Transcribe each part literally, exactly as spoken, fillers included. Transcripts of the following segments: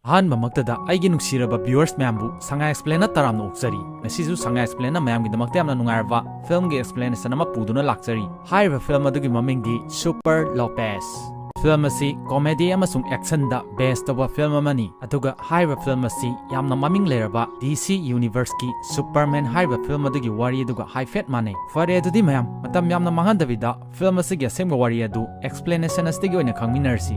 ꯑꯍꯥꯟꯕꯃꯛꯇꯗ ꯑꯩꯒꯤ ꯅꯨꯡꯁꯤꯔꯕ viewers ꯃꯌꯥꯝꯕꯨ ꯁꯉꯥꯏ Explainꯅ ꯇꯔꯥꯝꯅ ꯑꯣꯛꯆꯔꯤ꯫ ꯉꯁꯤꯁꯨ ꯁꯉꯥꯏ Explainꯅ ꯃꯌꯥꯝꯒꯤꯗꯃꯛꯇ ꯌꯥꯝꯅ ꯅꯨꯡꯉꯥꯏꯔꯕ filmꯒꯤ explanation ꯑꯃ ꯄꯨꯗꯨꯅ ꯂꯥꯛꯆꯔꯤ꯫ ꯍꯥꯏꯔꯤꯕ film ꯑꯗꯨꯒꯤ ꯃꯃꯤꯡꯗꯤ Super Lopez꯫ Film ꯑꯁꯤ comedy ꯑꯃꯁꯨꯡ actionꯗ base ꯇꯧꯕ film ꯑꯃꯅꯤ꯫ ꯑꯗꯨꯒ ꯍꯥꯏꯔꯤꯕ film ꯑꯁꯤ ꯌꯥꯝꯅ ꯃꯃꯤꯡ ꯂꯩꯔꯕ D C Universeꯀꯤ Superman ꯍꯥꯏꯔꯤꯕ film ꯑꯗꯨꯒꯤ ꯋꯥꯔꯤ ꯑꯗꯨꯒ ꯍꯥꯏꯐꯦꯠ ꯃꯥꯟꯅꯩ꯫ ꯐꯔꯦ, ꯑꯗꯨꯗꯤ ꯃꯌꯥꯝ ꯃꯇꯝ ꯌꯥꯝꯅ ꯃꯥꯡꯍꯟꯗꯕꯤꯗ film ꯑꯁꯤꯒꯤ ꯑꯁꯦꯡꯕ ꯋꯥꯔꯤ ꯑꯗꯨ explanation ꯑꯁꯤꯗꯒꯤ ꯑꯣꯏꯅ ꯈꯪꯃꯤꯟꯅꯔꯁꯤ꯫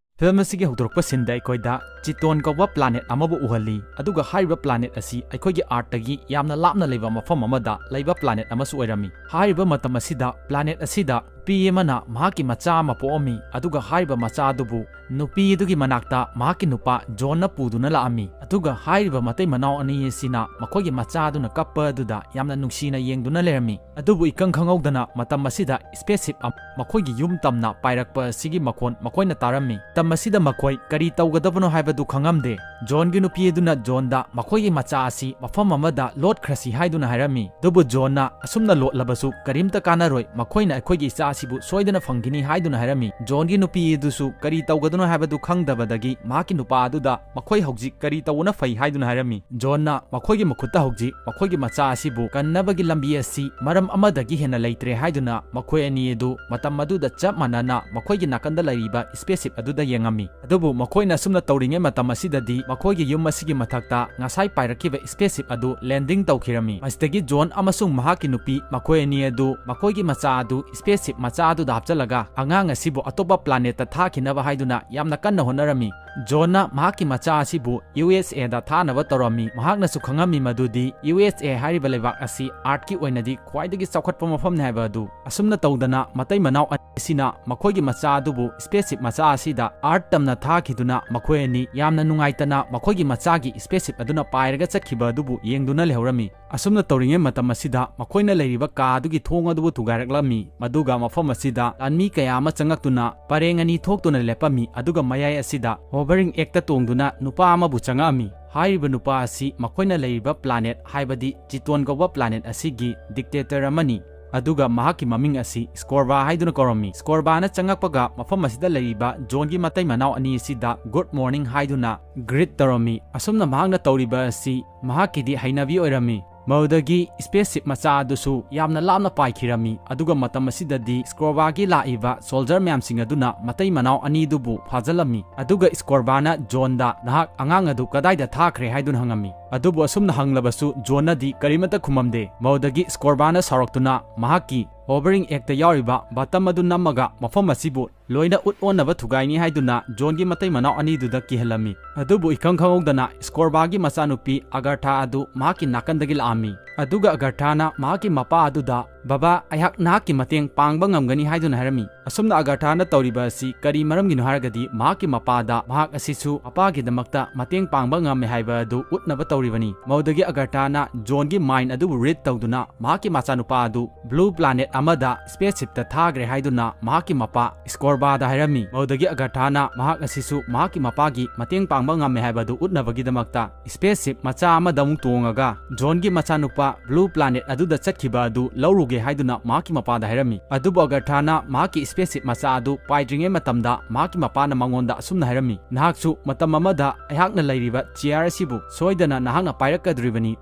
Film ꯑꯁꯤꯒꯤ ꯍꯧꯗꯣꯔꯛꯄ sceneꯗ ꯑꯩꯈꯣꯏꯗ Chthon ꯀꯧꯕ planet ꯑꯃꯕꯨ ꯎꯍꯜꯂꯤ, ꯑꯗꯨꯒ ꯍꯥꯏꯔꯤꯕ planet ꯑꯁꯤ ꯑꯩꯈꯣꯏꯒꯤ Earthꯇꯒꯤ ꯌꯥꯝꯅ ꯂꯥꯞꯅ ꯂꯩꯕ ꯃꯐꯝ ꯑꯃꯗ ꯂꯩꯕ planet ꯑꯃꯁꯨ ꯑꯣꯏꯔꯝꯃꯤ꯫ ꯍꯥꯏꯔꯤꯕ ꯃꯇꯝ ꯑꯁꯤꯗ planet ꯑꯁꯤꯗ ꯅꯨꯄꯤ ꯑꯃꯅ ꯃꯍꯥꯛꯀꯤ ꯃꯆꯥ ꯑꯃ ꯄꯣꯛꯑꯝꯃꯤ, ꯑꯗꯨꯒ ꯍꯥꯏꯔꯤꯕ ꯃꯆꯥ ꯑꯗꯨꯕꯨ ꯅꯨꯄꯤ ꯑꯗꯨꯒꯤ ꯃꯅꯥꯛꯇ ꯃꯍꯥꯛꯀꯤ ꯅꯨꯄꯥ Johnꯅ ꯄꯨꯗꯨꯅ ꯂꯥꯛꯑꯝꯃꯤ꯫ ꯑꯗꯨꯒ ꯍꯥꯏꯔꯤꯕ ꯃꯇꯩ ꯃꯅꯥꯎ ꯑꯅꯤ ꯑꯁꯤꯅ ꯃꯈꯣꯏꯒꯤ ꯃꯆꯥ ꯑꯗꯨꯅ ꯀꯞꯄ ꯑꯗꯨꯗ ꯌꯥꯝꯅ ꯅꯨꯡꯁꯤꯅ ꯌꯦꯡꯗꯨꯅ ꯂꯩꯔꯝꯃꯤ꯫ ꯑꯗꯨꯕꯨ ꯏꯈꯪ ꯈꯪꯍꯧꯗꯅ ꯃꯇꯝ ꯑꯁꯤꯗ spaceship ꯑꯃ ꯃꯈꯣꯏꯒꯤ ꯌꯨꯝ ꯇꯝꯅ ꯄꯥꯏꯔꯛꯄ ꯑꯁꯤꯒꯤ ꯃꯈꯣꯟ ꯃꯈꯣꯏꯅ ꯇꯥꯔꯝꯃꯤ꯫ ꯃꯇꯝ ꯑꯁꯤꯗ ꯃꯈꯣꯏ ꯀꯔꯤ ꯇꯧꯒꯗꯕꯅꯣ ꯍꯥꯏꯕꯗꯨ ꯈꯪꯉꯝꯗꯦ꯫ Johnꯒꯤ ꯅꯨꯄꯤ ꯑꯗꯨꯅ Johnꯗ ꯃꯈꯣꯏꯒꯤ ꯃꯆꯥ ꯑꯁꯤ ꯃꯐꯝ ꯑꯃꯗ ꯂꯣꯠꯈ꯭ꯔꯁꯤ ꯍꯥꯏꯗꯨꯅ ꯍꯥꯏꯔꯝꯃꯤ꯫ ꯑꯗꯨꯕꯨ Johnꯅ ꯑꯁꯨꯝꯅ ꯂꯣꯠꯂꯕꯁꯨ ꯀꯔꯤꯝꯇ ꯀꯥꯟꯅꯔꯣꯏ, ꯃꯈꯣꯏꯅ ꯑꯩꯈꯣꯏꯒꯤ ꯏꯆꯥ ꯑꯁꯤꯕꯨ ꯁꯣꯏꯗꯅ ꯐꯪꯈꯤꯅꯤ ꯍꯥꯏꯗꯨꯅ ꯍꯥꯏꯔꯝꯃꯤ꯫ Johnꯒꯤ ꯅꯨꯄꯤ ꯑꯗꯨꯁꯨ ꯀꯔꯤ ꯇꯧꯒꯗꯕꯅꯣ ꯍꯥꯏꯕꯗꯨ ꯈꯪꯗꯕꯗꯒꯤ ꯃꯍꯥꯛꯀꯤ ꯅꯨꯄꯥ ꯑꯗꯨꯗ ꯃꯈꯣꯏ ꯍꯧꯖꯤꯛ ꯀꯔꯤ ꯇꯧꯕꯅ ꯐꯩ ꯍꯥꯏꯗꯨꯅ ꯍꯥꯏꯔꯝꯃꯤ꯫ Johnꯅ ꯃꯈꯣꯏꯒꯤ ꯃꯈꯨꯠꯇ ꯍꯧꯖꯤꯛ ꯃꯈꯣꯏꯒꯤ ꯃꯆꯥ ꯑꯁꯤꯕꯨ ꯀꯟꯅꯕꯒꯤ ꯂꯝꯕꯤ ꯑꯁꯤ ꯃꯔꯝ ꯑꯃꯗꯒꯤ ꯍꯦꯟꯅ ꯂꯩꯇ꯭ꯔꯦ ꯍꯥꯏꯗꯨꯅ ꯃꯈꯣꯏ ꯑꯅꯤ ꯑꯗꯨ ꯃꯇꯝ ꯑꯗꯨꯗ ꯆꯞ ꯃꯥꯟꯅꯅ ꯃꯈꯣꯏꯒꯤ ꯅꯥꯀꯟꯗ ꯂꯩꯔꯤꯕ spaceship ꯑꯗꯨꯗ ꯌꯦꯡꯉꯝꯃꯤ꯫ ꯑꯗꯨꯕꯨ ꯃꯈꯣꯏꯅ ꯑꯁꯨꯝꯅ ꯇꯧꯔꯤꯉꯩ ꯃꯇꯝ ꯑꯁꯤꯗꯗꯤ ꯃꯈꯣꯏꯒꯤ ꯌꯨꯝ ꯑꯁꯤꯒꯤ ꯃꯊꯛꯇ ꯉꯁꯥꯏ ꯄꯥꯏꯔꯛꯈꯤꯕ spaceship ꯑꯗꯨ landing ꯇꯧꯈꯤꯔꯝꯃꯤ꯫ ꯃꯁꯤꯗꯒꯤ John ꯑꯃꯁꯨꯡ ꯃꯍꯥꯛꯀꯤ ꯅꯨꯄꯤ ꯃꯈꯣꯏ ꯑꯅꯤ ꯑꯗꯨ ꯃꯈꯣꯏꯒꯤ ꯃꯆꯥ ꯑꯗꯨ spaceship ꯃꯆꯥ ꯑꯗꯨꯗ ꯍꯥꯞꯆꯤꯜꯂꯒ ꯑꯉꯥꯡ ꯑꯁꯤꯕꯨ ꯑꯇꯣꯞꯄ planetꯇ ꯊꯥꯈꯤꯅꯕ ꯍꯥꯏꯗꯨꯅ ꯌꯥꯝꯅ ꯀꯟꯅ ꯍꯣꯠꯅꯔꯝꯃꯤ꯫ Johnꯅ ꯃꯍꯥꯛꯀꯤ ꯃꯆꯥ ꯑꯁꯤꯕꯨ USAꯗ ꯊꯥꯅꯕ ꯇꯧꯔꯝꯃꯤ꯫ ꯃꯍꯥꯛꯅꯁꯨ ꯈꯪꯉꯝꯃꯤ ꯃꯗꯨꯗꯤ USA ꯍꯥꯏꯔꯤꯕ ꯂꯩꯕꯥꯛ ꯑꯁꯤ Earthꯀꯤ ꯑꯣꯏꯅꯗꯤ ꯈ꯭ꯋꯥꯏꯗꯒꯤ ꯆꯥꯎꯈꯠꯄ ꯃꯐꯝꯅꯤ ꯍꯥꯏꯕ ꯑꯗꯨ꯫ ꯑꯁꯨꯝꯅ ꯇꯧꯗꯅ ꯃꯇꯩ ꯃꯅꯥꯎ ꯑꯅꯤ ꯑꯁꯤꯅ ꯃꯈꯣꯏꯒꯤ ꯃꯆꯥ ꯑꯗꯨꯕꯨ spaceship ꯃꯆꯥ ꯑꯁꯤꯗ Earth ꯇꯝꯅ ꯊꯥꯈꯤꯗꯨꯅ ꯃꯈꯣꯏ ꯑꯅꯤ ꯌꯥꯝꯅ ꯅꯨꯡꯉꯥꯏꯇꯅ ꯃꯈꯣꯏꯒꯤ ꯃꯆꯥꯒꯤ spaceship ꯑꯗꯨꯅ ꯄꯥꯏꯔꯒ ꯆꯠꯈꯤꯕ ꯑꯗꯨꯕꯨ ꯌꯦꯡꯗꯨꯅ ꯂꯩꯍꯧꯔꯝꯃꯤ꯫ ꯑꯁꯨꯝꯅ ꯇꯧꯔꯤꯉꯩ ꯃꯇꯝ ꯑꯁꯤꯗ ꯃꯈꯣꯏꯅ ꯂꯩꯔꯤꯕ ꯀꯥ ꯑꯗꯨꯒꯤ ꯊꯣꯡ ꯑꯗꯨꯕꯨ ꯊꯨꯒꯥꯏꯔꯛꯂꯝꯃꯤ꯫ ꯃꯗꯨꯒ ꯃꯐꯝ ꯑꯁꯤꯗ ꯂꯥꯟꯃꯤ ꯀꯌꯥ ꯑꯃ ꯆꯪꯉꯛꯇꯨꯅ ꯄꯔꯦꯡ ꯑꯅꯤ ꯊꯣꯛꯇꯨꯅ ꯂꯦꯞꯄꯝꯃꯤ, ꯑꯗꯨꯒ ꯃꯌꯥꯏ ꯑꯁꯤꯗ hovering egg ꯇ ꯇꯣꯡꯗꯨꯅ ꯅꯨꯄꯥ ꯑꯃꯕꯨ ꯆꯪꯉꯛꯑꯝꯃꯤ꯫ ꯍꯥꯏꯔꯤꯕ ꯅꯨꯄꯥ ꯑꯁꯤ ꯃꯈꯣꯏꯅ ꯂꯩꯔꯤꯕ planet, ꯍꯥꯏꯕꯗꯤ Chthon ꯀꯧꯕ planet ꯑꯁꯤꯒꯤ dictator ꯑꯃꯅꯤ꯫ ꯑꯗꯨꯒ ꯃꯍꯥꯛꯀꯤ ꯃꯃꯤꯡ ꯑꯁꯤ ꯁ꯭ꯀꯣꯔꯕꯥ ꯍꯥꯏꯗꯨꯅ ꯀꯧꯔꯝꯃꯤ꯫ ꯁ꯭ꯀꯣꯔꯕꯥꯅ ꯆꯪꯉꯛꯄꯒ ꯃꯐꯝ ꯑꯁꯤꯗ ꯂꯩꯔꯤꯕ ꯖꯣꯟꯒꯤ ꯃꯇꯩ ꯃꯅꯥꯎ ꯑꯅꯤ ꯑꯁꯤꯗ "Good morning" ꯍꯥꯏꯗꯨꯅ greet ꯇꯧꯔꯝꯃꯤ꯫ ꯑꯁꯨꯝꯅ ꯃꯍꯥꯛꯅ ꯇꯧꯔꯤꯕ ꯑꯁꯤ ꯃꯍꯥꯛꯀꯤꯗꯤ ꯍꯩꯅꯕꯤ ꯑꯣꯏꯔꯝꯃꯤ꯫ ꯃꯗꯨꯗꯒꯤ spaceship ꯃꯆꯥ ꯑꯗꯨꯁꯨ ꯌꯥꯝꯅ ꯂꯥꯞꯅ ꯄꯥꯏꯈꯤꯔꯝꯃꯤ꯫ ꯑꯗꯨꯒ ꯃꯇꯝ ꯑꯁꯤꯗꯗꯤ ꯁ꯭ꯀꯣꯔꯕꯥꯒꯤ ꯂꯥꯛꯏꯕ soldier ꯃꯌꯥꯝꯁꯤꯡ ꯑꯗꯨꯅ ꯃꯇꯩ ꯃꯅꯥꯎ ꯑꯅꯤꯗꯨꯕꯨ ꯐꯥꯖꯤꯜꯂꯝꯃꯤ꯫ ꯑꯗꯨꯒ ꯁ꯭ꯀꯣꯔꯕꯥꯅ ꯖꯣꯟꯗ "ꯅꯍꯥꯛ ꯑꯉꯥꯡ ꯑꯗꯨ ꯀꯗꯥꯏꯗ ꯊꯥꯈ꯭ꯔꯦ?" ꯍꯥꯏꯗꯨꯅ ꯍꯪꯉꯝꯃꯤ꯫ ꯑꯗꯨꯕꯨ ꯑꯁꯨꯝꯅ ꯍꯪꯂꯕꯁꯨ ꯖꯣꯟꯅꯗꯤ ꯀꯔꯤꯃꯠꯇ ꯈꯨꯝꯃꯝꯗꯦ꯫ ꯃꯗꯨꯗꯒꯤ ꯁ꯭ꯀꯣꯔꯕꯥꯅ ꯁꯥꯎꯔꯛꯇꯨꯅ ꯃꯍꯥꯛꯀꯤ ꯍꯣꯕꯔꯤꯡ ꯑꯦꯛꯇ ꯌꯥꯎꯔꯤꯕ ꯕꯇꯝ ꯑꯗꯨ ꯅꯝꯃꯒ ꯃꯐꯝ ꯑꯁꯤꯕꯨ ꯂꯣꯏꯅ ꯎꯠ ꯑꯣꯟꯅꯕ ꯊꯨꯒꯥꯏꯅꯤ ꯍꯥꯏꯗꯨꯅ ꯖꯣꯟꯒꯤ ꯃꯇꯩ ꯃꯅꯥꯎ ꯑꯅꯤꯗꯨꯗ ꯀꯤꯍꯜꯂꯝꯃꯤ꯫ ꯑꯗꯨꯕꯨ ꯏꯈꯪ ꯈꯪꯍꯧꯗꯅ ꯁ꯭ꯀꯣꯔꯕꯥꯒꯤ ꯃꯆꯥꯅꯨꯄꯤ ꯑꯒꯔꯊꯥ ꯑꯗꯨ ꯃꯍꯥꯛꯀꯤ ꯅꯥꯀꯟꯗꯒꯤ ꯂꯥꯛꯑꯝꯃꯤ꯫ ꯑꯗꯨꯒ ꯑꯒꯔꯊꯥꯅ ꯃꯍꯥꯛꯀꯤ ꯃꯄꯥ ꯑꯗꯨꯗ, "ꯕꯕꯥ, ꯑꯩꯍꯥꯛ ꯅꯍꯥꯛꯀꯤ ꯃꯇꯦꯡ ꯄꯥꯡꯕ ꯉꯝꯒꯅꯤ" ꯍꯥꯏꯗꯨꯅ ꯍꯥꯏꯔꯝꯃꯤ꯫ ꯑꯁꯨꯝꯅ ꯑꯒꯔꯊꯥꯅ ꯇꯧꯔꯤꯕ ꯑꯁꯤ ꯀꯔꯤ ꯃꯔꯝꯒꯤꯅꯣ ꯍꯥꯏꯔꯒꯗꯤ ꯃꯍꯥꯛꯀꯤ ꯃꯄꯥꯗ ꯃꯍꯥꯛ ꯑꯁꯤꯁꯨ ꯃꯄꯥꯒꯤꯗꯃꯛꯇ ꯃꯇꯦꯡ ꯄꯥꯡꯕ ꯉꯝꯃꯦ ꯍꯥꯏꯕ ꯑꯗꯨ ꯎꯠꯅꯕ ꯇꯧꯔꯤꯕꯅꯤ꯫ ꯃꯗꯨꯗꯒꯤ ꯑꯒꯔꯊꯥꯅ ꯖꯣꯟꯒꯤ mind ꯑꯗꯨꯕꯨ read ꯇꯧꯗꯨꯅ ꯃꯍꯥꯛꯀꯤ ꯃꯆꯥꯅꯨꯄꯥ ꯑꯗꯨ blue planet ꯑꯃꯗ spaceshipꯇ ꯊꯥꯈ꯭ꯔꯦ ꯍꯥꯏꯗꯨꯅ ꯃꯍꯥꯛꯀꯤ ꯃꯄꯥ ꯁ꯭ꯀꯣꯔꯕꯥꯗ ꯍꯥꯏꯔꯝꯃꯤ꯫ ꯃꯗꯨꯗꯒꯤ ꯑꯒꯔꯊꯥꯅ ꯃꯍꯥꯛ ꯑꯁꯤꯁꯨ ꯃꯍꯥꯛꯀꯤ ꯃꯄꯥꯒꯤ ꯃꯇꯦꯡ ꯄꯥꯡꯕ ꯉꯝꯃꯦ ꯍꯥꯏꯕ ꯑꯗꯨ ꯎꯠꯅꯕꯒꯤꯗꯃꯛꯇ spaceship ꯃꯆꯥ ꯑꯃꯗ ꯑꯃꯨꯛ ꯇꯣꯡꯉꯒ ꯖꯣꯟꯒꯤ ꯃꯆꯥꯅꯨꯄꯥ blue planet ꯑꯗꯨꯗ ꯆꯠꯈꯤꯕ ꯑꯗꯨ ꯂꯧꯔꯨꯒꯦ ꯍꯥꯏꯗꯨꯅ ꯃꯍꯥꯛꯀꯤ ꯃꯄꯥꯗ ꯍꯥꯏꯔꯝꯃꯤ꯫ ꯑꯗꯨꯕꯨ ꯑꯒꯔꯊꯥꯅ ꯃꯍꯥꯛꯀꯤ spaceship ꯃꯆꯥ ꯑꯗꯨ ꯄꯥꯏꯗ꯭ꯔꯤꯉꯩ ꯃꯇꯝꯗ ꯃꯍꯥꯛꯀꯤ ꯃꯄꯥꯅ ꯃꯉꯣꯟꯗ ꯑꯁꯨꯝꯅ ꯍꯥꯏꯔꯝꯃꯤ, "ꯅꯍꯥꯛꯁꯨ ꯃꯇꯝ ꯑꯃꯗ ꯑꯩꯍꯥꯛꯅ ꯂꯩꯔꯤꯕ chair ꯑꯁꯤꯕꯨ ꯁꯣꯏꯗꯅ ꯅꯍꯥꯛꯅ ꯄꯥꯏꯔꯛꯀꯗꯧꯔꯤꯕꯅꯤ,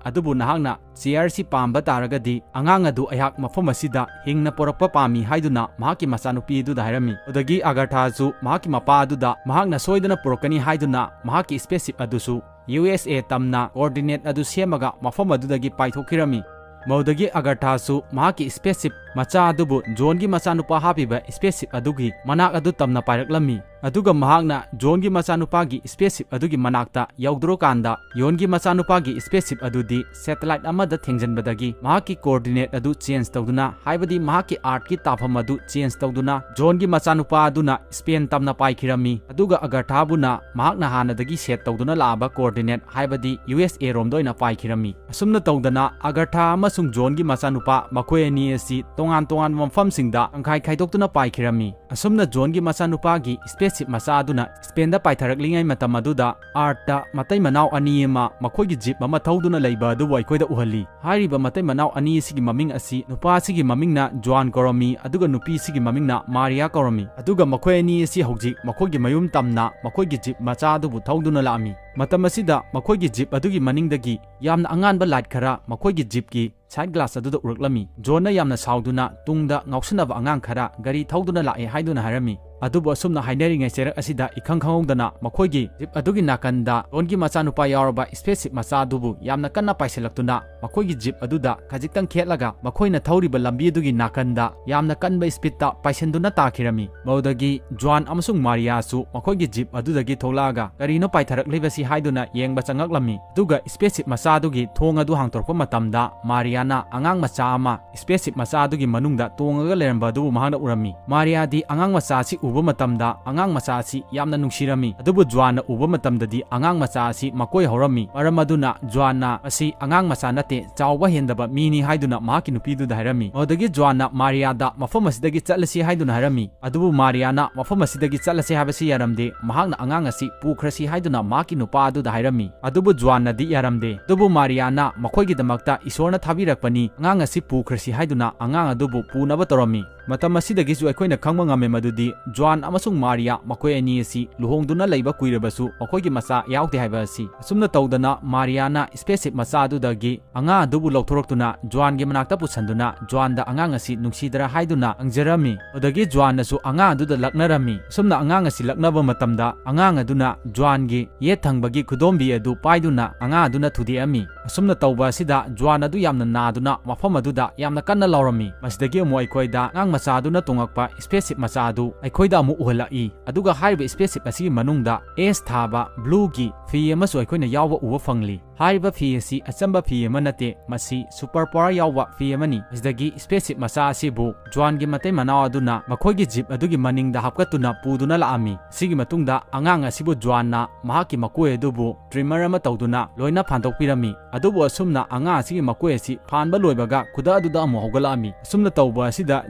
ꯑꯗꯨꯕꯨ ꯅꯍꯥꯛꯅ chair ꯑꯁꯤ ꯄꯥꯝꯕ ꯇꯥꯔꯒꯗꯤ ꯑꯉꯥꯡ ꯑꯗꯨ ꯑꯩꯍꯥꯛ ꯃꯐꯝ ꯑꯁꯤꯗ ꯍꯤꯡꯅ ꯄꯨꯔꯛꯄ ꯄꯥꯝꯃꯤ" ꯍꯥꯏꯗꯨꯅ ꯃꯍꯥꯛꯀꯤ ꯃꯆꯥꯅꯨꯄꯤ ꯑꯗꯨꯗ ꯍꯥꯏꯔꯝꯃꯤ꯫ ꯑꯗꯨꯗꯒꯤ ꯑꯒꯔꯊꯥꯁꯨ ꯃꯍꯥꯛꯀꯤ ꯃꯄꯥ ꯑꯗꯨꯗ ꯃꯍꯥꯛꯅ ꯁꯣꯏꯗꯅ ꯄꯨꯔꯛꯀꯅꯤ ꯍꯥꯏꯗꯨꯅ ꯃꯍꯥꯛꯀꯤ spaceship ꯑꯗꯨꯁꯨ U S A ꯇꯝꯅ coordinate ꯑꯗꯨ ꯁꯦꯝꯃꯒ ꯃꯐꯝ ꯑꯗꯨꯗꯒꯤ ꯄꯥꯏꯊꯣꯛꯈꯤꯔꯝꯃꯤ꯫ ꯃꯗꯨꯗꯒꯤ ꯑꯒꯔꯊꯥꯁꯨ ꯃꯍꯥꯛꯀꯤ spaceship ꯃꯆꯥ ꯑꯗꯨꯕꯨ ꯖꯣꯟꯒꯤ ꯃꯆꯥꯅꯨꯄꯥ ꯍꯥꯞꯄꯤꯕ spaceship ꯑꯗꯨꯒꯤ ꯃꯅꯥꯛ ꯑꯗꯨ ꯇꯝꯅ ꯄꯥꯏꯔꯛꯂꯝꯃꯤ꯫ ꯑꯗꯨꯒ ꯃꯍꯥꯛꯅ ꯖꯣꯟꯒꯤ ꯃꯆꯥꯅꯨꯄꯥꯒꯤ spaceship ꯑꯗꯨꯒꯤ ꯃꯅꯥꯛꯇ ꯌꯧꯗ꯭ꯔꯀꯥꯟꯗ, ꯖꯣꯟꯒꯤ ꯃꯆꯥꯅꯨꯄꯥꯒꯤ spaceship ꯑꯗꯨꯗꯤ satellite ꯑꯃꯗ ꯊꯦꯡꯖꯤꯟꯕꯗꯒꯤ ꯃꯍꯥꯛꯀꯤ coordinate ꯑꯗꯨ change ꯇꯧꯗꯨꯅ, ꯍꯥꯏꯕꯗꯤ ꯃꯍꯥꯛꯀꯤ Earthꯀꯤ ꯇꯥꯐꯝ ꯑꯗꯨ change ꯇꯧꯗꯨꯅ, ꯖꯣꯟꯒꯤ ꯃꯆꯥꯅꯨꯄꯥ ꯑꯗꯨꯅ Spain ꯇꯝꯅ ꯄꯥꯏꯈꯤꯔꯝꯃꯤ꯫ ꯑꯗꯨꯒ ꯑꯒꯔꯊꯥꯕꯨꯅ ꯃꯍꯥꯛꯅ ꯍꯥꯟꯅꯗꯒꯤ set ꯇꯧꯗꯨꯅ ꯂꯥꯛꯑꯕ coordinate, ꯍꯥꯏꯕꯗꯤ U S A ꯔꯣꯝꯗ ꯑꯣꯏꯅ ꯄꯥꯏꯈꯤꯔꯝꯃꯤ꯫ ꯑꯁꯨꯝꯅ ꯇꯧꯗꯅ ꯑꯒꯔꯊꯥ ꯑꯃꯁꯨꯡ ꯖꯣꯟꯒꯤ ꯃꯆꯥꯅꯨꯄꯥ ꯃꯈꯣꯏ ꯑꯅꯤ ꯑꯁꯤ ꯇꯣꯉꯥꯟ ꯇꯣꯉꯥꯟꯕ ꯃꯐꯝꯁꯤꯡꯗ ꯇꯪꯈꯥꯏ ꯈꯥꯏꯗꯣꯛꯇꯨꯅ ꯄꯥꯏꯈꯤꯔꯝꯃꯤ꯫ ꯑꯁꯨꯝꯅ ꯖꯣꯟꯒꯤ ꯃꯆꯥꯅꯨꯄꯥꯒꯤ spaceship ꯃꯆꯥ ꯑꯗꯨꯅ Spainꯗ ꯄꯥꯏꯊꯔꯛꯂꯤꯉꯩ ꯃꯇꯝ ꯑꯗꯨꯗ Earthꯇ ꯃꯇꯩ ꯃꯅꯥꯎ ꯑꯅꯤ ꯑꯃ ꯃꯈꯣꯏꯒꯤ jeep ꯑꯃ ꯊꯧꯗꯨꯅ ꯂꯩꯕ ꯑꯗꯨꯕꯨ ꯑꯩꯈꯣꯏꯗ ꯎꯍꯜꯂꯤ꯫ ꯍꯥꯏꯔꯤꯕ ꯃꯇꯩ ꯃꯅꯥꯎ ꯑꯅꯤ ꯑꯁꯤꯒꯤ ꯃꯃꯤꯡ ꯑꯁꯤ ꯅꯨꯄꯥ ꯑꯁꯤꯒꯤ ꯃꯃꯤꯡꯅ ꯖ꯭ꯋꯥꯟ ꯀꯧꯔꯝꯃꯤ, ꯑꯗꯨꯒ ꯅꯨꯄꯤ ꯑꯁꯤꯒꯤ ꯃꯃꯤꯡꯅ ꯃꯥꯔꯤꯌꯥ ꯀꯧꯔꯝꯃꯤ꯫ ꯑꯗꯨꯒ ꯃꯈꯣꯏ ꯑꯅꯤ ꯑꯁꯤ ꯍꯧꯖꯤꯛ ꯃꯈꯣꯏꯒꯤ ꯃꯌꯨꯝ ꯇꯝꯅ ꯃꯈꯣꯏꯒꯤ jeep ꯃꯆꯥ ꯑꯗꯨꯕꯨ ꯊꯧꯗꯨꯅ ꯂꯥꯛꯑꯝꯃꯤ꯫ ꯃꯇꯝ ꯑꯁꯤꯗ ꯃꯈꯣꯏꯒꯤ jeep ꯑꯗꯨꯒꯤ ꯃꯅꯤꯡꯗꯒꯤ ꯌꯥꯝꯅ ꯑꯉꯥꯟꯕ light ꯈꯔ ꯃꯈꯣꯏꯒꯤ jeepꯀꯤ side glass ꯑꯗꯨꯗ ꯎꯔꯛꯂꯝꯃꯤ꯫ ꯖꯣꯟꯅ ꯌꯥꯝꯅ ꯁꯥꯎꯗꯨꯅ ꯇꯨꯡꯗ ꯉꯥꯎꯁꯤꯟꯅꯕ ꯑꯉꯥꯡ ꯈꯔ ꯒꯥꯔꯤ ꯊꯧꯗꯨꯅ ꯂꯥꯛꯑꯦ ꯍꯥꯏꯗꯨꯅ ꯍꯥꯏꯔꯝꯃꯤ꯫ ꯑꯗꯨꯕꯨ ꯑꯁꯨꯝꯅ ꯍꯥꯏꯅꯔꯤꯉꯩ ꯆꯩꯔꯛ ꯑꯁꯤꯗ ꯏꯈꯪ ꯈꯪꯍꯧꯗꯅ ꯃꯈꯣꯏꯒꯤ jeep ꯑꯗꯨꯒꯤ ꯅꯥꯀꯟꯗ ꯖꯣꯟꯒꯤ ꯃꯆꯥꯅꯨꯄꯥ ꯌꯥꯎꯔꯕ spaceship ꯃꯆꯥ ꯑꯗꯨꯕꯨ ꯌꯥꯝꯅ ꯀꯟꯅ ꯄꯥꯏꯁꯤꯜꯂꯛꯇꯨꯅ ꯃꯈꯣꯏꯒꯤ jeep ꯑꯗꯨꯗ ꯈꯖꯤꯛꯇꯪ ꯈꯦꯠꯂꯒ ꯃꯈꯣꯏꯅ ꯊꯧꯔꯤꯕ ꯂꯝꯕꯤ ꯑꯗꯨꯒꯤ ꯅꯥꯀꯟꯗ ꯌꯥꯝꯅ ꯀꯟꯕ speedꯇ ꯄꯥꯏꯁꯤꯟꯗꯨꯅ ꯇꯥꯈꯤꯔꯝꯃꯤ꯫ ꯃꯗꯨꯗꯒꯤ ꯖ꯭ꯋꯥꯟ ꯑꯃꯁꯨꯡ ꯃꯥꯔꯤꯌꯥꯁꯨ ꯃꯈꯣꯏꯒꯤ jeep ꯑꯗꯨꯗꯒꯤ ꯊꯣꯛꯂꯛꯑꯒ ꯀꯔꯤꯅꯣ ꯄꯥꯏꯊꯔꯛꯂꯤꯕꯁꯤ ꯍꯥꯏꯗꯨꯅ ꯌꯦꯡꯕ ꯆꯪꯉꯛꯂꯝꯃꯤ꯫ ꯑꯗꯨꯒ spaceship ꯃꯆꯥ ꯑꯗꯨꯒꯤ ꯊꯣꯡ ꯑꯗꯨ ꯍꯥꯡꯗꯣꯔꯛꯄ ꯃꯇꯝꯗ ꯃꯥꯔꯤꯌꯥꯅ ꯑꯉꯥꯡ ꯃꯆꯥ ꯑꯃ spaceship ꯃꯆꯥ ꯑꯗꯨꯒꯤ ꯃꯅꯨꯡꯗ ꯇꯣꯡꯉꯒ ꯂꯩꯔꯝꯕ ꯑꯗꯨꯕꯨ ꯃꯍꯥꯛꯅ ꯎꯔꯝꯃꯤ꯫ ꯃꯥꯔꯤꯌꯥꯗꯤ ꯑꯉꯥꯡ ꯃꯆꯥ ꯑꯁꯤ ꯎꯕ ꯃꯇꯝꯗ ꯑꯉꯥꯡ ꯃꯆꯥ ꯑꯁꯤ ꯌꯥꯝꯅ ꯅꯨꯡꯁꯤꯔꯝꯃꯤ, ꯑꯗꯨꯕꯨ ꯖ꯭ꯋꯥꯟꯅ ꯎꯕ ꯃꯇꯝꯗꯗꯤ ꯑꯉꯥꯡ ꯃꯆꯥ ꯑꯁꯤ ꯃꯀꯣꯏ ꯍꯧꯔꯝꯃꯤ꯫ ꯃꯔꯝ ꯑꯗꯨꯅ ꯖ꯭ꯋꯥꯟꯅ ꯃꯁꯤ ꯑꯉꯥꯡ ꯃꯆꯥ ꯅꯠꯇꯦ, ꯆꯥꯎꯕ ꯍꯦꯟꯗꯕ ꯃꯤꯅꯤ ꯍꯥꯏꯗꯨꯅ ꯃꯍꯥꯛꯀꯤ ꯅꯨꯄꯤꯗꯨꯗ ꯍꯥꯏꯔꯝꯃꯤ꯫ ꯃꯗꯨꯗꯒꯤ ꯖ꯭ꯋꯥꯟꯅ ꯃꯥꯔꯤꯌꯥꯗ ꯃꯐꯝ ꯑꯁꯤꯗꯒꯤ ꯆꯠꯂꯁꯤ ꯍꯥꯏꯗꯨꯅ ꯍꯥꯏꯔꯝꯃꯤ꯫ ꯑꯗꯨꯕꯨ ꯃꯥꯔꯤꯌꯥꯅ ꯃꯐꯝ ꯑꯁꯤꯗꯒꯤ ꯆꯠꯂꯁꯤ ꯍꯥꯏꯕꯁꯤ ꯌꯥꯔꯝꯗꯦ, ꯃꯍꯥꯛꯅ ꯑꯉꯥꯡ ꯑꯁꯤ ꯄꯨꯈ꯭ꯔꯁꯤ ꯍꯥꯏꯗꯨꯅ ꯃꯍꯥꯛꯀꯤ ꯅꯨꯄꯥ ꯑꯗꯨꯗ ꯍꯥꯏꯔꯝꯃꯤ꯫ ꯑꯗꯨꯕꯨ ꯖ꯭ꯋꯥꯟꯅꯗꯤ ꯌꯥꯔꯝꯗꯦ꯫ ꯑꯗꯨꯕꯨ ꯃꯥꯔꯤꯌꯥꯅ ꯃꯈꯣꯏꯒꯤꯗꯃꯛꯇ ꯏꯁꯣꯔꯅ ꯊꯥꯕꯤꯔꯛꯄꯅꯤ, ꯑꯉꯥꯡ ꯑꯁꯤ ꯄꯨꯈ꯭ꯔꯁꯤ ꯍꯥꯏꯗꯨꯅ ꯑꯉꯥꯡ ꯑꯗꯨꯕꯨ ꯄꯨꯅꯕ ꯇꯧꯔꯝꯃꯤ꯫ ꯃꯇꯝ ꯑꯁꯤꯗꯒꯤꯁꯨ ꯑꯩꯈꯣꯏꯅ ꯈꯪꯕ ꯉꯝꯃꯦ ꯃꯗꯨꯗꯤ ꯖ꯭ꯋꯥꯟ ꯑꯃꯁꯨꯡ ꯃꯥꯔꯤꯌꯥ ꯃꯈꯣꯏ ꯑꯅꯤ ꯑꯁꯤ ꯂꯨꯍꯣꯡꯗꯨꯅ ꯂꯩꯕ ꯀꯨꯏꯔꯕꯁꯨ ꯃꯈꯣꯏꯒꯤ ꯃꯆꯥ ꯌꯥꯎꯗꯦ ꯍꯥꯏꯕ ꯑꯁꯤ꯫ ꯑꯁꯨꯝꯅ ꯇꯧꯗꯅ ꯃꯥꯔꯤꯌꯥꯅ spaceship ꯃꯆꯥ ꯑꯗꯨꯗꯒꯤ ꯑꯉꯥꯡ ꯑꯗꯨꯕꯨ ꯂꯧꯊꯣꯔꯛꯇꯨꯅ ꯖ꯭ꯋꯥꯟꯒꯤ ꯃꯅꯥꯛꯇ ꯄꯨꯁꯟꯗꯨꯅ ꯖ꯭ꯋꯥꯟꯗ ꯑꯉꯥꯡ ꯑꯁꯤ ꯅꯨꯡꯁꯤꯗ꯭ꯔꯥ ꯍꯥꯏꯗꯨꯅ ꯍꯪꯖꯔꯝꯃꯤ꯫ ꯑꯗꯨꯗꯒꯤ ꯖ꯭ꯋꯥꯟꯅꯁꯨ ꯑꯉꯥꯡ ꯑꯗꯨꯗ ꯂꯛꯅꯔꯝꯃꯤ꯫ ꯑꯁꯨꯝꯅ ꯑꯉꯥꯡ ꯑꯁꯤ ꯂꯛꯅꯕ ꯃꯇꯝꯗ ꯑꯉꯥꯡ ꯑꯗꯨꯅ ꯖ꯭ꯋꯥꯟꯒꯤ ꯌꯦꯠ ꯊꯪꯕꯒꯤ ꯈꯨꯗꯣꯝꯕꯤ ꯑꯗꯨ ꯄꯥꯏꯗꯨꯅ ꯑꯉꯥꯡ ꯑꯗꯨꯅ ꯊꯨꯗꯦꯛꯑꯝꯃꯤ꯫ ꯑꯁꯨꯝꯅ ꯇꯧꯕ ꯑꯁꯤꯗ ꯖ꯭ꯋꯥꯟ ꯑꯗꯨ ꯌꯥꯝꯅ ꯅꯥꯗꯨꯅ ꯃꯐꯝ ꯑꯗꯨꯗ ꯌꯥꯝꯅ ꯀꯟꯅ ꯂꯥꯎꯔꯝꯃꯤ꯫ ꯃꯁꯤꯗꯒꯤ ꯑꯃꯨꯛ ꯑꯩꯈꯣꯏꯗ ꯑꯉꯥꯡ ꯃꯆꯥ ꯑꯗꯨꯅ ꯇꯣꯡꯉꯛꯄ spaceship ꯃꯆꯥ ꯑꯗꯨ ꯑꯩꯈꯣꯏꯗ ꯑꯃꯨꯛ ꯎꯍꯜꯂꯛꯏ꯫ ꯑꯗꯨꯒ ꯍꯥꯏꯔꯤꯕ spaceship ꯑꯁꯤꯒꯤ ꯃꯅꯨꯡꯗ S ꯊꯥꯕ blueꯒꯤ ꯐꯤ ꯑꯃꯁꯨ ꯑꯩꯈꯣꯏꯅ ꯌꯥꯎꯕ ꯎꯕ ꯐꯪꯂꯤ꯫ ꯍꯥꯏꯔꯤꯕ ꯐꯤ ꯑꯁꯤ ꯑꯆꯝꯕ ꯐꯤ ꯑꯃ ꯅꯠꯇꯦ, ꯃꯁꯤ super power ꯌꯥꯎꯕ ꯐꯤ ꯑꯃꯅꯤ꯫ ꯃꯁꯤꯗꯒꯤ spaceship ꯃꯆꯥ ꯑꯁꯤꯕꯨ ꯖ꯭ꯋꯥꯟꯒꯤ ꯃꯇꯩ ꯃꯅꯥꯎ ꯑꯗꯨꯅ ꯃꯈꯣꯏꯒꯤ jeep ꯑꯗꯨꯒꯤ ꯃꯅꯤꯡꯗ ꯍꯥꯞꯀꯠꯇꯨꯅ ꯄꯨꯗꯨꯅ ꯂꯥꯛꯑꯝꯃꯤ꯫ ꯁꯤꯒꯤ ꯃꯇꯨꯡꯗ ꯑꯉꯥꯡ ꯑꯁꯤꯕꯨ ꯖ꯭ꯋꯥꯟꯅ ꯃꯍꯥꯛꯀꯤ ꯃꯀꯣꯏ ꯑꯗꯨꯕꯨ trimmer ꯑꯃ ꯇꯧꯗꯨꯅ ꯂꯣꯏꯅ ꯐꯥꯟꯗꯣꯛꯄꯤꯔꯝꯃꯤ꯫ ꯑꯗꯨꯕꯨ ꯑꯁꯨꯝꯅ ꯑꯉꯥꯡ ꯑꯁꯤꯒꯤ ꯃꯀꯣꯏ ꯑꯁꯤ ꯐꯥꯟꯕ ꯂꯣꯏꯕꯒ ꯈꯨꯗꯛ ꯑꯗꯨꯗ ꯑꯃꯨꯛ ꯍꯧꯒꯠꯂꯛꯑꯝꯃꯤ꯫ ꯑꯁꯨꯝꯅ ꯇꯧꯕ ꯑꯁꯤꯗ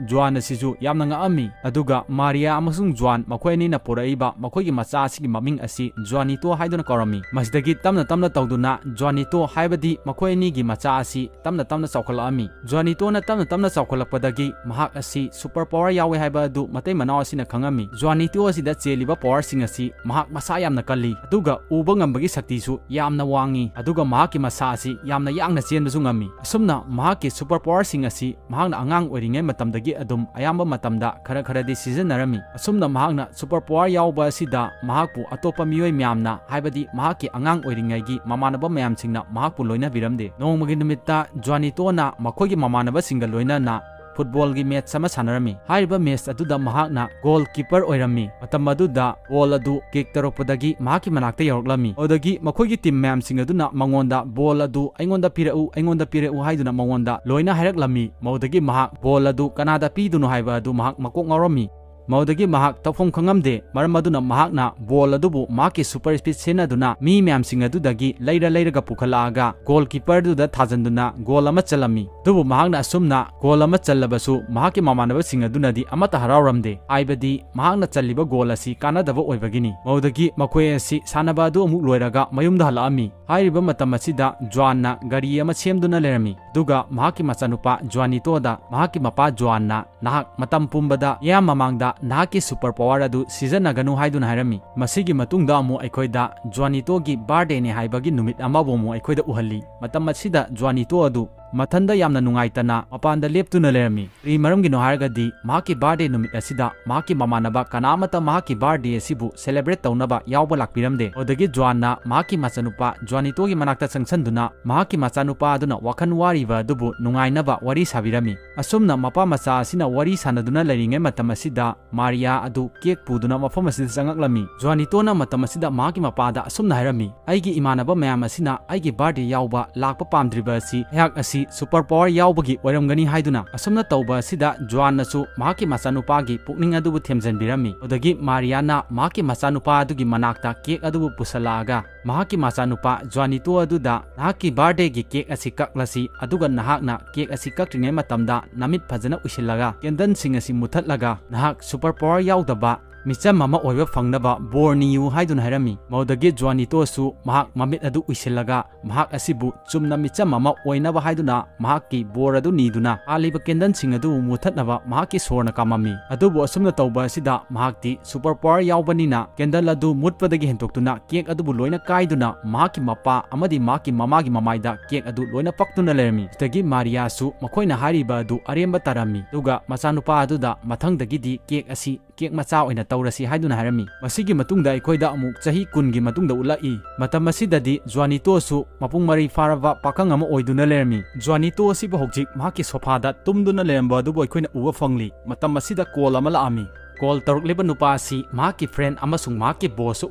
ꯖ꯭ꯋꯥꯟ ꯑꯁꯤꯁꯨ ꯌꯥꯝꯅ ꯉꯛꯑꯝꯃꯤ꯫ ꯑꯗꯨꯒ ꯃꯥꯔꯤꯌꯥ ꯑꯃꯁꯨꯡ ꯖ꯭ꯋꯥꯟ ꯃꯈꯣꯏ ꯑꯅꯤꯅ ꯄꯨꯔꯛꯏꯕ ꯃꯈꯣꯏꯒꯤ ꯃꯆꯥ ꯑꯁꯤꯒꯤ ꯃꯃꯤꯡ ꯑꯁꯤ ꯖ꯭ꯋꯥꯅꯤꯇꯣ ꯍꯥꯏꯗꯨꯅ ꯀꯧꯔꯝꯃꯤ꯫ ꯃꯁꯤꯗꯒꯤ ꯇꯞꯅ ꯇꯞꯅ ꯇꯧꯗꯨꯅ ꯖ꯭ꯋꯥꯅꯤꯇꯣ ꯍꯥꯏꯕꯗꯤ ꯃꯈꯣꯏ ꯑꯅꯤꯒꯤ ꯃꯆꯥ ꯑꯁꯤ ꯇꯞꯅ ꯇꯞꯅ ꯆꯥꯎꯈꯠꯂꯛꯑꯝꯃꯤ꯫ ꯖ꯭ꯋꯥꯅꯤꯇꯣꯅ ꯇꯞꯅ ꯇꯞꯅ ꯆꯥꯎꯈꯠꯂꯛꯄꯗꯒꯤ ꯃꯍꯥꯛ ꯑꯁꯤ super power ꯌꯥꯎꯋꯦ ꯍꯥꯏꯕ ꯑꯗꯨ ꯃꯇꯩ ꯃꯅꯥꯎ ꯑꯁꯤꯅ ꯈꯪꯉꯝꯃꯤ꯫ ꯖ꯭ꯋꯥꯅꯤꯇꯣ ꯑꯁꯤꯗ ꯆꯦꯜꯂꯤꯕ powerꯁꯤꯡ ꯑꯁꯤ ꯃꯍꯥꯛ ꯃꯁꯥ ꯌꯥꯝꯅ ꯀꯜꯂꯤ, ꯑꯗꯨꯒ ꯎꯕ ꯉꯝꯕꯒꯤ ꯁꯛꯇꯤꯁꯨ ꯌꯥꯝꯅ ꯋꯥꯡꯉꯤ, ꯑꯗꯨꯒ ꯃꯍꯥꯛꯀꯤ ꯃꯁꯥ ꯑꯁꯤ ꯌꯥꯝꯅ ꯌꯥꯡꯅ ꯆꯦꯟꯕꯁꯨ ꯉꯝꯃꯤ꯫ ꯑꯁꯨꯝꯅ ꯃꯍꯥꯛꯀꯤ super powerꯁꯤꯡ ꯑꯁꯤ ꯃꯍꯥꯛꯅ ꯑꯉꯥꯡ ꯑꯣꯏꯔꯤꯉꯩ ꯃꯇꯝꯗꯒꯤ ꯑꯗꯨꯝ ꯑꯌꯥꯝꯕ ꯃꯇꯝꯗ ꯈꯔ ꯈꯔꯗꯤ ꯁꯤꯖꯤꯟꯅꯔꯝꯃꯤ꯫ ꯑꯁꯨꯝꯅ ꯃꯍꯥꯛꯅ super power ꯌꯥꯎꯕ ꯑꯁꯤꯗ ꯃꯍꯥꯛꯄꯨ ꯑꯇꯣꯞꯄ ꯃꯤꯑꯣꯏ ꯃꯌꯥꯝꯅ, ꯍꯥꯏꯕꯗꯤ ꯃꯍꯥꯛꯀꯤ ꯑꯉꯥꯡ ꯑꯣꯏꯔꯤꯉꯩꯒꯤ ꯃꯃꯥꯟꯅꯕ ꯃꯌꯥꯝꯁꯤꯡꯅ ꯃꯍꯥꯛꯄꯨ ꯂꯣꯏꯅꯕꯤꯔꯝꯗꯦ꯫ ꯅꯣꯡꯃꯒꯤ ꯅꯨꯃꯤꯠꯇ ꯖ꯭ꯋꯥꯅꯤꯇꯣꯅ ꯃꯈꯣꯏꯒꯤ ꯃꯃꯥꯟꯅꯕꯁꯤꯡꯒ ꯂꯣꯏꯅꯅ footballꯒꯤ match ꯑꯃ ꯁꯥꯟꯅꯔꯝꯃꯤ꯫ ꯍꯥꯏꯔꯤꯕ match ꯑꯗꯨꯗ ꯃꯍꯥꯛꯅ goalkeeper ꯑꯣꯏꯔꯝꯃꯤ꯫ ꯃꯇꯝ ꯑꯗꯨꯗ ball ꯑꯗꯨ kick ꯇꯧꯔꯛꯄꯗꯒꯤ ꯃꯍꯥꯛꯀꯤ ꯃꯅꯥꯛꯇ ꯌꯧꯔꯛꯂꯝꯃꯤ꯫ ꯑꯗꯨꯗꯒꯤ ꯃꯈꯣꯏꯒꯤ team ꯃꯌꯥꯝꯁꯤꯡ ꯑꯗꯨꯅ ꯃꯉꯣꯟꯗ ball ꯑꯗꯨ ꯑꯩꯉꯣꯟꯗ ꯄꯤꯔꯛꯎ, ꯑꯩꯉꯣꯟꯗ ꯄꯤꯔꯛꯎ ꯍꯥꯏꯗꯨꯅ ꯃꯉꯣꯟꯗ ꯂꯣꯏꯅ ꯍꯥꯏꯔꯛꯂꯝꯃꯤ꯫ ꯃꯗꯨꯗꯒꯤ ꯃꯍꯥꯛ ball ꯑꯗꯨ ꯀꯅꯥꯗ ꯄꯤꯗꯨꯅꯣ ꯍꯥꯏꯕ ꯑꯗꯨ ꯃꯍꯥꯛ ꯃꯀꯣꯛ ꯉꯥꯎꯔꯝꯃꯤ꯫ ꯃꯗꯨꯗꯒꯤ ꯃꯍꯥꯛ ꯇꯧꯐꯝ ꯈꯪꯉꯝꯗꯦ꯫ ꯃꯔꯝ ꯑꯗꯨꯅ ꯃꯍꯥꯛꯅ ball ꯑꯗꯨꯕꯨ ꯃꯍꯥꯛꯀꯤ super speed ꯁꯤꯖꯤꯟꯅꯗꯨꯅ ꯃꯤ ꯃꯌꯥꯝꯁꯤꯡ ꯑꯗꯨꯗꯒꯤ ꯂꯩꯔ ꯂꯩꯔꯒ ꯄꯨꯈꯠꯂꯛꯑꯒ goalkeeperꯗꯨꯗ ꯊꯥꯖꯤꯟꯗꯨꯅ goal ꯑꯃ ꯆꯜꯂꯝꯃꯤ꯫ ꯑꯗꯨꯕꯨ ꯃꯍꯥꯛꯅ ꯑꯁꯨꯝꯅ goal ꯑꯃ ꯆꯜꯂꯕꯁꯨ ꯃꯍꯥꯛꯀꯤ ꯃꯃꯥꯟꯅꯕꯁꯤꯡ ꯑꯗꯨꯅꯗꯤ ꯑꯃꯠꯇ ꯍꯔꯥꯎꯔꯝꯗꯦ, ꯍꯥꯏꯕꯗꯤ ꯃꯍꯥꯛꯅ ꯆꯜꯂꯤꯕ goal ꯑꯁꯤ ꯀꯥꯟꯅꯗꯕ ꯑꯣꯏꯕꯒꯤꯅꯤ꯫ ꯃꯗꯨꯗꯒꯤ ꯃꯈꯣꯏ ꯑꯁꯤ ꯁꯥꯟꯅꯕ ꯑꯗꯨ ꯑꯃꯨꯛ ꯂꯣꯏꯔꯒ ꯃꯌꯨꯝꯗ ꯍꯜꯂꯛꯑꯝꯃꯤ꯫ ꯍꯥꯏꯔꯤꯕ ꯃꯇꯝ ꯑꯁꯤꯗ ꯖ꯭ꯋꯥꯟꯅ ꯒꯥꯔꯤ ꯑꯃ ꯁꯦꯝꯗꯨꯅ ꯂꯩꯔꯝꯃꯤ꯫ ꯑꯗꯨꯒ ꯃꯍꯥꯛꯀꯤ ꯃꯆꯥꯅꯨꯄꯥ ꯖ꯭ꯋꯥꯅꯤꯇꯣꯗ ꯃꯍꯥꯛꯀꯤ ꯃꯄꯥ ꯖ꯭ꯋꯥꯟꯅ ꯅꯍꯥꯛ ꯃꯇꯝ ꯄꯨꯝꯕꯗ ꯃꯤꯌꯥꯝ ꯃꯃꯥꯡꯗ ꯅꯍꯥꯛꯀꯤ super power ꯑꯗꯨ ꯁꯤꯖꯤꯟꯅꯒꯅꯨ ꯍꯥꯏꯗꯨꯅ ꯍꯥꯏꯔꯝꯃꯤ꯫ ꯃꯁꯤꯒꯤ ꯃꯇꯨꯡꯗ ꯑꯃꯨꯛ ꯑꯩꯈꯣꯏꯗ ꯖ꯭ꯋꯥꯅꯤꯇꯣꯒꯤ birthdayꯅꯤ ꯍꯥꯏꯕꯒꯤ ꯅꯨꯃꯤꯠ ꯑꯃꯕꯨ ꯑꯃꯨꯛ ꯑꯩꯈꯣꯏꯗ ꯎꯍꯜꯂꯤ꯫ ꯃꯇꯝ ꯑꯁꯤꯗ ꯖ꯭ꯋꯥꯅꯤꯇꯣ ꯑꯗꯨ ꯃꯊꯟꯗ ꯌꯥꯝꯅ ꯅꯨꯡꯉꯥꯏꯇꯅ ꯃꯄꯥꯟꯗ ꯂꯦꯞꯇꯨꯅ ꯂꯩꯔꯝꯃꯤ꯫ ꯀꯔꯤ ꯃꯔꯝꯒꯤꯅꯣ ꯍꯥꯏꯔꯒꯗꯤ, ꯃꯍꯥꯛꯀꯤ birthday ꯅꯨꯃꯤꯠ ꯑꯁꯤꯗ ꯃꯍꯥꯛꯀꯤ ꯃꯃꯥꯟꯅꯕ ꯀꯅꯥꯃꯠꯇ ꯃꯍꯥꯛꯀꯤ birthday ꯑꯁꯤꯕꯨ celebrate ꯇꯧꯅꯕ ꯌꯥꯎꯕ ꯂꯥꯛꯄꯤꯔꯝꯗꯦ꯫ ꯑꯗꯨꯗꯒꯤ ꯖ꯭ꯋꯥꯟꯅ ꯃꯍꯥꯛꯀꯤ ꯃꯆꯥꯅꯨꯄꯥ ꯖ꯭ꯋꯥꯅꯤꯇꯣꯒꯤ ꯃꯅꯥꯛꯇ ꯆꯪꯁꯤꯟꯗꯨꯅ ꯃꯍꯥꯛꯀꯤ ꯃꯆꯥꯅꯨꯄꯥ ꯑꯗꯨꯅ ꯋꯥꯈꯜ ꯋꯥꯔꯤꯕ ꯑꯗꯨꯕꯨ ꯅꯨꯡꯉꯥꯏꯅꯕ ꯋꯥꯔꯤ ꯁꯥꯕꯤꯔꯝꯃꯤ꯫ ꯑꯁꯨꯝꯅ ꯃꯄꯥ ꯃꯆꯥ ꯑꯁꯤꯅ ꯋꯥꯔꯤ ꯁꯥꯟꯅꯗꯨꯅ ꯂꯩꯔꯤꯉꯩ ꯃꯇꯝ ꯑꯁꯤꯗ ꯃꯥꯔꯤꯌꯥ ꯑꯗꯨ cake ꯄꯨꯗꯨꯅ ꯃꯐꯝ ꯑꯁꯤꯗ ꯆꯪꯂꯛꯂꯝꯃꯤ꯫ ꯖ꯭ꯋꯥꯅꯤꯇꯣꯅ ꯃꯇꯝ ꯑꯁꯤꯗ ꯃꯍꯥꯛꯀꯤ ꯃꯄꯥꯗ ꯑꯁꯨꯝꯅ ꯍꯥꯏꯔꯝꯃꯤ, "ꯑꯩꯒꯤ ꯏꯃꯥꯟꯅꯕ ꯃꯌꯥꯝ ꯑꯁꯤꯅ ꯑꯩꯒꯤ birthday ꯌꯥꯎꯕ ꯂꯥꯛꯄ ꯄꯥꯝꯗ꯭ꯔꯤꯕ ꯑꯁꯤ ꯑꯩꯍꯥꯛ ꯑꯁꯤ super power ꯌꯥꯎꯕꯒꯤ ꯑꯣꯏꯔꯝꯒꯅꯤ" ꯍꯥꯏꯗꯨꯅ꯫ ꯑꯁꯨꯝꯅ ꯇꯧꯕ ꯑꯁꯤꯗ ꯖ꯭ꯋꯥꯟꯅꯁꯨ ꯃꯍꯥꯛꯀꯤ ꯃꯆꯥꯅꯨꯄꯥꯒꯤ ꯄꯨꯛꯅꯤꯡ ꯑꯗꯨꯕꯨ ꯊꯦꯝꯖꯤꯟꯕꯤꯔꯝꯃꯤ꯫ ꯑꯗꯨꯗꯒꯤ ꯃꯥꯔꯤꯌꯥꯅ ꯃꯍꯥꯛꯀꯤ ꯃꯆꯥꯅꯨꯄꯥ ꯑꯗꯨꯒꯤ ꯃꯅꯥꯛꯇ cake ꯑꯗꯨꯕꯨ ꯄꯨꯁꯜꯂꯛꯑꯒ ꯃꯍꯥꯛꯀꯤ ꯃꯆꯥꯅꯨꯄꯥ ꯖ꯭ꯋꯥꯅꯤꯇꯣ ꯑꯗꯨꯗ, "ꯅꯍꯥꯛꯀꯤ birthday ꯒꯤ cake ꯑꯁꯤ ꯀꯛꯂꯁꯤ, ꯑꯗꯨꯒ ꯅꯍꯥꯛꯅ cake ꯑꯁꯤ ꯀꯛꯇ꯭ꯔꯤꯉꯩ ꯃꯇꯝꯗ ꯅꯃꯤꯠ ꯐꯖꯅ ꯎꯏꯁꯤꯜꯂꯒ candle ꯁꯤꯡ ꯑꯁꯤ ꯃꯨꯊꯠꯂꯒ ꯅꯍꯥꯛ super power ꯌꯥꯎꯗꯕ ꯃꯤꯆꯝ ꯑꯃ ꯑꯣꯏꯕ ꯐꯪꯅꯕ ꯕꯣꯔ ꯅꯤꯌꯨ" ꯍꯥꯏꯗꯨꯅ ꯍꯥꯏꯔꯝꯃꯤ꯫ ꯃꯗꯨꯗꯒꯤ ꯖ꯭ꯋꯥꯅꯤꯇꯣꯁꯨ ꯃꯍꯥꯛ ꯃꯃꯤꯠ ꯑꯗꯨ ꯎꯏꯁꯤꯜꯂꯒ ꯃꯍꯥꯛ ꯑꯁꯤꯕꯨ ꯆꯨꯝꯅ ꯃꯤꯆꯝ ꯑꯃ ꯑꯣꯏꯅꯕ ꯍꯥꯏꯗꯨꯅ ꯃꯍꯥꯛꯀꯤ ꯕꯣꯔ ꯑꯗꯨ ꯅꯤꯗꯨꯅ ꯍꯥꯜꯂꯤꯕ candle ꯁꯤꯡ ꯑꯗꯨ ꯃꯨꯊꯠꯅꯕ ꯃꯍꯥꯛꯀꯤ ꯁꯣꯔꯅ ꯀꯥꯝꯃꯝꯃꯤ꯫ ꯑꯗꯨꯕꯨ ꯑꯁꯨꯝꯅ ꯇꯧꯕ ꯑꯁꯤꯗ ꯃꯍꯥꯛꯇꯤ super power ꯌꯥꯎꯕꯅꯤꯅ candle ꯑꯗꯨ ꯃꯨꯠꯄꯗꯒꯤ ꯍꯦꯟꯗꯣꯛꯇꯨꯅ cake ꯑꯗꯨꯕꯨ ꯂꯣꯏꯅ ꯀꯥꯏꯗꯨꯅ ꯃꯍꯥꯛꯀꯤ ꯃꯄꯥ ꯑꯃꯗꯤ ꯃꯍꯥꯛꯀꯤ ꯃꯃꯥꯒꯤ ꯃꯃꯥꯏꯗ cake ꯑꯗꯨ ꯂꯣꯏꯅ ꯄꯛꯇꯨꯅ ꯂꯩꯔꯝꯃꯤ꯫ ꯁꯤꯗꯒꯤ ꯃꯥꯔꯤꯌꯥꯁꯨ ꯃꯈꯣꯏꯅ ꯍꯥꯏꯔꯤꯕ ꯑꯗꯨ ꯑꯔꯦꯝꯕ ꯇꯥꯔꯝꯃꯤ꯫ ꯑꯗꯨꯒ ꯃꯆꯥꯅꯨꯄꯥ ꯑꯗꯨꯗ ꯃꯊꯪꯗꯒꯤꯗꯤ cake ꯑꯁꯤ cake ꯃꯆꯥ ꯑꯣꯏꯅ ꯇꯧꯔꯁꯤ ꯍꯥꯏꯗꯨꯅ ꯍꯥꯏꯔꯝꯃꯤ꯫ ꯃꯁꯤꯒꯤ ꯃꯇꯨꯡꯗ ꯑꯩꯈꯣꯏꯗ ꯑꯃꯨꯛ ꯆꯍꯤ ꯀꯨꯟꯒꯤ ꯃꯇꯨꯡꯗ ꯎꯠꯂꯛꯏ꯫ ꯃꯇꯝ ꯑꯁꯤꯗꯗꯤ ꯖ꯭ꯋꯥꯅꯤꯇꯣꯁꯨ ꯃꯄꯨꯡ ꯃꯔꯩ ꯐꯥꯔꯕ ꯄꯥꯈꯪ ꯑꯃ ꯑꯣꯏꯗꯨꯅ ꯂꯩꯔꯝꯃꯤ꯫ ꯖ꯭ꯋꯥꯅꯤꯇꯣ ꯑꯁꯤꯕꯨ ꯍꯧꯖꯤꯛ ꯃꯍꯥꯛꯀꯤ ꯁꯣꯐꯥꯗ ꯇꯨꯝꯗꯨꯅ ꯂꯩꯔꯝꯕ ꯑꯗꯨꯕꯨ ꯑꯩꯈꯣꯏꯅ ꯎꯕ ꯐꯪꯂꯤ꯫ ꯃꯇꯝ ꯑꯁꯤꯗ call ꯑꯃ ꯂꯥꯛꯑꯝꯃꯤ꯫ Call ꯇꯧꯔꯛꯂꯤꯕ ꯅꯨꯄꯥ ꯑꯁꯤ ꯃꯍꯥꯛꯀꯤ friend ꯑꯃꯁꯨꯡ ꯃꯍꯥꯛꯀꯤ boss ꯁꯨ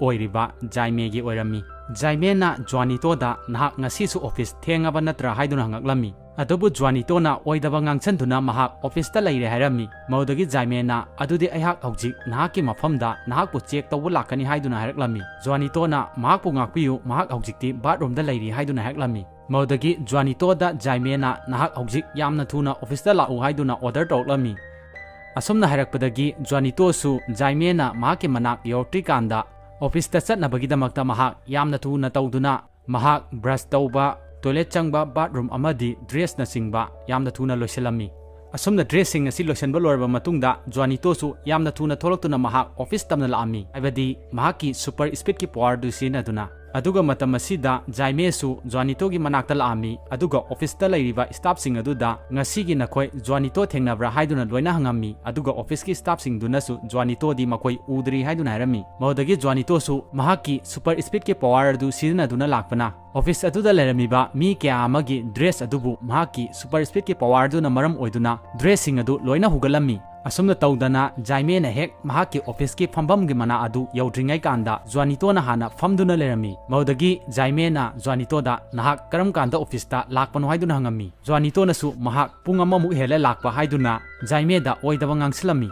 ꯑꯣꯏꯔꯤꯕ ꯖꯥꯏꯃꯦꯒꯤ ꯑꯣꯏꯔꯝꯃꯤ꯫ ꯖꯥꯏꯃꯦꯅ ꯖ꯭ꯋꯥꯅꯤꯇꯣꯗ, "ꯅꯍꯥꯛ ꯉꯁꯤꯁꯨ office ꯊꯦꯡꯉꯕ ꯅꯠꯇ꯭ꯔꯥ?" ꯍꯥꯏꯗꯨꯅ ꯍꯪꯂꯛꯂꯝꯃꯤ꯫ ꯑꯗꯨꯕꯨ ꯖ꯭ꯋꯥꯅꯤꯇꯣꯅ ꯑꯣꯏꯗꯕ ꯉꯥꯡꯁꯟꯗꯨꯅ ꯃꯍꯥꯛ office ꯇ ꯂꯩꯔꯦ ꯍꯥꯏꯔꯝꯃꯤ꯫ ꯃꯗꯨꯗꯒꯤ ꯖꯥꯏꯃꯦꯅ, "ꯑꯗꯨꯗꯤ ꯑꯩꯍꯥꯛ ꯍꯧꯖꯤꯛ ꯅꯍꯥꯛꯀꯤ ꯃꯐꯝꯗ ꯅꯍꯥꯛꯄꯨ check ꯇꯧꯕ ꯂꯥꯛꯀꯅꯤ" ꯍꯥꯏꯗꯨꯅ ꯍꯥꯏꯔꯛꯂꯝꯃꯤ꯫ ꯖ꯭ꯋꯥꯅꯤꯇꯣꯅ, "ꯃꯍꯥꯛꯄꯨ ꯉꯥꯛꯄꯤꯌꯨ, ꯃꯍꯥꯛ ꯍꯧꯖꯤꯛꯇꯤ bathroom ꯗ ꯂꯩꯔꯤ" ꯍꯥꯏꯗꯨꯅ ꯍꯥꯏꯔꯛꯂꯝꯃꯤ꯫ ꯃꯗꯨꯗꯒꯤ ꯖ꯭ꯋꯥꯅꯤꯇꯣꯗ ꯖꯥꯏꯃꯦꯅ, "ꯅꯍꯥꯛ ꯍꯧꯖꯤꯛ ꯌꯥꯝꯅ ꯊꯨꯅ office ꯇ ꯂꯥꯛꯎ" ꯍꯥꯏꯗꯨꯅ order ꯇꯧꯔꯛꯂꯝꯃꯤ꯫ ꯑꯁꯨꯝꯅ ꯍꯥꯏꯔꯛꯄꯗꯒꯤ ꯖ꯭ꯋꯥꯅꯤꯇꯣꯁꯨ ꯖꯥꯏꯃꯦꯅ ꯃꯍꯥꯛꯀꯤ ꯃꯅꯥꯛ ꯌꯧꯔꯛꯇ꯭ꯔꯤꯀꯥꯟꯗ office ꯇ ꯆꯠꯅꯕꯒꯤꯗꯃꯛꯇ ꯃꯍꯥꯛ ꯌꯥꯝꯅ ꯊꯨꯅ ꯇꯧꯗꯨꯅ ꯃꯍꯥꯛ brush ꯇꯧꯕ, toilet ꯆꯪꯕ, bathroom ꯑꯃꯗꯤ dress ꯅꯆꯤꯡꯕ ꯌꯥꯝꯅ ꯊꯨꯅ ꯂꯣꯏꯁꯤꯜꯂꯝꯃꯤ꯫ ꯑꯁꯨꯝꯅ dress ꯁꯤꯡ ꯑꯁꯤ ꯂꯣꯏꯁꯤꯟꯕ ꯂꯣꯏꯔꯕ ꯃꯇꯨꯡꯗ ꯖ꯭ꯋꯥꯅꯤꯇꯣꯁꯨ ꯌꯥꯝꯅ ꯊꯨꯅ ꯊꯣꯛꯂꯛꯇꯨꯅ ꯃꯍꯥꯛ office ꯇꯝꯅ ꯂꯥꯛꯑꯝꯃꯤ, ꯍꯥꯏꯕꯗꯤ ꯃꯍꯥꯛꯀꯤ super speed ꯀꯤ power ꯗꯨ ꯁꯤꯖꯤꯟꯅꯗꯨꯅ꯫ ꯑꯗꯨꯒ ꯃꯇꯝ ꯑꯁꯤꯗ ꯖꯥꯏꯃꯦꯁꯨ ꯖ꯭ꯋꯥꯅꯤꯇꯣꯒꯤ ꯃꯅꯥꯛꯇ ꯂꯥꯛꯑꯝꯃꯤ, ꯑꯗꯨꯒ officeꯇ ꯂꯩꯔꯤꯕ staffꯁꯤꯡ ꯑꯗꯨꯗ ꯉꯁꯤꯒꯤ ꯅꯈꯣꯏ ꯖ꯭ꯋꯥꯅꯤꯇꯣ ꯊꯦꯡꯅꯕ꯭ꯔꯥ ꯍꯥꯏꯗꯨꯅ ꯂꯣꯏꯅ ꯍꯪꯉꯝꯃꯤ꯫ ꯑꯗꯨꯒ officeꯀꯤ staffꯁꯤꯡꯗꯨꯅꯁꯨ ꯖ꯭ꯋꯥꯅꯤꯇꯣꯗꯤ ꯃꯈꯣꯏ ꯎꯗ꯭ꯔꯤ ꯍꯥꯏꯗꯨꯅ ꯍꯥꯏꯔꯝꯃꯤ꯫ ꯃꯗꯨꯗꯒꯤ ꯖ꯭ꯋꯥꯅꯤꯇꯣꯁꯨ ꯃꯍꯥꯛꯀꯤ super speedꯀꯤ power ꯑꯗꯨ ꯁꯤꯖꯤꯟꯅꯗꯨꯅ ꯂꯥꯛꯄꯅ office ꯑꯗꯨꯗ ꯂꯩꯔꯝꯃꯤꯕ ꯃꯤ ꯀꯌꯥ ꯑꯃꯒꯤ dress ꯑꯗꯨꯕꯨ ꯃꯍꯥꯛꯀꯤ super speedꯀꯤ power ꯑꯗꯨꯅ ꯃꯔꯝ ꯑꯣꯏꯗꯨꯅ dressꯁꯤꯡ ꯑꯗꯨ ꯂꯣꯏꯅ ꯍꯨꯒꯠꯂꯝꯃꯤ꯫ ꯑꯁꯨꯝꯅ ꯇꯧꯗꯅ ꯖꯥꯏꯃꯦꯅ ꯍꯦꯛ ꯃꯍꯥꯛꯀꯤ officeꯀꯤ ꯐꯝꯐꯝꯒꯤ ꯃꯅꯥ ꯑꯗꯨ ꯌꯧꯗ꯭ꯔꯤꯉꯩ ꯀꯥꯟꯗ ꯖ꯭ꯋꯥꯅꯤꯇꯣꯅ ꯍꯥꯟꯅ ꯐꯝꯗꯨꯅ ꯂꯩꯔꯝꯃꯤ꯫ ꯃꯗꯨꯗꯒꯤ ꯖꯥꯏꯃꯦꯅ ꯖ꯭ꯋꯥꯅꯤꯇꯣꯗ "ꯅꯍꯥꯛ ꯀꯔꯝ ꯀꯥꯟꯗ officeꯇ ꯂꯥꯛꯄꯅꯣ?" ꯍꯥꯏꯗꯨꯅ ꯍꯪꯉꯝꯃꯤ꯫ ꯖ꯭ꯋꯥꯅꯤꯇꯣꯅꯁꯨ ꯃꯍꯥꯛ ꯄꯨꯡ ꯑꯃꯃꯨꯛ ꯍꯦꯜꯂꯦ ꯂꯥꯛꯄ ꯍꯥꯏꯗꯨꯅ ꯖꯥꯏꯃꯦꯗ ꯑꯣꯏꯗꯕ ꯉꯥꯡꯁꯤꯜꯂꯝꯃꯤ꯫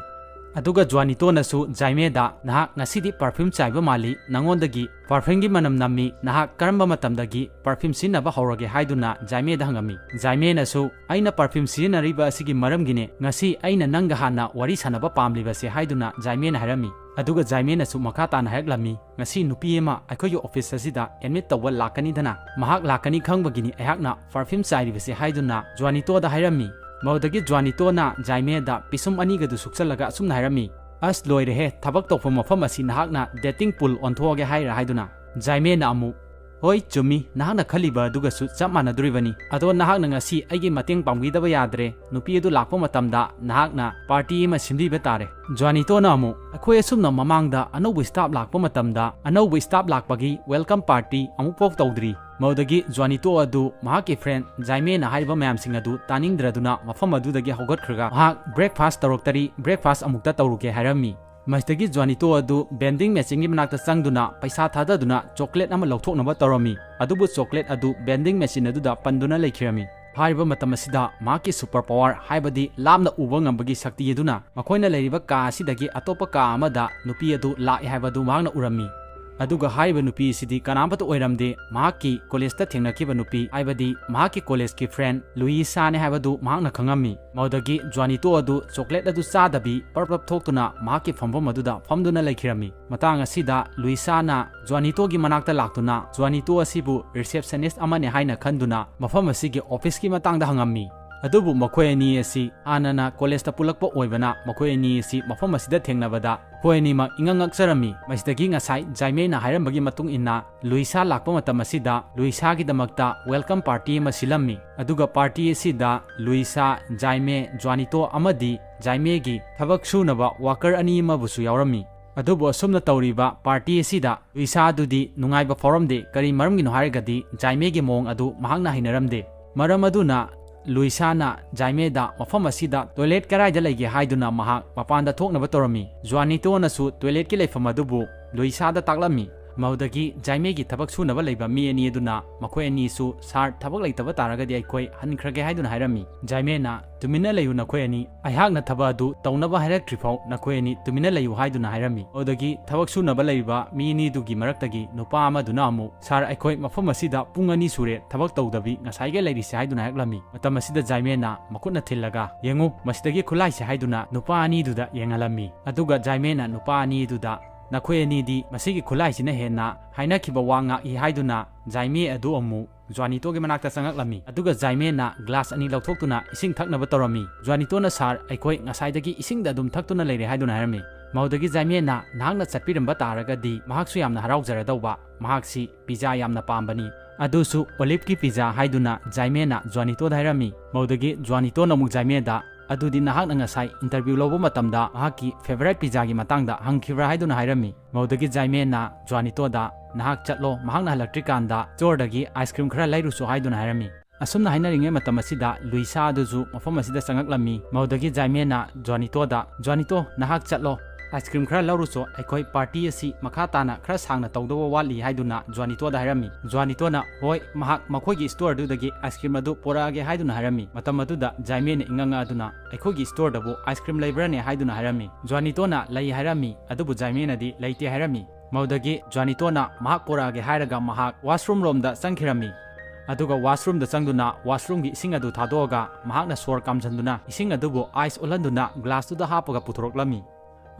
ꯑꯗꯨꯒ ꯖ꯭ꯋꯥꯅꯤꯇꯣꯅꯁꯨ ꯖꯥꯏꯃꯦꯗ "ꯅꯍꯥꯛ ꯉꯁꯤꯗꯤ perfume ꯆꯥꯏꯕ ꯃꯥꯜꯂꯤ, ꯅꯉꯣꯟꯗꯒꯤ perfumeꯒꯤ ꯃꯅꯝ ꯅꯝꯃꯤ, ꯅꯍꯥꯛ ꯀꯔꯝꯕ ꯃꯇꯝꯗꯒꯤ perfume ꯁꯤꯖꯤꯟꯅꯕ ꯍꯧꯔꯒꯦ?" ꯍꯥꯏꯗꯨꯅ ꯖꯥꯏꯃꯦꯗ ꯍꯪꯉꯝꯃꯤ꯫ ꯖꯥꯏꯃꯦꯅꯁꯨ "ꯑꯩꯅ perfume ꯁꯤꯖꯤꯟꯅꯔꯤꯕ ꯑꯁꯤꯒꯤ ꯃꯔꯝꯒꯤꯅꯦ ꯉꯁꯤ ꯑꯩꯅ ꯅꯪꯒ ꯍꯥꯟꯅ ꯋꯥꯔꯤ ꯁꯥꯟꯅꯕ ꯄꯥꯝꯂꯤꯕꯁꯦ" ꯍꯥꯏꯗꯨꯅ ꯖꯥꯏꯃꯦꯅ ꯍꯥꯏꯔꯝꯃꯤ꯫ ꯑꯗꯨꯒ ꯖꯥꯏꯃꯦꯅꯁꯨ ꯃꯈꯥ ꯇꯥꯅ ꯍꯥꯏꯔꯛꯂꯝꯃꯤ, "ꯉꯁꯤ ꯅꯨꯄꯤ ꯑꯃ ꯑꯩꯈꯣꯏꯒꯤ office ꯑꯁꯤꯗ admit ꯇꯧꯕ ꯂꯥꯛꯀꯅꯤꯗꯅ, ꯃꯍꯥꯛ ꯂꯥꯛꯀꯅꯤ ꯈꯪꯕꯒꯤꯅꯤ ꯑꯩꯍꯥꯛꯅ perfume ꯆꯥꯏꯔꯤꯕꯁꯦ" ꯍꯥꯏꯗꯨꯅ ꯖ꯭ꯋꯥꯅꯤꯇꯣꯗ ꯍꯥꯏꯔꯝꯃꯤ꯫ ꯃꯗꯨꯗꯒꯤ ꯖ꯭ꯋꯥꯅꯤꯇꯣꯅ ꯖꯥꯏꯃꯦꯗ ꯄꯤꯁꯨꯝ ꯑꯅꯤꯒꯗꯨ ꯁꯨꯛꯆꯜꯂꯒ ꯑꯁꯨꯝꯅ ꯍꯥꯏꯔꯝꯃꯤ, "ꯑꯁ, ꯂꯣꯏꯔꯦꯍꯦ, ꯊꯕꯛ ꯇꯧꯐꯝ ꯃꯐꯝ ꯑꯁꯤ ꯅꯍꯥꯛꯅ dating pool ꯑꯣꯟꯊꯣꯛꯑꯒꯦ ꯍꯥꯏꯔꯥ?" ꯍꯥꯏꯗꯨꯅ꯫ ꯖꯥꯏꯃꯦꯅ ꯑꯃꯨꯛ, "ꯍꯣꯏ, ꯆꯨꯝꯃꯤ, ꯅꯍꯥꯛꯅ ꯈꯜꯂꯤꯕ ꯑꯗꯨꯒꯁꯨ ꯆꯞ ꯃꯥꯟꯅꯗꯣꯔꯤꯕꯅꯤ꯫ ꯑꯗꯣ ꯅꯍꯥꯛꯅ ꯉꯁꯤ ꯑꯩꯒꯤ ꯃꯇꯦꯡ ꯄꯥꯡꯕꯤꯗꯕ ꯌꯥꯗ꯭ꯔꯦ꯫ ꯅꯨꯄꯤ ꯑꯗꯨ ꯂꯥꯛꯄ ꯃꯇꯝꯗ ꯅꯍꯥꯛꯅ party ꯑꯃ ꯁꯤꯟꯕꯤꯕ ꯇꯥꯔꯦ꯫" ꯖ꯭ꯋꯥꯅꯤꯇꯣꯅ ꯑꯃꯨꯛ, "ꯑꯩꯈꯣꯏ ꯑꯁꯨꯝꯅ ꯃꯃꯥꯡꯗ ꯑꯅꯧꯕ staff ꯂꯥꯛꯄ ꯃꯇꯝꯗ ꯑꯅꯧꯕ staff ꯂꯥꯛꯄꯒꯤ welcome party ꯑꯃꯨꯛꯐꯥꯎ ꯇꯧꯗ꯭ꯔꯤ꯫" ꯃꯗꯨꯗꯒꯤ ꯖ꯭ꯋꯥꯅꯤꯇꯣ ꯑꯗꯨ ꯃꯍꯥꯛꯀꯤ friend ꯖꯥꯏꯃꯦꯅ ꯍꯥꯏꯔꯤꯕ ꯃꯌꯥꯝꯁꯤꯡ ꯑꯗꯨ ꯇꯥꯅꯤꯡꯗ꯭ꯔꯗꯨꯅ ꯃꯐꯝ ꯑꯗꯨꯗꯒꯤ ꯍꯧꯒꯠꯈ꯭ꯔꯒ ꯃꯍꯥꯛ breakfast ꯇꯧꯔꯛꯇꯔꯤ, breakfast ꯑꯃꯨꯛꯇ ꯇꯧꯔꯨꯒꯦ ꯍꯥꯏꯔꯝꯃꯤ꯫ ꯃꯁꯤꯗꯒꯤ ꯖ꯭ꯋꯥꯅꯤꯇꯣ ꯑꯗꯨ vending machineꯒꯤ ꯃꯅꯥꯛꯇ ꯆꯪꯗꯨꯅ ꯄꯩꯁꯥ ꯊꯥꯗꯗꯨꯅ chocolate ꯑꯃ ꯂꯧꯊꯣꯛꯅꯕ ꯇꯧꯔꯝꯃꯤ꯫ ꯑꯗꯨꯕꯨ chocolate ꯑꯗꯨ vending machine ꯑꯗꯨꯗ ꯄꯟꯗꯨꯅ ꯂꯩꯈꯤꯔꯝꯃꯤ꯫ ꯍꯥꯏꯔꯤꯕ ꯃꯇꯝ ꯑꯁꯤꯗ ꯃꯍꯥꯛꯀꯤ super power, ꯍꯥꯏꯕꯗꯤ ꯂꯥꯞꯅ ꯎꯕ ꯉꯝꯕꯒꯤ ꯁꯛꯇꯤ ꯑꯗꯨꯅ ꯃꯈꯣꯏꯅ ꯂꯩꯔꯤꯕ ꯀꯥ ꯑꯁꯤꯗꯒꯤ ꯑꯇꯣꯞꯄ ꯀꯥ ꯑꯃꯗ ꯅꯨꯄꯤ ꯑꯗꯨ ꯂꯥꯛꯑꯦ ꯍꯥꯏꯕꯗꯨ ꯃꯍꯥꯛꯅ ꯎꯔꯝꯃꯤ꯫ ꯑꯗꯨꯒ ꯍꯥꯏꯔꯤꯕ ꯅꯨꯄꯤ ꯑꯁꯤꯗꯤ ꯀꯅꯥꯝꯇ ꯑꯣꯏꯔꯝꯗꯦ, ꯃꯍꯥꯛꯀꯤ collegeꯇ ꯊꯦꯡꯅꯈꯤꯕ ꯅꯨꯄꯤ, ꯍꯥꯏꯕꯗꯤ ꯃꯍꯥꯛꯀꯤ collegeꯀꯤ friend ꯂꯨꯏꯁꯥꯅꯦ ꯍꯥꯏꯕꯗꯨ ꯃꯍꯥꯛꯅ ꯈꯪꯉꯝꯃꯤ꯫ ꯃꯗꯨꯗꯒꯤ ꯖ꯭ꯋꯥꯅꯤꯇꯣ ꯑꯗꯨ chocolate ꯑꯗꯨ ꯆꯥꯗꯕꯤ ꯄꯔꯞ ꯄꯔꯞ ꯊꯣꯛꯇꯨꯅ ꯃꯍꯥꯛꯀꯤ ꯐꯝꯐꯝ ꯑꯗꯨꯗ ꯐꯝꯗꯨꯅ ꯂꯩꯈꯤꯔꯝꯃꯤ꯫ ꯃꯇꯥꯡ ꯑꯁꯤꯗ ꯂꯨꯏꯁꯥꯅ ꯖ꯭ꯋꯥꯅꯤꯇꯣꯒꯤ ꯃꯅꯥꯛꯇ ꯂꯥꯛꯇꯨꯅ ꯖ꯭ꯋꯥꯅꯤꯇꯣ ꯑꯁꯤꯕꯨ receptionist ꯑꯃꯅꯦ ꯍꯥꯏꯅ ꯈꯟꯗꯨꯅ ꯃꯐꯝ ꯑꯁꯤꯒꯤ officeꯀꯤ ꯃꯇꯥꯡꯗ ꯍꯪꯉꯝꯃꯤ꯫ ꯑꯗꯨꯕꯨ ꯃꯈꯣꯏ ꯑꯅꯤ ꯑꯁꯤ ꯍꯥꯟꯅꯅ ꯀꯣꯂꯦꯖꯇ ꯄꯨꯜꯂꯛꯄ ꯑꯣꯏꯕꯅ, ꯃꯈꯣꯏ ꯑꯅꯤ ꯑꯁꯤ ꯃꯐꯝ ꯑꯁꯤꯗ ꯊꯦꯡꯅꯕꯗ ꯃꯈꯣꯏ ꯑꯅꯤꯃꯛ ꯏꯉꯛ ꯉꯛꯆꯔꯝꯃꯤ꯫ ꯃꯁꯤꯗꯒꯤ ꯉꯁꯥꯏ ꯖꯥꯏꯃꯦꯅ ꯍꯥꯏꯔꯝꯕꯒꯤ ꯃꯇꯨꯡ ꯏꯟꯅ, ꯂꯨꯏꯁꯥ ꯂꯥꯛꯄ ꯃꯇꯝ ꯑꯁꯤꯗ ꯂꯨꯏꯁꯥꯒꯤꯗꯃꯛꯇ welcome party ꯑꯃ ꯁꯤꯜꯂꯝꯃꯤ꯫ ꯑꯗꯨꯒ party ꯑꯁꯤꯗ ꯂꯨꯏꯁꯥ, ꯖꯥꯏꯃꯦ, ꯖ꯭ꯋꯥꯅꯤꯇꯣ ꯑꯃꯗꯤ ꯖꯥꯏꯃꯦꯒꯤ ꯊꯕꯛ ꯁꯨꯅꯕ worker ꯑꯅꯤ ꯑꯃꯕꯨꯁꯨ ꯌꯥꯎꯔꯝꯃꯤ꯫ ꯑꯗꯨꯕꯨ ꯑꯁꯨꯝꯅ ꯇꯧꯔꯤꯕ party ꯑꯁꯤꯗ ꯂꯨꯏꯁꯥ ꯑꯗꯨꯗꯤ ꯅꯨꯡꯉꯥꯏꯕ ꯐꯥꯎꯔꯝꯗꯦ꯫ ꯀꯔꯤ ꯃꯔꯝꯒꯤꯅꯣ ꯍꯥꯏꯔꯒꯗꯤ ꯖꯥꯏꯃꯦꯒꯤ ꯃꯑꯣꯡ ꯑꯗꯨ ꯃꯍꯥꯛꯅ ꯍꯩꯅꯔꯝꯗꯦ꯫ ꯃꯔꯝ ꯑꯗꯨꯅ ꯂꯨꯏꯁꯥꯅ ꯖꯥꯏꯃꯦꯗ ꯃꯐꯝ ꯑꯁꯤꯗ toilet ꯀꯗꯥꯏꯗ ꯂꯩꯒꯦ ꯍꯥꯏꯗꯨꯅ ꯃꯍꯥꯛ ꯃꯄꯥꯟꯗ ꯊꯣꯛꯅꯕ ꯇꯧꯔꯝꯃꯤ꯫ ꯖ꯭ꯋꯥꯅꯤꯇꯣꯅꯁꯨ toiletꯀꯤ ꯂꯩꯐꯝ ꯑꯗꯨꯕꯨ ꯂꯨꯏꯁꯥꯗ ꯇꯥꯛꯂꯝꯃꯤ꯫ ꯃꯗꯨꯗꯒꯤ ꯖꯥꯏꯃꯦꯒꯤ ꯊꯕꯛ ꯁꯨꯅꯕ ꯂꯩꯕ ꯃꯤ ꯑꯅꯤ ꯑꯗꯨꯅ ꯃꯈꯣꯏ ꯑꯅꯤꯁꯨ, "Sir, ꯊꯕꯛ ꯂꯩꯇꯕ ꯇꯥꯔꯒꯗꯤ ꯑꯩꯈꯣꯏ ꯍꯟꯈ꯭ꯔꯒꯦ" ꯍꯥꯏꯗꯨꯅ ꯍꯥꯏꯔꯝꯃꯤ꯫ ꯖꯥꯏꯃꯦꯅ, "ꯇꯨꯃꯤꯟꯅ ꯂꯩꯌꯨ ꯅꯈꯣꯏ ꯑꯅꯤ, ꯑꯩꯍꯥꯛꯅ ꯊꯕꯛ ꯑꯗꯨ ꯇꯧꯅꯕ ꯍꯥꯏꯔꯛꯇ꯭ꯔꯤꯐꯥꯎ ꯅꯈꯣꯏ ꯑꯅꯤ ꯇꯨꯃꯤꯟꯅ ꯂꯩꯌꯨ" ꯍꯥꯏꯗꯨꯅ ꯍꯥꯏꯔꯝꯃꯤ꯫ ꯑꯗꯨꯗꯒꯤ ꯊꯕꯛ ꯁꯨꯅꯕ ꯂꯩꯔꯤꯕ ꯃꯤ ꯑꯅꯤꯗꯨꯒꯤ ꯃꯔꯛꯇꯒꯤ ꯅꯨꯄꯥ ꯑꯃꯗꯨꯅ ꯑꯃꯨꯛ, "Sir, ꯑꯩꯈꯣꯏ ꯃꯐꯝ ꯑꯁꯤꯗ ꯄꯨꯡ ꯑꯅꯤ ꯁꯨꯔꯦ ꯊꯕꯛ ꯇꯧꯗꯕꯤ, ꯉꯁꯥꯏꯒꯩ ꯂꯩꯔꯤꯁꯦ" ꯍꯥꯏꯗꯨꯅ ꯍꯥꯏꯔꯛꯂꯝꯃꯤ꯫ ꯃꯇꯝ ꯑꯁꯤꯗ ꯖꯥꯏꯃꯦꯅ ꯃꯈꯨꯠꯅ ꯊꯤꯜꯂꯒ, "ꯌꯦꯡꯉꯨ, ꯃꯁꯤꯗꯒꯤ ꯈꯨꯠꯂꯥꯏꯁꯦ" ꯍꯥꯏꯗꯨꯅ ꯅꯨꯄꯥ ꯑꯅꯤꯗꯨꯗ ꯌꯦꯡꯍꯜꯂꯝꯃꯤ꯫ ꯑꯗꯨꯒ ꯖꯥꯏꯃꯦꯅ ꯅꯨꯄꯥ ꯑꯅꯤꯗꯨꯗ, "ꯅꯈꯣꯏ ꯑꯅꯤꯗꯤ ꯃꯁꯤꯒꯤ ꯈꯨꯠꯂꯥꯏꯁꯤꯅ ꯍꯦꯟꯅ ꯍꯥꯏꯅꯈꯤꯕ ꯋꯥ ꯉꯥꯛꯏ" ꯍꯥꯏꯗꯨꯅ ꯖꯥꯏꯃꯦ ꯑꯗꯨ ꯑꯃꯨꯛ ꯖ꯭ꯋꯥꯅꯤꯇꯣꯒꯤ ꯃꯅꯥꯛꯇ ꯆꯪꯉꯛꯂꯝꯃꯤ꯫ ꯑꯗꯨꯒ ꯖꯥꯏꯃꯦꯅ glass ꯑꯅꯤ ꯂꯧꯊꯣꯛꯇꯨꯅ ꯏꯁꯤꯡ ꯊꯛꯅꯕ ꯇꯧꯔꯝꯃꯤ꯫ ꯖ꯭ꯋꯥꯅꯤꯇꯣꯅ, "Sir, ꯑꯩꯈꯣꯏ ꯉꯁꯥꯏꯗꯒꯤ ꯏꯁꯤꯡꯗ ꯑꯗꯨꯝ ꯊꯛꯇꯨꯅ ꯂꯩꯔꯦ" ꯍꯥꯏꯗꯨꯅ ꯍꯥꯏꯔꯝꯃꯤ꯫ ꯃꯗꯨꯗꯒꯤ ꯖꯥꯏꯃꯦꯅ, "ꯅꯍꯥꯛꯅ ꯆꯠꯄꯤꯔꯝꯕ ꯇꯥꯔꯒꯗꯤ ꯃꯍꯥꯛꯁꯨ ꯌꯥꯝꯅ ꯍꯔꯥꯎꯖꯔꯗꯧꯕ, ꯃꯍꯥꯛꯁꯤ pizza ꯌꯥꯝꯅ ꯄꯥꯝꯕꯅꯤ, ꯑꯗꯨꯁꯨ Oliveꯀꯤ pizza" ꯍꯥꯏꯗꯨꯅ ꯖꯥꯏꯃꯦꯅ ꯖ꯭ꯋꯥꯅꯤꯇꯣꯗ ꯍꯥꯏꯔꯝꯃꯤ꯫ ꯃꯗꯨꯗꯒꯤ ꯖ꯭ꯋꯥꯅꯤꯇꯣꯅ ꯑꯃꯨꯛ ꯖꯥꯏꯃꯦꯗ, "ꯑꯗꯨꯗꯤ ꯅꯍꯥꯛꯅ ꯉꯁꯥꯏ interview ꯂꯧꯕ ꯃꯇꯝꯗ ꯃꯍꯥꯛꯀꯤ favourite pizzaꯒꯤ ꯃꯇꯥꯡꯗ ꯍꯪꯈꯤꯕ꯭ꯔꯥ?" ꯍꯥꯏꯗꯨꯅ ꯍꯥꯏꯔꯝꯃꯤ꯫ ꯃꯗꯨꯗꯒꯤ ꯖꯥꯏꯃꯦꯅ ꯖ꯭ꯋꯥꯅꯤꯇꯣꯗ, "ꯅꯍꯥꯛ ꯆꯠꯂꯣ, ꯃꯍꯥꯛꯅ ꯍꯜꯂꯛꯇ꯭ꯔꯤꯀꯥꯟꯗ storeꯗꯒꯤ ice cream ꯈꯔ ꯂꯩꯔꯨꯁꯣ" ꯍꯥꯏꯗꯨꯅ ꯍꯥꯏꯔꯝꯃꯤ꯫ ꯑꯁꯨꯝꯅ ꯍꯥꯏꯅꯔꯤꯉꯩ ꯃꯇꯝ ꯑꯁꯤꯗ ꯂꯨꯏꯁꯥ ꯑꯗꯨꯁꯨ ꯃꯐꯝ ꯑꯁꯤꯗ ꯆꯪꯉꯛꯂꯝꯃꯤ꯫ ꯃꯗꯨꯗꯒꯤ ꯖꯥꯏꯃꯦꯅ ꯖ꯭ꯋꯥꯅꯤꯇꯣꯗ, "ꯖ꯭ꯋꯥꯅꯤꯇꯣ, ꯅꯍꯥꯛ ꯆꯠꯂꯣ, ice cream ꯈꯔ ꯂꯧꯔꯨꯆꯣ, ꯑꯩꯈꯣꯏ party ꯑꯁꯤ ꯃꯈꯥ ꯇꯥꯅ ꯈꯔ ꯁꯥꯡꯅ ꯇꯧꯗꯧꯕ ꯋꯥꯠꯂꯤ" ꯍꯥꯏꯗꯨꯅ ꯖ꯭ꯋꯥꯅꯤꯇꯣꯗ ꯍꯥꯏꯔꯝꯃꯤ꯫ ꯖ꯭ꯋꯥꯅꯤꯇꯣꯅ, "ꯍꯣꯏ, ꯃꯍꯥꯛ ꯃꯈꯣꯏꯒꯤ storeꯗꯨꯗꯒꯤ ice cream ꯑꯗꯨ ꯄꯣꯔꯛꯑꯒꯦ" ꯍꯥꯏꯗꯨꯅ ꯍꯥꯏꯔꯝꯃꯤ꯫ ꯃꯇꯝ ꯑꯗꯨꯗ ꯖꯥꯏꯃꯦꯅ ꯏꯉꯛ ꯉꯛꯑꯗꯨꯅ, "ꯑꯩꯈꯣꯏꯒꯤ storeꯗꯕꯨ ice cream ꯂꯩꯕ꯭ꯔꯥꯅꯦ?" ꯍꯥꯏꯗꯨꯅ ꯍꯥꯏꯔꯝꯃꯤ꯫ ꯖ꯭ꯋꯥꯅꯤꯇꯣꯅ, "ꯂꯩ" ꯍꯥꯏꯔꯝꯃꯤ, ꯑꯗꯨꯕꯨ ꯖꯥꯏꯃꯦꯅꯗꯤ ꯂꯩꯇꯦ ꯍꯥꯏꯔꯝꯃꯤ꯫ ꯃꯗꯨꯗꯒꯤ ꯖ꯭ꯋꯥꯅꯤꯇꯣꯅ ꯃꯍꯥꯛ ꯄꯣꯔꯛꯑꯒꯦ ꯍꯥꯏꯔꯒ ꯃꯍꯥꯛ washroom ꯔꯣꯝꯗ ꯆꯪꯈꯤꯔꯝꯃꯤ꯫ ꯑꯗꯨꯒ washroomꯗ ꯆꯪꯗꯨꯅ washroomꯒꯤ ꯏꯁꯤꯡ ꯑꯗꯨ ꯊꯥꯗꯣꯛꯑꯒ ꯃꯍꯥꯛꯅ ꯁꯣꯔ ꯀꯥꯝꯖꯟꯗꯨꯅ ꯏꯁꯤꯡ ꯑꯗꯨꯕꯨ ice ꯑꯣꯜꯍꯟꯗꯨꯅ glassꯇꯨꯗ ꯍꯥꯞꯄꯒ ꯄꯨꯊꯣꯔꯛꯂꯝꯃꯤ꯫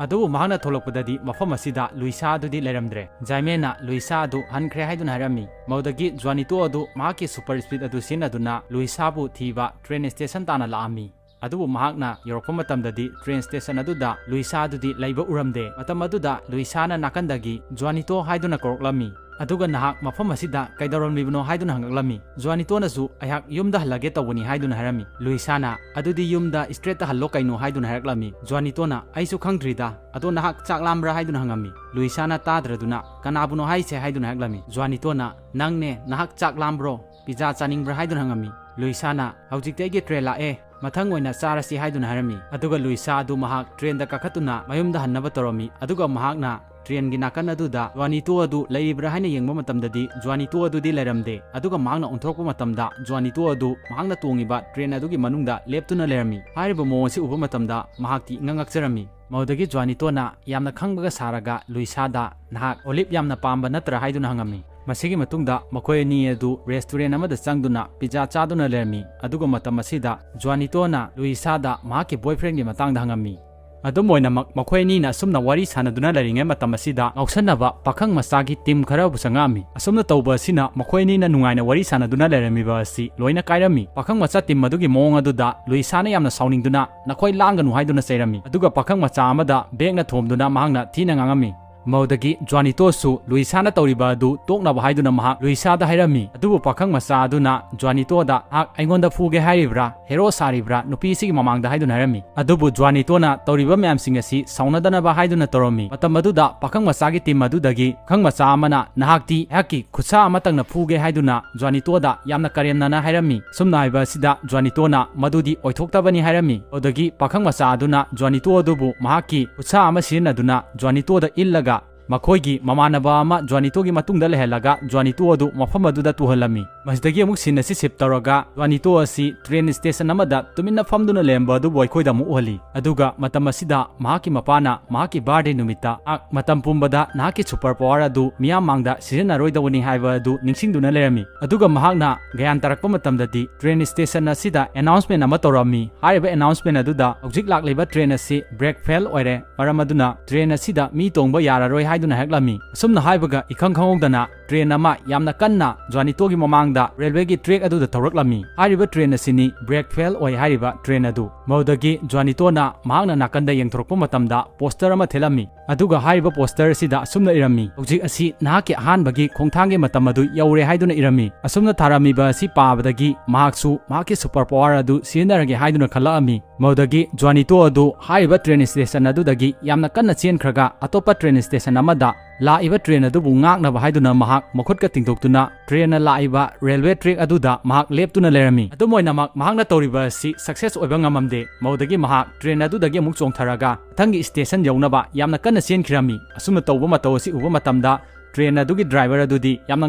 ꯑꯗꯨꯕꯨ ꯃꯍꯥꯛꯅ ꯊꯣꯛꯂꯛꯄꯗꯗꯤ ꯃꯐꯝ ꯑꯁꯤꯗ ꯂꯨꯏꯁꯥ ꯑꯗꯨꯗꯤ ꯂꯩꯔꯝꯗ꯭ꯔꯦ꯫ ꯖꯥꯏꯃꯦꯟꯅ ꯂꯨꯏꯁꯥ ꯑꯗꯨ ꯍꯟꯈ꯭ꯔꯦ ꯍꯥꯏꯗꯨꯅ ꯍꯥꯏꯔꯝꯃꯤ꯫ ꯃꯗꯨꯗꯒꯤ ꯖ꯭ꯋꯥꯅꯤꯇꯣ ꯑꯗꯨ ꯃꯍꯥꯛꯀꯤ super speed ꯑꯗꯨ ꯁꯤꯖꯤꯟꯅꯗꯨꯅ ꯂꯨꯏꯁꯥꯕꯨ ꯊꯤꯕ train station ꯇꯥꯟꯅ ꯂꯥꯛꯑꯝꯃꯤ꯫ ꯑꯗꯨꯕꯨ ꯃꯍꯥꯛꯅ ꯌꯧꯔꯛꯄ ꯃꯇꯝꯗꯗꯤ train station ꯑꯗꯨꯗ ꯂꯨꯏꯁꯥ ꯑꯗꯨꯗꯤ ꯂꯩꯕ ꯎꯔꯝꯗꯦ꯫ ꯃꯇꯝ ꯑꯗꯨꯗ ꯂꯨꯏꯁꯥꯅ ꯅꯥꯀꯟꯗꯒꯤ "ꯖ꯭ꯋꯥꯅꯤꯇꯣ" ꯍꯥꯏꯗꯨꯅ ꯀꯧꯔꯛꯂꯝꯃꯤ꯫ ꯑꯗꯨꯒ "ꯅꯍꯥꯛ ꯃꯐꯝ ꯑꯁꯤꯗ ꯀꯩꯗꯧꯔꯝꯂꯤꯕꯅꯣ?" ꯍꯥꯏꯗꯨꯅ ꯍꯪꯂꯛꯂꯝꯃꯤ꯫ ꯖ꯭ꯋꯥꯅꯤꯇꯣꯅꯁꯨ "ꯑꯩꯍꯥꯛ ꯌꯨꯝꯗ ꯍꯜꯂꯒꯦ ꯇꯧꯕꯅꯤ" ꯍꯥꯏꯗꯨꯅ ꯍꯥꯏꯔꯝꯃꯤ꯫ ꯂꯨꯏꯁꯥꯅ "ꯑꯗꯨꯗꯤ ꯌꯨꯝꯗ straight ꯇ ꯍꯜꯂꯣ ꯀꯩꯅꯣ?" ꯍꯥꯏꯗꯨꯅ ꯍꯥꯏꯔꯛꯂꯝꯃꯤ꯫ ꯖ꯭ꯋꯥꯅꯤꯇꯣꯅ "ꯑꯩꯁꯨ ꯈꯪꯗ꯭ꯔꯤꯗ, ꯑꯗꯣ ꯅꯍꯥꯛ ꯆꯥꯛ ꯂꯥꯝꯕ꯭ꯔꯥ?" ꯍꯥꯏꯗꯨꯅ ꯍꯪꯉꯝꯃꯤ꯫ ꯂꯨꯏꯁꯥꯅ ꯇꯥꯗ꯭ꯔꯗꯨꯅ "ꯀꯅꯥꯕꯨꯅꯣ ꯍꯥꯏꯁꯦ?" ꯍꯥꯏꯗꯨꯅ ꯍꯥꯏꯔꯛꯂꯝꯃꯤ꯫ ꯖ꯭ꯋꯥꯅꯤꯇꯣꯅ "ꯅꯪꯅꯦ, ꯅꯍꯥꯛ ꯆꯥꯛ ꯂꯥꯝꯕ꯭ꯔꯣ? ꯄꯤꯖꯥ ꯆꯥꯅꯤꯡꯕ꯭ꯔꯥ?" ꯍꯥꯏꯗꯨꯅ ꯍꯪꯉꯝꯃꯤ꯫ ꯂꯨꯏꯁꯥꯅ "ꯍꯧꯖꯤꯛꯇꯤ ꯑꯩꯒꯤ train ꯂꯥꯛꯑꯦ, ꯃꯊꯪ ꯑꯣꯏꯅ ꯆꯥꯔꯁꯤ" ꯍꯥꯏꯗꯨꯅ ꯍꯥꯏꯔꯝꯃꯤ꯫ ꯑꯗꯨꯒ ꯂꯨꯏꯁꯥ ꯑꯗꯨ ꯃꯍꯥꯛ train ꯗ ꯀꯥꯈꯠꯇꯨꯅ ꯃꯌꯨꯝꯗ ꯍꯟꯅꯕ ꯇꯧꯔꯝꯃꯤ꯫ ꯑꯗꯨꯒ ꯃꯍꯥꯛꯅ train ꯒꯤ ꯅꯥꯀꯟ ꯑꯗꯨꯗ ꯖ꯭ꯋꯥꯅꯤꯇꯣ ꯑꯗꯨ ꯂꯩꯔꯤꯕ꯭ꯔꯥ ꯍꯥꯏꯅ ꯌꯦꯡꯕ ꯃꯇꯝꯗꯗꯤ ꯖ꯭ꯋꯥꯅꯤꯇꯣ ꯑꯗꯨꯗꯤ ꯂꯩꯔꯝꯗꯦ꯫ ꯑꯗꯨꯒ ꯃꯍꯥꯛꯅ ꯑꯣꯟꯊꯣꯔꯛꯄ ꯃꯇꯝꯗ ꯖ꯭ꯋꯥꯅꯤꯇꯣ ꯑꯗꯨ ꯃꯍꯥꯛꯅ ꯇꯣꯡꯉꯤꯕ train ꯑꯗꯨꯒꯤ ꯃꯅꯨꯡꯗ ꯂꯦꯞꯇꯨꯅ ꯂꯩꯔꯝꯃꯤ꯫ ꯍꯥꯏꯔꯤꯕ ꯃꯑꯣꯡ ꯑꯁꯤ ꯎꯕ ꯃꯇꯝꯗ ꯃꯍꯥꯛꯇꯤ ꯏꯉꯛ ꯉꯛꯆꯔꯝꯃꯤ꯫ ꯃꯗꯨꯗꯒꯤ ꯖ꯭ꯋꯥꯅꯤꯇꯣꯅ ꯌꯥꯝꯅ ꯈꯪꯕꯒ ꯁꯥꯔꯒ ꯂꯨꯏꯁꯥꯗ "ꯅꯍꯥꯛ olive ꯌꯥꯝꯅ ꯄꯥꯝꯕ ꯅꯠꯇ꯭ꯔꯥ?" ꯍꯥꯏꯗꯨꯅ ꯍꯪꯉꯝꯃꯤ꯫ ꯃꯁꯤꯒꯤ ꯃꯇꯨꯡꯗ ꯃꯈꯣꯏ ꯑꯅꯤ ꯑꯗꯨ restaurant ꯑꯃꯗ ꯆꯪꯗꯨꯅ pizza ꯆꯥꯗꯨꯅ ꯂꯩꯔꯝꯃꯤ꯫ ꯑꯗꯨꯒ ꯃꯇꯝ ꯑꯁꯤꯗ ꯖ꯭ꯋꯥꯅꯤꯇꯣꯅ ꯂꯨꯏꯁꯥꯗ ꯃꯍꯥꯛꯀꯤ boyfriend ꯒꯤ ꯃꯇꯥꯡꯗ ꯍꯪꯉꯝꯃꯤ꯫ ꯑꯗꯨꯝ ꯑꯣꯏꯅꯃꯛ, ꯃꯈꯣꯏ ꯑꯅꯤꯅ ꯑꯁꯨꯝꯅ ꯋꯥꯔꯤ ꯁꯥꯟꯅꯗꯨꯅ ꯂꯩꯔꯤꯉꯩ ꯃꯇꯝ ꯑꯁꯤꯗ ꯉꯥꯎꯁꯟꯅꯕ ꯄꯥꯈꯪ ꯃꯆꯥꯒꯤ team ꯈꯔꯕꯨ ꯆꯪꯉꯛꯑꯝꯃꯤ꯫ ꯑꯁꯨꯝꯅ ꯇꯧꯕ ꯑꯁꯤꯅ ꯃꯈꯣꯏ ꯑꯅꯤꯅ ꯅꯨꯡꯉꯥꯏꯅ ꯋꯥꯔꯤ ꯁꯥꯟꯅꯗꯨꯅ ꯂꯩꯔꯝꯃꯤꯕ ꯑꯁꯤ ꯂꯣꯏꯅ ꯀꯥꯏꯔꯝꯃꯤ꯫ ꯄꯥꯈꯪ ꯃꯆꯥ team ꯑꯗꯨꯒꯤ ꯃꯑꯣꯡ ꯑꯗꯨꯗ ꯂꯨꯏꯁꯥꯅ ꯌꯥꯝꯅ ꯁꯥꯎꯅꯤꯡꯗꯨꯅ "ꯅꯈꯣꯏ ꯂꯥꯡꯒꯅꯨ" ꯍꯥꯏꯗꯨꯅ ꯆꯩꯔꯝꯃꯤ꯫ ꯑꯗꯨꯒ ꯄꯥꯈꯪ ꯃꯆꯥ ꯑꯃꯗ bag ꯅ ꯊꯣꯝꯗꯨꯅ ꯃꯍꯥꯛꯅ ꯊꯤꯅ ꯉꯥꯡꯉꯝꯃꯤ꯫ ꯃꯗꯨꯗꯒꯤ ꯖ꯭ꯋꯥꯅꯤꯇꯣꯁꯨ ꯂꯨꯏꯁꯥꯅ ꯇꯧꯔꯤꯕ ꯑꯗꯨ ꯇꯣꯛꯅꯕ ꯍꯥꯏꯗꯨꯅ ꯃꯍꯥꯛ ꯂꯨꯏꯁꯥꯗ ꯍꯥꯏꯔꯝꯃꯤ꯫ ꯑꯗꯨꯕꯨ ꯄꯥꯈꯪ ꯃꯆꯥ ꯑꯗꯨꯅ ꯖ꯭ꯋꯥꯅꯤꯇꯣꯗ "ꯅꯍꯥꯛ ꯑꯩꯉꯣꯟꯗ ꯐꯨꯒꯦ ꯍꯥꯏꯔꯤꯕ꯭ꯔꯥ? Hero ꯁꯥꯔꯤꯕ꯭ꯔꯥ ꯅꯨꯄꯤꯁꯤꯒꯤ ꯃꯃꯥꯡꯗ?" ꯍꯥꯏꯗꯨꯅ ꯍꯥꯏꯔꯝꯃꯤ꯫ ꯑꯗꯨꯕꯨ ꯖ꯭ꯋꯥꯅꯤꯇꯣꯅ ꯇꯧꯔꯤꯕ ꯃꯌꯥꯝꯁꯤꯡ ꯑꯁꯤ ꯁꯥꯎꯅꯗꯅꯕ ꯍꯥꯏꯗꯨꯅ ꯇꯧꯔꯝꯃꯤ꯫ ꯃꯇꯝ ꯑꯗꯨꯗ ꯄꯥꯈꯪ ꯃꯆꯥꯒꯤ team ꯑꯗꯨꯗꯒꯤ ꯄꯥꯈꯪ ꯃꯆꯥ ꯑꯃꯅ "ꯅꯍꯥꯛꯇꯤ ꯑꯩꯍꯥꯛꯀꯤ ꯈꯨꯠꯁꯥ ꯑꯃꯇꯪꯅ ꯐꯨꯒꯦ" ꯍꯥꯏꯗꯨꯅ ꯖ꯭ꯋꯥꯅꯤꯇꯣꯗ ꯌꯥꯝꯅ ꯀꯔꯦꯝꯅꯅ ꯍꯥꯏꯔꯝꯃꯤ꯫ ꯁꯨꯝꯅ ꯍꯥꯏꯕ ꯑꯁꯤꯗ ꯖ꯭ꯋꯥꯅꯤꯇꯣꯅ "ꯃꯗꯨꯗꯤ ꯑꯣꯏꯊꯣꯛꯇꯕꯅꯤ" ꯍꯥꯏꯔꯝꯃꯤ꯫ ꯑꯗꯨꯗꯒꯤ ꯄꯥꯈꯪ ꯃꯆꯥ ꯑꯗꯨꯅ ꯖ꯭ꯋꯥꯅꯤꯇꯣ ꯑꯗꯨꯕꯨ ꯃꯍꯥꯛꯀꯤ ꯈꯨꯠꯁꯥ ꯑꯃ ꯁꯤꯖꯤꯟꯅꯗꯨꯅ ꯖ꯭ꯋꯥꯅꯤꯇꯣꯗ ꯏꯜꯂꯒ ꯃꯈꯣꯏꯒꯤ ꯃꯃꯥꯟꯅꯕ ꯑꯃ ꯖ꯭ꯋꯥꯅꯤꯇꯣꯒꯤ ꯃꯇꯨꯡꯗ ꯂꯩꯍꯜꯂꯒ ꯖ꯭ꯋꯥꯅꯤꯇꯣ ꯑꯗꯨ ꯃꯐꯝ ꯑꯗꯨꯗ ꯇꯨꯍꯜꯂꯝꯃꯤ꯫ ꯃꯁꯤꯗꯒꯤ ꯑꯃꯨꯛ scene ꯑꯁꯤ shift ꯇꯧꯔꯒ ꯖ꯭ꯋꯥꯅꯤꯇꯣ ꯑꯁꯤ train station ꯑꯃꯗ ꯇꯨꯃꯤꯟꯅ ꯐꯝꯗꯨꯅ ꯂꯩꯔꯝꯕ ꯑꯗꯨꯕꯨ ꯑꯩꯈꯣꯏꯗ ꯑꯃꯨꯛ ꯎꯍꯜꯂꯤ꯫ ꯑꯗꯨꯒ ꯃꯇꯝ ꯑꯁꯤꯗ ꯃꯍꯥꯛꯀꯤ ꯃꯄꯥꯅ ꯃꯍꯥꯛꯀꯤ birthday ꯅꯨꯃꯤꯠꯇ ꯃꯍꯥꯛ ꯃꯇꯝ ꯄꯨꯝꯕꯗ ꯅꯍꯥꯛꯀꯤ super power ꯑꯗꯨ ꯃꯤꯌꯥꯝ ꯃꯥꯡꯗ ꯁꯤꯖꯤꯟꯅꯔꯣꯏꯗꯕꯅꯤ ꯍꯥꯏꯕ ꯑꯗꯨ ꯅꯤꯡꯁꯤꯡꯗꯨꯅ ꯂꯩꯔꯝꯃꯤ꯫ ꯑꯗꯨꯒ ꯃꯍꯥꯛꯅ ꯒ꯭ꯌꯥꯟ ꯇꯥꯔꯛꯄ ꯃꯇꯝꯗꯗꯤ train station ꯑꯁꯤꯗ announcement ꯑꯃ ꯇꯧꯔꯝꯃꯤ꯫ ꯍꯥꯏꯔꯤꯕ announcement ꯑꯗꯨꯗ ꯍꯧꯖꯤꯛ ꯂꯥꯛꯂꯤꯕ train ꯑꯁꯤ brake fail ꯑꯣꯏꯔꯦ, ꯃꯔꯝ ꯑꯗꯨꯅ train ꯑꯁꯤꯗ ꯃꯤ ꯇꯣꯡꯕ ꯌꯥꯔꯔꯣꯏ ꯍꯥꯏꯗꯨꯅ ꯍꯥꯏꯔꯛꯂꯝꯃꯤ꯫ ꯑꯁꯨꯝꯅ ꯍꯥꯏꯕꯒ ꯏꯈꯪ ꯈꯪꯍꯧꯗꯅ train ꯑꯃ ꯌꯥꯝꯅ ꯀꯟꯅ ꯖ꯭ꯋꯥꯅꯤꯇꯣꯒꯤ ꯃꯃꯥꯡꯗ railwayꯒꯤ track ꯑꯗꯨꯗ ꯊꯧꯔꯛꯂꯝꯃꯤ꯫ ꯍꯥꯏꯔꯤꯕ train ꯑꯁꯤꯅꯤ brake fail ꯑꯣꯏ ꯍꯥꯏꯔꯤꯕ train ꯑꯗꯨ꯫ ꯃꯗꯨꯗꯒꯤ ꯖ꯭ꯋꯥꯅꯤꯇꯣꯅ ꯃꯍꯥꯛꯅ ꯅꯥꯀꯟꯗ ꯌꯦꯡꯊꯣꯔꯛꯄ ꯃꯇꯝꯗ poster ꯑꯃ ꯊꯦꯠꯂꯝꯃꯤ꯫ ꯑꯗꯨꯒ ꯍꯥꯏꯔꯤꯕ poster ꯑꯁꯤꯗ ꯑꯁꯨꯝꯅ ꯏꯔꯝꯃꯤ, "ꯍꯧꯖꯤꯛ ꯑꯁꯤ ꯅꯍꯥꯛꯀꯤ ꯑꯍꯥꯟꯕꯒꯤ ꯈꯣꯡꯊꯥꯡꯒꯤ ꯃꯇꯝ ꯑꯗꯨ ꯌꯧꯔꯦ" ꯍꯥꯏꯗꯨꯅ ꯏꯔꯝꯃꯤ꯫ ꯑꯁꯨꯝꯅ ꯊꯥꯔꯝꯃꯤꯕ ꯑꯁꯤ ꯄꯥꯕꯗꯒꯤ ꯃꯍꯥꯛꯁꯨ ꯃꯍꯥꯛꯀꯤ super power ꯑꯗꯨ ꯁꯤꯖꯤꯟꯅꯔꯒꯦ ꯍꯥꯏꯗꯨꯅ ꯈꯜꯂꯛꯑꯝꯃꯤ꯫ ꯃꯗꯨꯗꯒꯤ ꯖ꯭ꯋꯥꯅꯤꯇꯣ ꯑꯗꯨ ꯍꯥꯏꯔꯤꯕ train station ꯑꯗꯨꯗꯒꯤ ꯌꯥꯝꯅ ꯀꯟꯅ ꯆꯦꯟꯈ꯭ꯔꯒ ꯑꯇꯣꯞꯄ train station ꯑꯃꯗ ꯂꯥꯛꯏꯕ train ꯑꯗꯨꯕꯨ ꯉꯥꯛꯅꯕ ꯍꯥꯏꯗꯨꯅ ꯃꯍꯥꯛ ꯃꯈꯨꯠꯀ ꯇꯤꯡꯊꯣꯛꯇꯨꯅ trainꯅ ꯂꯥꯛꯏꯕ railway track ꯑꯗꯨꯗ ꯃꯍꯥꯛ ꯂꯦꯞꯇꯨꯅ ꯂꯩꯔꯝꯃꯤ꯫ ꯑꯗꯨꯝ ꯑꯣꯏꯅꯃꯛ ꯃꯍꯥꯛꯅ ꯇꯧꯔꯤꯕ ꯑꯁꯤ success ꯑꯣꯏꯕ ꯉꯝꯃꯝꯗꯦ꯫ ꯃꯗꯨꯗꯒꯤ ꯃꯍꯥꯛ train ꯑꯗꯨꯗꯒꯤ ꯑꯃꯨꯛ ꯆꯣꯡꯊꯔꯒ ꯃꯊꯪꯒꯤ station ꯌꯧꯅꯕ ꯌꯥꯝꯅ ꯀꯟꯅ ꯆꯦꯟꯈꯤꯔꯝꯃꯤ꯫ ꯑꯁꯨꯝꯅ ꯇꯧꯕ ꯃꯇꯧ ꯑꯁꯤ ꯎꯕ ꯃꯇꯝꯗ train ꯑꯗꯨꯒꯤ driver ꯑꯗꯨꯗꯤ ꯌꯥꯝꯅ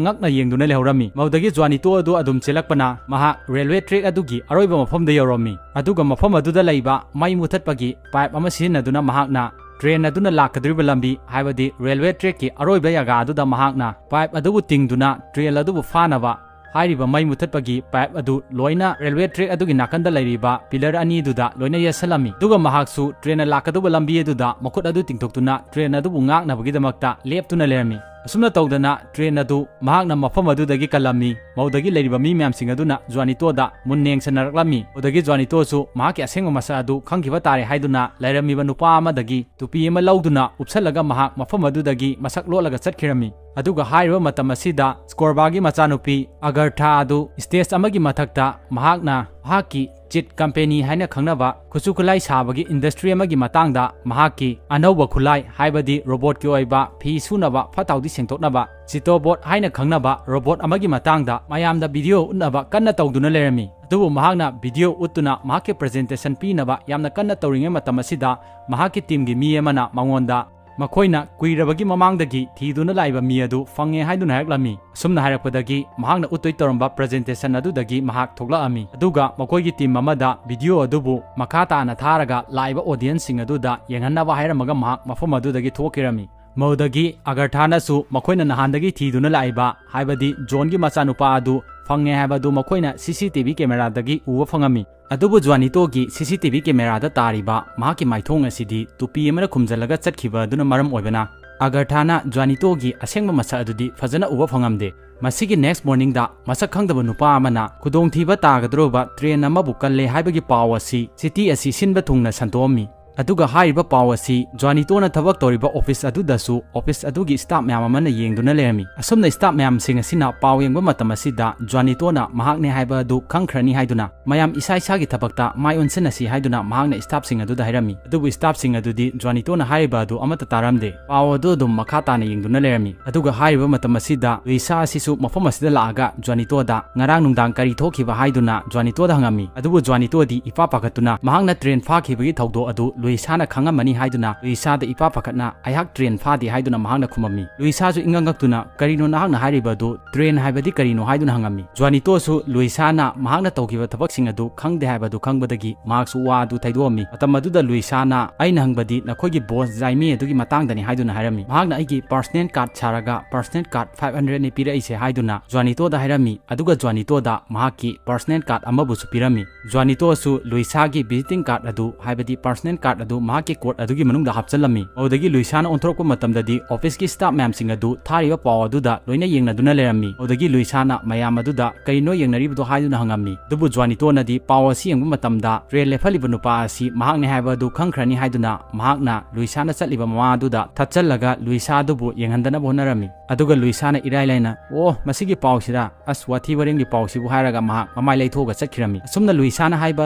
ꯉꯛꯅ ꯌꯦꯡꯗꯨꯅ ꯂꯩꯍꯧꯔꯝꯃꯤ꯫ ꯃꯗꯨꯗꯒꯤ ꯖ꯭ꯋꯥꯅꯤꯇꯣ ꯑꯗꯨ ꯑꯗꯨꯝ ꯆꯦꯜꯂꯛꯄꯅ ꯃꯍꯥꯛ railway track ꯑꯗꯨꯒꯤ ꯑꯔꯣꯏꯕ ꯃꯐꯝꯗ ꯌꯧꯔꯝꯃꯤ꯫ ꯑꯗꯨꯒ ꯃꯐꯝ ꯑꯗꯨꯗ ꯂꯩꯕ ꯃꯩ ꯃꯨꯊꯠꯄꯒꯤ pipe ꯑꯃ ꯁꯤꯖꯤꯟꯅꯗꯨꯅ ꯃꯍꯥꯛꯅ train ꯑꯗꯨꯅ ꯂꯥꯛꯀꯗꯧꯔꯤꯕ ꯂꯝꯕꯤ, ꯍꯥꯏꯕꯗꯤ railway trackꯀꯤ ꯑꯔꯣꯏꯕ ꯖꯒꯥ ꯑꯗꯨꯗ ꯃꯍꯥꯛꯅ pipe ꯑꯗꯨꯕꯨ ꯇꯤꯡꯗꯨꯅ train ꯑꯗꯨꯕꯨ ꯐꯥꯅꯕ ꯍꯥꯏꯔꯤꯕ ꯃꯩ ꯃꯨꯊꯠꯄꯒꯤ pipe ꯑꯗꯨ ꯂꯣꯏꯅ railway track ꯑꯗꯨꯒꯤ ꯅꯥꯀꯟꯗ ꯂꯩꯔꯤꯕ pillar ꯑꯅꯤꯗꯨꯗ ꯂꯣꯏꯅ ꯌꯦꯠꯁꯜꯂꯝꯃꯤ꯫ ꯑꯗꯨꯒ ꯃꯍꯥꯛꯁꯨ trainꯅ ꯂꯥꯛꯀꯗꯧꯕ ꯂꯝꯕꯤ ꯑꯗꯨꯗ ꯃꯈꯨꯠ ꯑꯗꯨ ꯇꯤꯡꯊꯣꯛꯇꯨꯅ train ꯑꯗꯨꯕꯨ ꯉꯥꯛꯅꯕꯒꯤꯗꯃꯛꯇ ꯂꯦꯞꯇꯨꯅ ꯂꯩꯔꯝꯃꯤ꯫ ꯑꯁꯨꯝꯅ ꯇꯧꯗꯅ train ꯑꯗꯨ ꯃꯍꯥꯛꯅ ꯃꯐꯝ ꯑꯗꯨꯗꯒꯤ ꯀꯜꯂꯝꯃꯤ꯫ ꯃꯗꯨꯗꯒꯤ ꯂꯩꯔꯤꯕ ꯃꯤ ꯃꯌꯥꯝꯁꯤꯡ ꯑꯗꯨꯅ ꯖ꯭ꯋꯥꯅꯤꯇꯣꯗ ꯃꯨꯟꯅ ꯌꯦꯡꯁꯟꯅꯔꯛꯂꯝꯃꯤ꯫ ꯃꯗꯨꯗꯒꯤ ꯖ꯭ꯋꯥꯅꯤꯇꯣꯁꯨ ꯃꯍꯥꯛꯀꯤ ꯑꯁꯦꯡꯕ ꯃꯁꯛ ꯑꯗꯨ ꯈꯪꯈꯤꯕ ꯇꯥꯔꯦ ꯍꯥꯏꯗꯨꯅ ꯂꯩꯔꯝꯃꯤꯕ ꯅꯨꯄꯥ ꯑꯃꯗꯒꯤ ꯇꯨꯄꯤ ꯑꯃ ꯂꯧꯗꯨꯅ ꯎꯞꯁꯜꯂꯒ ꯃꯍꯥꯛ ꯃꯐꯝ ꯑꯗꯨꯗꯒꯤ ꯃꯁꯛ ꯂꯣꯠꯂꯒ ꯆꯠꯈꯤꯔꯝꯃꯤ꯫ ꯑꯗꯨꯒ ꯍꯥꯏꯔꯤꯕ ꯃꯇꯝ ꯑꯁꯤꯗ ꯁ꯭ꯀꯣꯔꯕꯥꯒꯤ ꯃꯆꯥꯅꯨꯄꯤ ꯑꯒꯔꯊꯥ ꯑꯗꯨ stage ꯑꯃꯒꯤ ꯃꯊꯛꯇ ꯃꯍꯥꯛꯅ ꯃꯍꯥꯛꯀꯤ ꯆꯤꯠ company ꯍꯥꯏꯅ ꯈꯪꯅꯕ ꯈꯨꯠꯁꯨ ꯈꯨꯠꯂꯥꯏ ꯁꯥꯕꯒꯤ industry ꯑꯃꯒꯤ ꯃꯇꯥꯡꯗ ꯃꯍꯥꯛꯀꯤ ꯑꯅꯧꯕ ꯈꯨꯠꯂꯥꯏ, ꯍꯥꯏꯕꯗꯤ robotꯀꯤ ꯑꯣꯏꯕ ꯐꯤ ꯁꯨꯅꯕ ꯐꯠꯇ ꯍꯥꯎꯗꯤ ꯁꯦꯡꯗꯣꯛꯅꯕ Chitobot ꯍꯥꯏꯅ ꯈꯪꯅꯕ robot ꯑꯃꯒꯤ ꯃꯇꯥꯡꯗ ꯃꯌꯥꯝꯗ video ꯎꯠꯅꯕ ꯀꯟꯅ ꯇꯧꯗꯨꯅ ꯂꯩꯔꯝꯃꯤ꯫ ꯑꯗꯨꯕꯨ ꯃꯍꯥꯛꯅ video ꯎꯠꯇꯨꯅ ꯃꯍꯥꯛꯀꯤ presentation ꯄꯤꯅꯕ ꯌꯥꯝꯅ ꯀꯟꯅ ꯇꯧꯔꯤꯉꯩ ꯃꯇꯝ ꯑꯁꯤꯗ ꯃꯍꯥꯛꯀꯤ teamꯒꯤ ꯃꯤ ꯑꯃꯅ ꯃꯉꯣꯟꯗ ꯃꯈꯣꯏꯅ ꯀꯨꯏꯔꯕꯒꯤ ꯃꯃꯥꯡꯗꯒꯤ ꯊꯤꯗꯨꯅ ꯂꯥꯛꯏꯕ ꯃꯤ ꯑꯗꯨ ꯐꯪꯉꯦ ꯍꯥꯏꯗꯨꯅ ꯍꯥꯏꯔꯛꯂꯝꯃꯤ꯫ ꯑꯁꯨꯝꯅ ꯍꯥꯏꯔꯛꯄꯗꯒꯤ ꯃꯍꯥꯛꯅ ꯎꯠꯇꯣꯏ ꯇꯧꯔꯝꯕ presentation ꯑꯗꯨꯗꯒꯤ ꯃꯍꯥꯛ ꯊꯣꯛꯂꯛꯑꯝꯃꯤ꯫ ꯑꯗꯨꯒ ꯃꯈꯣꯏꯒꯤ team ꯑꯃꯗ video ꯑꯗꯨꯕꯨ ꯃꯈꯥ ꯇꯥꯅ ꯊꯥꯔꯒ ꯂꯥꯛꯏꯕ audienceꯁꯤꯡ ꯑꯗꯨꯗ ꯌꯦꯡꯍꯟꯅꯕ ꯍꯥꯏꯔꯝꯃꯒ ꯃꯍꯥꯛ ꯃꯐꯝ ꯑꯗꯨꯗꯒꯤ ꯊꯣꯛꯈꯤꯔꯝꯃꯤ꯫ ꯃꯗꯨꯗꯒꯤ ꯑꯒꯔꯊꯥꯅꯁꯨ ꯃꯈꯣꯏꯅ ꯅꯍꯥꯟꯗꯒꯤ ꯊꯤꯗꯨꯅ ꯂꯥꯛꯏꯕ, ꯍꯥꯏꯕꯗꯤ ꯖꯣꯟꯒꯤ ꯃꯆꯥꯅꯨꯄꯥ ꯑꯗꯨ ꯐꯪꯉꯦ ꯍꯥꯏꯕ ꯑꯗꯨ ꯃꯈꯣꯏꯅ CCTV cameraꯗꯒꯤ ꯎꯕ ꯐꯪꯉꯝꯃꯤ꯫ ꯑꯗꯨꯕꯨ ꯖ꯭ꯋꯥꯅꯤꯇꯣꯒꯤ CCTV cameraꯗ ꯇꯥꯔꯤꯕ ꯃꯍꯥꯛꯀꯤ ꯃꯥꯏꯊꯣꯡ ꯑꯁꯤꯗꯤ ꯇꯨꯄꯤ ꯑꯃꯅ ꯈꯨꯝꯖꯤꯜꯂꯒ ꯆꯠꯈꯤꯕ ꯑꯗꯨꯅ ꯃꯔꯝ ꯑꯣꯏꯕꯅ ꯑꯒꯔꯊꯥꯅ ꯖ꯭ꯋꯥꯅꯤꯇꯣꯒꯤ ꯑꯁꯦꯡꯕ ꯃꯁꯛ ꯑꯗꯨꯗꯤ ꯐꯖꯅ ꯎꯕ ꯐꯪꯉꯝꯗꯦ꯫ ꯃꯁꯤꯒꯤ next morningꯗ ꯃꯁꯛ ꯈꯪꯗꯕ ꯅꯨꯄꯥ ꯑꯃꯅ ꯈꯨꯗꯣꯡꯊꯤꯕ ꯇꯥꯒꯗꯧꯔꯕ train ꯑꯃꯕꯨ ꯀꯜꯂꯦ ꯍꯥꯏꯕꯒꯤ ꯄꯥꯎ ꯑꯁꯤ city ꯑꯁꯤ ꯁꯤꯟꯕ ꯊꯨꯡꯅ ꯁꯟꯗꯣꯛꯑꯝꯃꯤ꯫ ꯑꯗꯨꯒ ꯍꯥꯏꯔꯤꯕ ꯄꯥꯎ ꯑꯁꯤ ꯖ꯭ꯋꯥꯅꯤꯇꯣꯅ ꯊꯕꯛ ꯇꯧꯔꯤꯕ office ꯑꯗꯨꯗꯁꯨ office ꯑꯗꯨꯒꯤ staff ꯃꯌꯥꯝ ꯑꯃꯅ ꯌꯦꯡꯗꯨꯅ ꯂꯩꯔꯝꯃꯤ꯫ ꯑꯁꯨꯝꯅ staff ꯃꯌꯥꯝꯁꯤꯡ ꯑꯁꯤꯅ ꯄꯥꯎ ꯌꯦꯡꯕ ꯃꯇꯝ ꯑꯁꯤꯗ ꯖ꯭ꯋꯥꯅꯤꯇꯣꯅ ꯃꯍꯥꯛꯅꯦ ꯍꯥꯏꯕ ꯑꯗꯨ ꯈꯪꯈ꯭ꯔꯅꯤ ꯍꯥꯏꯗꯨꯅ ꯃꯌꯥꯝ ꯏꯁꯥ ꯏꯁꯥꯒꯤ ꯊꯕꯛꯇ ꯃꯥꯏ ꯑꯣꯟꯁꯤꯟꯅꯁꯤ ꯍꯥꯏꯗꯨꯅ ꯃꯍꯥꯛꯅ staffꯁꯤꯡ ꯑꯗꯨꯗ ꯍꯥꯏꯔꯝꯃꯤ꯫ ꯑꯗꯨꯕꯨ staffꯁꯤꯡ ꯑꯗꯨꯗꯤ ꯖ꯭ꯋꯥꯅꯤꯇꯣꯅ ꯍꯥꯏꯔꯤꯕ ꯑꯗꯨ ꯑꯃꯠꯇ ꯇꯥꯔꯝꯗꯦ꯫ ꯄꯥꯎ ꯑꯗꯨ ꯑꯗꯨꯝ ꯃꯈꯥ ꯇꯥꯅ ꯌꯦꯡꯗꯨꯅ ꯂꯩꯔꯝꯃꯤ꯫ ꯑꯗꯨꯒ ꯍꯥꯏꯔꯤꯕ ꯃꯇꯝ ꯑꯁꯤꯗ ꯂꯨꯏꯁꯥ ꯑꯁꯤꯁꯨ ꯃꯐꯝ ꯑꯁꯤꯗ ꯂꯥꯛꯑꯒ ꯖ꯭ꯋꯥꯅꯤꯇꯣꯗ ꯉꯔꯥꯡ ꯅꯨꯡꯗꯥꯡ ꯀꯔꯤ ꯊꯣꯛꯈꯤꯕ ꯍꯥꯏꯗꯨꯅ ꯖ꯭ꯋꯥꯅꯤꯇꯣꯗ ꯍꯪꯉꯝꯃꯤ꯫ ꯑꯗꯨꯕꯨ ꯖ꯭ꯋꯥꯅꯤꯇꯣꯗꯤ ꯏꯄꯥ ꯄꯥꯈꯠꯇꯨꯅ ꯃꯍꯥꯛꯅ train ꯐꯥꯈꯤꯕꯒꯤ ꯊꯧꯗꯣꯛ ꯑꯗꯨ ꯂꯨꯏꯁꯥꯅ ꯈꯪꯉꯝꯃꯅꯤ ꯍꯥꯏꯗꯨꯅ ꯂꯨꯏꯁꯥꯗ ꯏꯄꯥ ꯄꯥꯈꯠꯅ ꯑꯩꯍꯥꯛ train ꯐꯥꯗꯦ ꯍꯥꯏꯗꯨꯅ ꯃꯍꯥꯛꯅ ꯈꯨꯝꯃꯝꯃꯤ꯫ ꯂꯨꯏꯁꯥꯁꯨ ꯏꯉꯛ ꯉꯛꯇꯨꯅ, "ꯀꯔꯤꯅꯣ ꯅꯍꯥꯛꯅ ꯍꯥꯏꯔꯤꯕ ꯑꯗꯨ? Train ꯍꯥꯏꯕꯗꯤ ꯀꯔꯤꯅꯣ?" ꯍꯥꯏꯗꯨꯅ ꯍꯪꯉꯝꯃꯤ꯫ ꯖ꯭ꯋꯥꯅꯤꯇꯣꯁꯨ ꯂꯨꯏꯁꯥꯅ ꯃꯍꯥꯛꯅ ꯇꯧꯈꯤꯕ ꯊꯕꯛꯁꯤꯡ ꯑꯗꯨ ꯈꯪꯗꯦ ꯍꯥꯏꯕ ꯑꯗꯨ ꯈꯪꯕꯗꯒꯤ ꯃꯍꯥꯛꯁꯨ ꯋꯥ ꯑꯗꯨ ꯊꯩꯗꯣꯛꯑꯝꯃꯤ꯫ ꯃꯇꯝ ꯑꯗꯨꯗ ꯂꯨꯏꯁꯥꯅ, "ꯑꯩꯅ ꯍꯪꯕꯗꯤ ꯅꯈꯣꯏꯒꯤ boss ꯖꯥꯏꯃꯤ ꯑꯗꯨꯒꯤ ꯃꯇꯥꯡꯗꯅꯤ" ꯍꯥꯏꯗꯨꯅ ꯍꯥꯏꯔꯝꯃꯤ꯫ ꯃꯍꯥꯛꯅ ꯑꯩꯒꯤ personal card ꯁꯥꯔꯒ personal card five hundredꯅꯤ ꯄꯤꯔꯛꯏꯁꯦ ꯍꯥꯏꯗꯨꯅ ꯖ꯭ꯋꯥꯅꯤꯇꯣꯗ ꯍꯥꯏꯔꯝꯃꯤ꯫ ꯑꯗꯨꯒ ꯖ꯭ꯋꯥꯅꯤꯇꯣꯗ ꯃꯍꯥꯛꯀꯤ personal card ꯑꯃꯕꯨꯁꯨ ꯄꯤꯔꯝꯃꯤ꯫ ꯖ꯭ꯋꯥꯅꯤꯇꯣꯁꯨ ꯂꯨꯏꯁꯥꯒꯤ visiting card ꯑꯗꯨ, ꯍꯥꯏꯕꯗꯤ personal card ꯑꯗꯨ ꯃꯍꯥꯛꯀꯤ coat ꯑꯗꯨꯒꯤ ꯃꯅꯨꯡꯗ ꯍꯥꯞꯆꯤꯜꯂꯝꯃꯤ꯫ ꯑꯗꯨꯗꯒꯤ ꯂꯨꯏꯁꯥꯅ ꯑꯣꯟꯊꯣꯔꯛꯄ ꯃꯇꯝꯗꯗꯤ officeꯀꯤ staff ꯃꯌꯥꯝꯁꯤꯡ ꯑꯗꯨ ꯊꯥꯔꯤꯕ ꯄꯥꯎ ꯑꯗꯨꯗ ꯂꯣꯏꯅ ꯌꯦꯡꯅꯗꯨꯅ ꯂꯩꯔꯝꯃꯤ꯫ ꯑꯗꯨꯗꯒꯤ ꯂꯨꯏꯁꯥꯅ ꯃꯌꯥꯝ ꯑꯗꯨꯗ "ꯀꯔꯤꯅꯣ ꯌꯦꯡꯅꯔꯤꯕꯗꯣ?" ꯍꯥꯏꯗꯨꯅ ꯍꯪꯉꯝꯃꯤ꯫ ꯑꯗꯨꯕꯨ ꯖ꯭ꯋꯥꯅꯤꯇꯣꯅꯗꯤ ꯄꯥꯎ ꯑꯁꯤ ꯌꯦꯡꯕ ꯃꯇꯝꯗ train ꯂꯦꯞꯍꯜꯂꯤꯕ ꯅꯨꯄꯥ ꯑꯁꯤ ꯃꯍꯥꯛꯅꯤ ꯍꯥꯏꯕ ꯑꯗꯨ ꯈꯪꯈ꯭ꯔꯅꯤ ꯍꯥꯏꯗꯨꯅ ꯃꯍꯥꯛꯅ ꯂꯨꯏꯁꯥꯅ ꯆꯠꯂꯤꯕ ꯃꯃꯥ ꯑꯗꯨꯗ ꯊꯠꯆꯜꯂꯒ ꯂꯨꯏꯁꯥ ꯑꯗꯨꯕꯨ ꯌꯦꯡꯍꯟꯗꯅꯕ ꯍꯣꯠꯅꯔꯝꯃꯤ꯫ ꯑꯗꯨꯒ ꯂꯨꯏꯁꯥꯅ ꯏꯔꯥꯏ ꯂꯥꯏꯅ, "ꯑꯣ, ꯃꯁꯤꯒꯤ ꯄꯥꯎꯁꯤꯔꯥ? ꯑꯁ, ꯋꯥꯊꯤ ꯋꯥꯔꯦꯡꯒꯤ ꯄꯥꯎꯁꯤꯕꯨ" ꯍꯥꯏꯔꯒ ꯃꯍꯥꯛ ꯃꯃꯥꯏ ꯂꯩꯊꯣꯛꯑꯒ ꯆꯠꯈꯤꯔꯝꯃꯤ꯫ ꯑꯁꯨꯝꯅ ꯂꯨꯏꯁꯥꯅ ꯍꯥꯏꯕ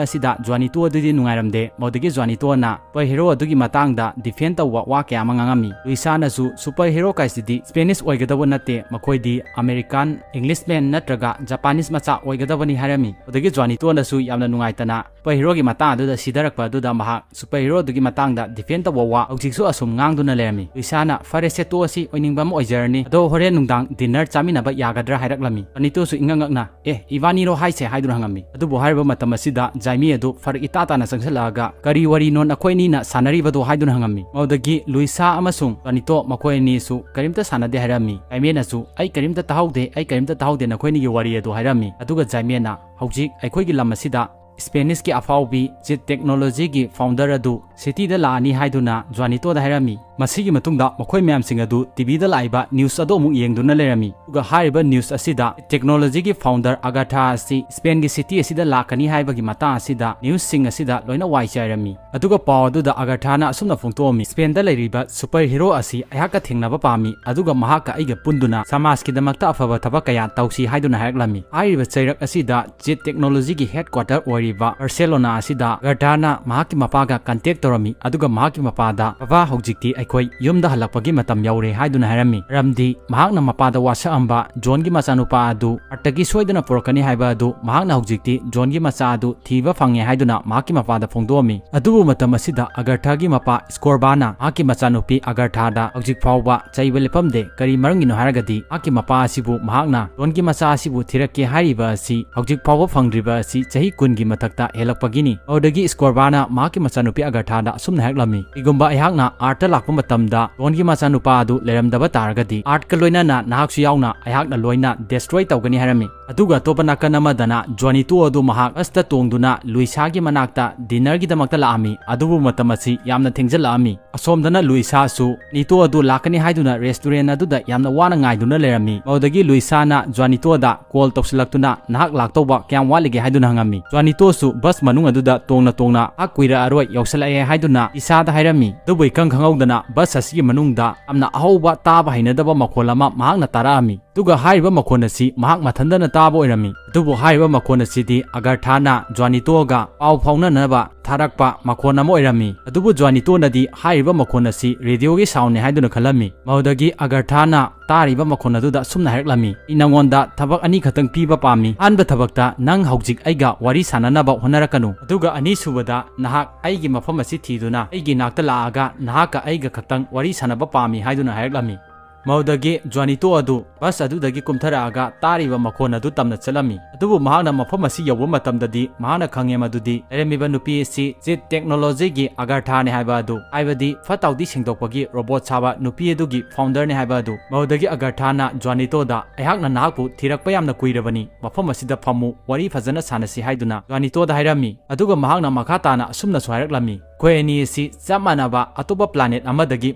ꯑꯁꯤꯗ ꯖ꯭ꯋꯥꯅꯤꯇꯣ ꯑꯗꯨꯗꯤ ꯅꯨꯡꯉꯥꯏꯔꯝꯗꯦ꯫ ꯃꯗꯨꯗꯒꯤ ꯖ꯭ꯋꯥꯅꯤꯇꯣꯅ ꯁꯨꯄꯔ ꯍꯤꯔꯣ ꯑꯗꯨꯒꯤ ꯃꯇꯥꯡꯗ ꯗꯤꯐꯦꯟ ꯇꯧꯕ ꯋꯥ ꯀꯌꯥ ꯑꯃ ꯉꯥꯡꯉꯝꯃꯤ꯫ ꯂꯨꯏꯁꯥꯅꯁꯨ ꯁꯨꯄꯔ ꯍꯤꯔꯣ ꯀꯥꯏꯁꯤꯗꯤ ꯁ꯭ꯄꯦꯅꯤꯁ ꯑꯣꯏꯒꯗꯕ ꯅꯠꯇꯦ, ꯃꯈꯣꯏꯗꯤ ꯑꯃꯦꯔꯤꯀꯥꯟ, ꯏꯪꯂꯤꯁꯃꯦꯟ ꯅꯠꯇ꯭ꯔꯒ ꯖꯄꯥꯅꯤꯁ ꯃꯆꯥ ꯑꯣꯏꯒꯗꯕꯅꯤ ꯍꯥꯏꯔꯝꯃꯤ꯫ ꯑꯗꯒꯤ ꯖ꯭ꯋꯥꯅꯤꯇꯣꯅꯁꯨ ꯌꯥꯝꯅ ꯅꯨꯡꯉꯥꯏꯇꯅ ꯁꯨꯄꯔ ꯍꯤꯔꯣꯒꯤ ꯃꯇꯥꯡ ꯑꯗꯨꯗ ꯁꯤꯊꯔꯛꯄ ꯑꯗꯨꯗ ꯃꯍꯥꯛ ꯁꯨꯄꯔ ꯍꯤꯔꯣ ꯑꯗꯨꯒꯤ ꯃꯇꯥꯡꯗ ꯗꯤꯐꯦꯟ ꯇꯧꯕ ꯋꯥ ꯍꯧꯖꯤꯛꯁꯨ ꯑꯁꯨꯝ ꯉꯥꯡꯗꯨꯅ ꯂꯩꯔꯝꯃꯤ꯫ ꯂꯨꯏꯁꯥꯅ "ꯐꯔꯦꯁꯦ, ꯇꯣꯛꯑꯁꯤ, ꯑꯣꯏꯅꯤꯡꯕ ꯑꯃ ꯑꯣꯏꯖꯔꯅꯤ, ꯑꯗꯣ ꯍꯣꯔꯦꯟ ꯅꯨꯡꯗꯥꯡ ꯗꯤꯟꯅꯔ ꯆꯥꯃꯤꯟꯅꯕ ꯌꯥꯒꯗ꯭ꯔꯥ?" ꯍꯥꯏꯔꯛꯂꯝꯃꯤ꯫ ꯖ꯭ꯋꯥꯅꯤꯇꯣꯁꯨ ꯏꯉꯛ ꯉꯛꯅ "ꯑꯦ, ꯏꯕꯥꯅꯤꯔꯣ ꯍꯥꯏꯁꯦ?" ꯍꯥꯏꯗꯨꯅ ꯍꯪꯉꯝꯃꯤ꯫ ꯑꯗꯨꯕꯨ ꯍꯥꯏꯔꯤꯕ ꯃꯇꯝ ꯑꯁꯤꯗ ꯖꯥꯏꯃꯤ ꯑꯗꯨ ꯐꯔꯛ ꯏꯇꯥ ꯇꯥꯅ ꯆꯪꯁꯤꯜꯂꯛꯑꯒ "ꯀꯔꯤ ꯋꯥꯔꯤꯅꯣ ꯅꯈꯣꯏ ꯑꯅꯤꯅ ꯁꯥꯟꯅꯔꯤꯕꯗꯣ?" ꯍꯥꯏꯗꯨꯅ ꯍꯪꯉꯝꯃꯤ꯫ ꯃꯗꯨꯗꯒꯤ ꯂꯨꯏꯁꯥ ꯑꯃꯁꯨꯡ ꯖ꯭ꯋꯥꯅꯤꯇꯣ ꯃꯈꯣꯏ ꯑꯅꯤꯁꯨ ꯀꯔꯤꯝꯇ ꯁꯥꯟꯅꯗꯦ ꯍꯥꯏꯔꯝꯃꯤ꯫ ꯖꯥꯏꯃꯤꯅꯁꯨ "ꯑꯩ ꯀꯔꯤꯝꯇ ꯇꯥꯍꯧꯗꯦ, ꯑꯩ ꯀꯔꯤꯝꯇ ꯇꯥꯍꯧꯗꯦ ꯅꯈꯣꯏ ꯑꯅꯤꯒꯤ ꯋꯥꯔꯤ ꯑꯗꯨ" ꯍꯥꯏꯔꯝꯃꯤ꯫ ꯑꯗꯨꯒ ꯖꯥꯏꯃꯤꯅ "ꯍꯧꯖꯤꯛ ꯑꯩꯈꯣꯏꯒꯤ ꯂꯝ ꯑꯁꯤꯗ ꯁ꯭ꯄꯦꯅꯤꯁꯀꯤ ꯑꯐꯥꯎꯕꯤ ꯖꯦꯠ ꯇꯦꯛꯅꯣꯂꯣꯖꯤꯒꯤ ꯐꯥꯎꯟꯗꯔ ꯑꯗꯨ ꯁꯤꯇꯤꯗ ꯂꯥꯛꯑꯅꯤ" ꯍꯥꯏꯗꯨꯅ ꯖ꯭ꯋꯥꯅꯤꯇꯣꯗ ꯍꯥꯏꯔꯝꯃꯤ꯫ ꯃꯁꯤꯒꯤ ꯃꯇꯨꯡꯗ ꯃꯈꯣꯏ ꯃꯌꯥꯝꯁꯤꯡ ꯑꯗꯨ ꯇꯤꯚꯤꯗ ꯂꯥꯛꯏꯕ ꯅ꯭ꯌꯨꯁ ꯑꯗꯨ ꯑꯃꯨꯛ ꯌꯦꯡꯗꯨꯅ ꯂꯩꯔꯝꯃꯤ꯫ ꯑꯗꯨꯒ ꯍꯥꯏꯔꯤꯕ ꯅ꯭ꯌꯨꯁ ꯑꯁꯤꯗ ꯇꯦꯛꯅꯣꯂꯣꯖꯤꯒꯤ ꯐꯥꯎꯟꯗꯔ ꯑꯒꯥꯊꯥ ꯑꯁꯤ ꯁ꯭ꯄꯦꯟꯒꯤ ꯁꯤꯇꯤ ꯑꯁꯤꯗ ꯂꯥꯛꯀꯅꯤ ꯍꯥꯏꯕꯒꯤ ꯃꯇꯥꯡ ꯑꯁꯤꯗ ꯅ꯭ꯌꯨꯁꯁꯤꯡ ꯑꯁꯤꯗ ꯂꯣꯏꯅ ꯋꯥꯏ ꯆꯥꯏꯔꯝꯃꯤ꯫ ꯑꯗꯨꯒ ꯄꯥꯎ ꯑꯗꯨꯗ ꯑꯒꯥꯊꯥꯅ ꯑꯁꯨꯝꯅ ꯐꯣꯡꯗꯣꯛꯑꯝꯃꯤ, "ꯁ꯭ꯄꯦꯟꯗ ꯂꯩꯔꯤꯕ ꯁꯨꯄꯔ ꯍꯤꯔꯣ ꯑꯁꯤ ꯑꯩꯍꯥꯛꯀ ꯊꯦꯡꯅꯕ ꯄꯥꯝꯃꯤ, ꯑꯗꯨꯒ ꯃꯍꯥꯛꯀ ꯑꯩꯒ ꯄꯨꯟꯗꯨꯅ ꯁꯃꯥꯖꯀꯤꯗꯃꯛꯇ ꯑꯐꯕ ꯊꯕꯛ ꯀꯌꯥ ꯇꯧꯁꯤ" ꯍꯥꯏꯗꯨꯅ ꯍꯥꯏꯔꯛꯂꯝꯃꯤ꯫ ꯍꯥꯏꯔꯤꯕ ꯆꯩꯔꯛ ꯑꯁꯤꯗ ꯖꯦꯠ ꯇꯦꯛꯅꯣꯂꯣꯖꯤꯒꯤ ꯍꯦꯗꯀ꯭ꯋꯥꯇꯔ ꯑꯣꯏꯔꯤꯕ ꯕꯥꯔꯁꯦꯂꯣꯅꯥ ꯑꯁꯤꯗ ꯒꯥꯔꯊꯥꯅ ꯃꯍꯥꯛꯀꯤ ꯃꯄꯥꯒ ꯀꯟꯇꯦꯛ ꯇꯧꯔꯝꯃꯤ, ꯑꯗꯨꯒ ꯃꯍꯥꯛꯀꯤ ꯃꯄꯥꯗ, "ꯕꯕꯥ, ꯍꯧꯖꯤꯛꯇꯤ ꯑꯩꯈꯣꯏ ꯌꯨꯝꯗ ꯍꯜꯂꯛꯄꯒꯤ ꯃꯇꯝ ꯌꯧꯔꯦ" ꯍꯥꯏꯗꯨꯅ ꯍꯥꯏꯔꯝꯃꯤ꯫ ꯃꯔꯝꯗꯤ ꯃꯍꯥꯛꯅ ꯃꯄꯥꯗ ꯋꯥꯁꯛꯑꯝꯕ ꯖꯣꯟꯒꯤ ꯃꯆꯥꯅꯨꯄꯥ ꯑꯗꯨ ꯑꯥꯔꯠꯇꯒꯤ ꯁꯣꯏꯗꯅ ꯄꯨꯔꯛꯀꯅꯤ ꯍꯥꯏꯕ ꯑꯗꯨ ꯃꯍꯥꯛꯅ ꯍꯧꯖꯤꯛꯇꯤ ꯖꯣꯟꯒꯤ ꯃꯆꯥ ꯑꯗꯨ ꯊꯤꯕ ꯐꯪꯉꯦ ꯍꯥꯏꯗꯨꯅ ꯃꯍꯥꯛꯀꯤ ꯃꯄꯥꯗ ꯐꯣꯡꯗꯣꯛꯑꯝꯃꯤ꯫ ꯑꯗꯨꯕꯨ ꯃꯇꯝ ꯑꯁꯤꯗ ꯑꯒꯔꯊꯥꯒꯤ ꯃꯄꯥ ꯁ꯭ꯀꯣꯔꯕꯥꯅ ꯃꯍꯥꯛꯀꯤ ꯃꯆꯥꯅꯨꯄꯤ ꯑꯒꯔꯊꯥꯗ ꯍꯧꯖꯤꯛ ꯐꯥꯎꯕ ꯆꯩꯕ ꯂꯦꯞꯄꯝꯗꯦ꯫ ꯀꯔꯤ ꯃꯔꯝꯒꯤꯅꯣ ꯍꯥꯏꯔꯒꯗꯤ ꯃꯍꯥꯛꯀꯤ ꯃꯄꯥ ꯑꯁꯤꯕꯨ ꯃꯍꯥꯛꯅ ꯖꯣꯟꯒꯤ ꯃꯆꯥ ꯑꯁꯤꯕꯨ ꯊꯤꯔꯛꯀꯦ ꯍꯥꯏꯔꯤꯕ ꯑꯁꯤ ꯍꯧꯖꯤꯛ ꯐꯥꯎꯕ ꯐꯪꯗ꯭ꯔꯤꯕ ꯑꯁꯤ ꯆꯍꯤ ꯀꯨꯟꯒꯤ ꯃꯊꯛꯇ ꯍꯦꯜꯂꯛꯄꯒꯤꯅꯤ꯫ ꯑꯗꯨꯗꯒꯤ ꯁ꯭ꯀꯣꯔꯕꯥꯅ ꯃꯍꯥꯛꯀꯤ ꯃꯆꯥꯅꯨꯄꯤ ꯑꯒꯔꯊꯥꯗ ꯑꯁꯨꯝꯅ ꯍꯥꯏꯔꯛꯂꯝꯃꯤ, "ꯀꯔꯤꯒꯨꯝꯕ ꯑꯩꯍꯥꯛꯅ ꯑꯥꯔꯠꯇ ꯂꯥꯛꯄ ꯃꯇꯝꯗ ꯖꯣꯟꯒꯤ ꯃꯆꯥꯅꯨꯄꯥ ꯑꯗꯨ ꯂꯩꯔꯝꯗꯕ ꯇꯥꯔꯒꯗꯤ ꯑꯥꯔꯠꯀ ꯂꯣꯏꯅꯅ ꯅꯍꯥꯛꯁꯨ ꯌꯥꯎꯅ ꯑꯩꯍꯥꯛꯅ ꯂꯣꯏꯅ ꯗꯦꯁꯇ꯭ꯔꯣꯏ ꯇꯧꯒꯅꯤ" ꯍꯥꯏꯔꯝꯃꯤ꯫ ꯑꯗꯨꯒ ꯑꯇꯣꯞꯄ ꯅꯥꯀꯟ ꯑꯃꯗꯅ ꯖ꯭ꯋꯥꯅꯤꯇꯣ ꯑꯗꯨ ꯃꯍꯥꯛ ꯕꯁꯇ ꯇꯣꯡꯗꯨꯅ ꯂꯨꯏꯁꯥꯒꯤ ꯃꯅꯥꯛꯇ ꯗꯤꯟꯅꯔꯒꯤꯗꯃꯛꯇ ꯂꯥꯛꯑꯝꯃꯤ꯫ ꯑꯗꯨꯕꯨ ꯃꯇꯝ ꯑꯁꯤ ꯌꯥꯝꯅ ꯊꯦꯡꯖꯤꯜꯂꯛꯑꯝꯃꯤ꯫ ꯑꯁꯣꯝꯗꯅ ꯂꯨꯏꯁꯥꯁꯨ ꯅꯤꯇꯣ ꯑꯗꯨ ꯂꯥꯛꯀꯅꯤ ꯍꯥꯏꯗꯨꯅ ꯔꯦꯁꯇꯨꯔꯦꯟ ꯑꯗꯨꯗ ꯌꯥꯝꯅ ꯋꯥꯅ ꯉꯥꯏꯗꯨꯅ ꯂꯩꯔꯝꯃꯤ꯫ ꯃꯗꯨꯗꯒꯤ ꯂꯨꯏꯁꯥꯅ ꯖ꯭ꯋꯥꯅꯤꯇꯣꯗ ꯀꯣꯜ ꯇꯧꯁꯤꯜꯂꯛꯇꯨꯅ, "ꯅꯍꯥꯛ ꯂꯥꯛꯇꯧꯕ ꯀꯌꯥꯝ ꯋꯥꯠꯂꯤꯒꯦ?" ꯍꯥꯏꯗꯨꯅ ꯍꯪꯉꯝꯃꯤ꯫ ꯖ꯭ꯋꯥꯅꯤꯇꯣꯁꯨ ꯕꯁ ꯃꯅꯨꯡ ꯑꯗꯨꯗ ꯇꯣꯡꯅ ꯇꯣꯡꯅ ꯉꯥꯏꯍꯥꯛ ꯀꯨꯏꯔꯛꯑꯔꯣꯏ, ꯌꯧꯁꯤꯜꯂꯛꯑꯦ ꯍꯥꯏꯗꯨꯅ ꯏꯁꯥꯗ ꯍꯥꯏꯔꯝꯃꯤ꯫ ꯑꯗꯨꯕꯨ ꯏꯈꯪ ꯈꯪꯍꯧꯗꯅ ꯕꯁ ꯑꯁꯤꯒꯤ ꯃꯅꯨꯡꯗ ꯌꯥꯝꯅ ꯑꯍꯧꯕ ꯇꯥꯕ ꯍꯩꯅꯗꯕ ꯃꯈꯣꯜ ꯑꯃ ꯃꯍꯥꯛꯅ ꯇꯥꯔꯛꯑꯝꯃꯤ꯫ ꯑꯗꯨꯒ ꯍꯥꯏꯔꯤꯕ ꯃꯈꯣꯜ ꯑꯁꯤ ꯃꯍꯥꯛ ꯃꯊꯟꯇꯅ ꯇꯥꯕ ꯑꯣꯏꯔꯝꯃꯤ꯫ ꯑꯗꯨꯕꯨ ꯍꯥꯏꯔꯤꯕ ꯃꯈꯣꯜ ꯑꯁꯤꯗꯤ ꯑꯒꯔꯊꯥꯅ ꯖ꯭ꯋꯥꯅꯤꯇꯣꯒ ꯄꯥꯎ ꯐꯥꯎꯅꯅꯕ ꯊꯥꯔꯛꯄ ꯃꯈꯣꯟ ꯑꯃ ꯑꯣꯏꯔꯝꯃꯤ꯫ ꯑꯗꯨꯕꯨ ꯖ꯭ꯋꯥꯅꯤꯇꯣꯅꯗꯤ ꯍꯥꯏꯔꯤꯕ ꯃꯈꯣꯟ ꯑꯁꯤ ꯔꯦꯗꯤꯑꯣꯒꯤ ꯁꯥꯎꯟꯅꯤ ꯍꯥꯏꯗꯨꯅ ꯈꯜꯂꯝꯃꯤ꯫ ꯃꯗꯨꯗꯒꯤ ꯑꯒꯔꯊꯥꯅ ꯇꯥꯔꯤꯕ ꯃꯈꯣꯟ ꯑꯗꯨꯗ ꯑꯁꯨꯝꯅ ꯍꯥꯏꯔꯛꯂꯝꯃꯤ, "ꯑꯩ ꯅꯉꯣꯟꯗ ꯊꯕꯛ ꯑꯅꯤ ꯈꯛꯇꯪ ꯄꯤꯕ ꯄꯥꯝꯃꯤ꯫ ꯑꯍꯥꯟꯕ ꯊꯕꯛꯇ ꯅꯪ ꯍꯧꯖꯤꯛ ꯑꯩꯒ ꯋꯥꯔꯤ ꯁꯥꯟꯅꯅꯕ ꯍꯣꯠꯅꯔꯛꯀꯅꯨ, ꯑꯗꯨꯒ ꯑꯅꯤꯁꯨꯕꯗ ꯅꯍꯥꯛ ꯑꯩꯒꯤ ꯃꯐꯝ ꯑꯁꯤ ꯊꯤꯗꯨꯅ ꯑꯩꯒꯤ ꯅꯥꯛꯇ ꯂꯥꯛꯑꯒ ꯅꯍꯥꯛꯀ ꯑꯩꯒ ꯈꯛꯇꯪ ꯋꯥꯔꯤ ꯁꯥꯟꯅꯕ ꯄꯥꯝꯃꯤ" ꯍꯥꯏꯗꯨꯅ ꯍꯥꯏꯔꯛꯂꯝꯃꯤ꯫ ꯃꯗꯨꯗꯒꯤ ꯖ꯭ꯋꯥꯅꯤꯇꯣ ꯑꯗꯨ ꯕꯁ ꯑꯗꯨꯗꯒꯤ ꯀꯨꯝꯊꯔꯛꯑꯒ ꯇꯥꯔꯤꯕ ꯃꯈꯣꯟ ꯑꯗꯨ ꯇꯝꯅ ꯆꯠꯂꯝꯃꯤ꯫ ꯑꯗꯨꯕꯨ ꯃꯍꯥꯛꯅ ꯃꯐꯝ ꯑꯁꯤ ꯌꯧꯕ ꯃꯇꯝꯗꯗꯤ ꯃꯍꯥꯛꯅ ꯈꯪꯉꯦ ꯃꯗꯨꯗꯤ ꯂꯩꯔꯝꯃꯤꯕ ꯅꯨꯄꯤ ꯑꯁꯤ ꯆꯤꯠ ꯇꯦꯛꯅꯣꯂꯣꯖꯤꯒꯤ ꯑꯒꯔꯊꯥꯅꯦ ꯍꯥꯏꯕ ꯑꯗꯨ, ꯍꯥꯏꯕꯗꯤ ꯐꯠꯇ ꯍꯥꯎꯗꯤ ꯁꯦꯡꯗꯣꯛꯄꯒꯤ ꯔꯣꯕꯣꯠ ꯁꯥꯕ ꯅꯨꯄꯤ ꯑꯗꯨꯒꯤ ꯐꯥꯎꯟꯗꯔꯅꯦ ꯍꯥꯏꯕ ꯑꯗꯨ꯫ ꯃꯗꯨꯗꯒꯤ ꯑꯒꯔꯊꯥꯅ ꯖ꯭ꯋꯥꯅꯤꯇꯣꯗ, "ꯑꯩꯍꯥꯛꯅ ꯅꯍꯥꯛꯄꯨ ꯊꯤꯔꯛꯄ ꯌꯥꯝꯅ ꯀꯨꯏꯔꯕꯅꯤ, ꯃꯐꯝ ꯑꯁꯤꯗ ꯐꯝꯃꯨ, ꯋꯥꯔꯤ ꯐꯖꯅ ꯁꯥꯟꯅꯁꯤ" ꯍꯥꯏꯗꯨꯅ ꯖ꯭ꯋꯥꯅꯤꯇꯣꯗ ꯍꯥꯏꯔꯝꯃꯤ꯫ ꯑꯗꯨꯒ ꯃꯍꯥꯛꯅ ꯃꯈꯥ ꯇꯥꯅ ꯑꯁꯨꯝꯅꯁꯨ ꯍꯥꯏꯔꯛꯂꯝꯃꯤ, "ꯑꯩꯈꯣꯏ ꯑꯅꯤ ꯑꯁꯤ ꯆꯞ ꯃꯥꯟꯅꯕ ꯑꯇꯣꯞꯄ ꯄ꯭ꯂꯥꯅꯦꯠ ꯑꯃꯗꯒꯤ